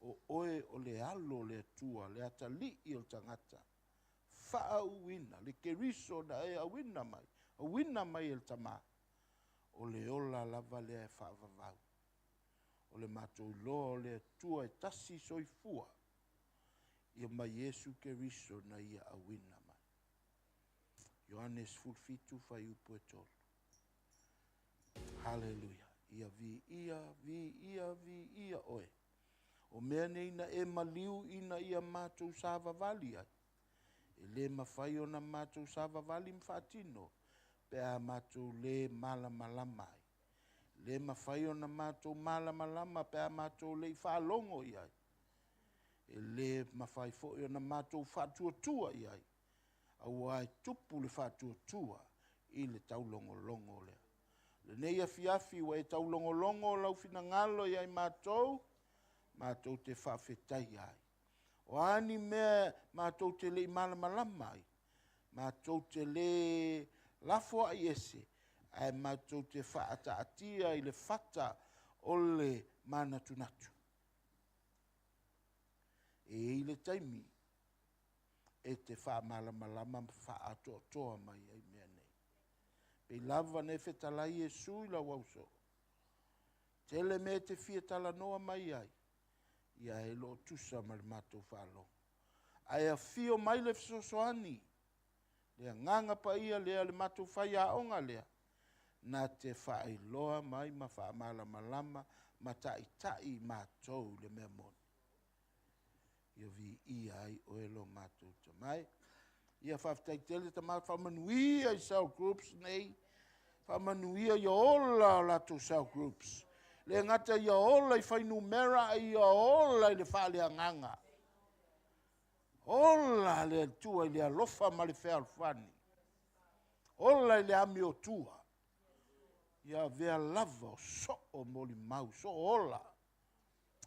o oe o le alo o le Atua, le atalii o le tagata, faauuina, le Keriso na e auina mai, auina mai e le Tama, o le ola lava lea e faavavau. O le matou iloa o le Atua e tasi soifua, ia ma Iesu Keriso na ia auina mai. Ioane 17 fuaiupu e 3. Haleluia. Ia viia, viia, viia oe. O mea nei na e maliu ina ia matou savavali ai. E le mafai ona matou savavali ma faatino pe a matou le malamalama ai. Le mafai ona matou malamalama pe a matou le i faalogo i ai. E le mafai foi ona matou faatuatua i ai. Aua e tupu le faatuatua i le taulogologo lea. Lenei afiafi ua e taulogologo lau finagalo ia i matou, matou te faafetaia ai. O a ni mea matou te le i malamalama ai, matou te le lafoai ese, ae matou te faataatia i le fata o le manatunatu. E i ai le taimi e te faamalamalama ma faaatoatoa mai ai mea nei. Pei lava na e fetalai Iesu i lau ausoo, tele mea e te fia talanoa mai ai, ia e loo tusa ma le matou faalogo. Ae afio mai le fesoasoani, le Agaga Paia lea, le matou faiaoga lea, na te faailoa mai ma faamalamalama ma taitai matou i le mea moni. Ia viia ai oe lo matou Tama e. Ia faafetai tele Tama, faamanuia i cell groups nei, faamanuia ia ola o latou cell groups. Le gata ia ola i fuainumera, a ia ola i le faaleagaga. Ola le Atua i le alofa ma le fealofani. Ola i le amiotua. Ia avea lava o soo molimau, soo ola.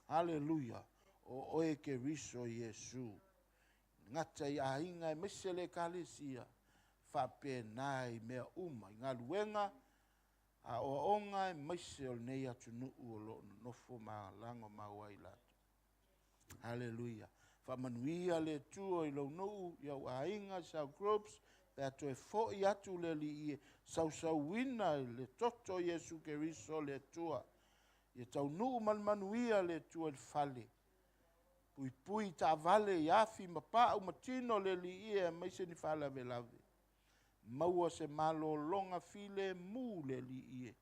Haleluia. O oe Keriso Iesu. Gata i aiga e maise le ekalesia, faapena i mea uma, i galuega, aoaoga e maise o lenei atunuu o lo o nonofo ma lagomau ai latou. Haleluia. Faamanuia le Atua i lou nuu, i au aiga, cell groups, Pe a toe fo'i atu le Alii e, sausauina i le Toto o Iesu Keriso le Atua. Ia taunuu ma le manuia le Atua i le fale. Puipui i taavale i afi ma pau ma tino le Alii e aemaise ni faalavelave. Maua se malologa filemu le Alii e.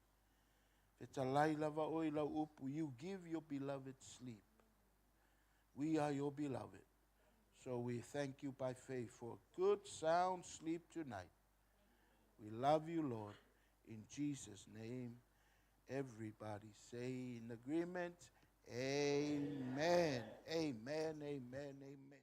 Fetalai lava oe i lau upu, you give your beloved sleep. We are your beloved. So we thank you by faith for a good sound sleep tonight. We love you, Lord. In Jesus' name, everybody say in agreement, amen. Amen, amen, amen.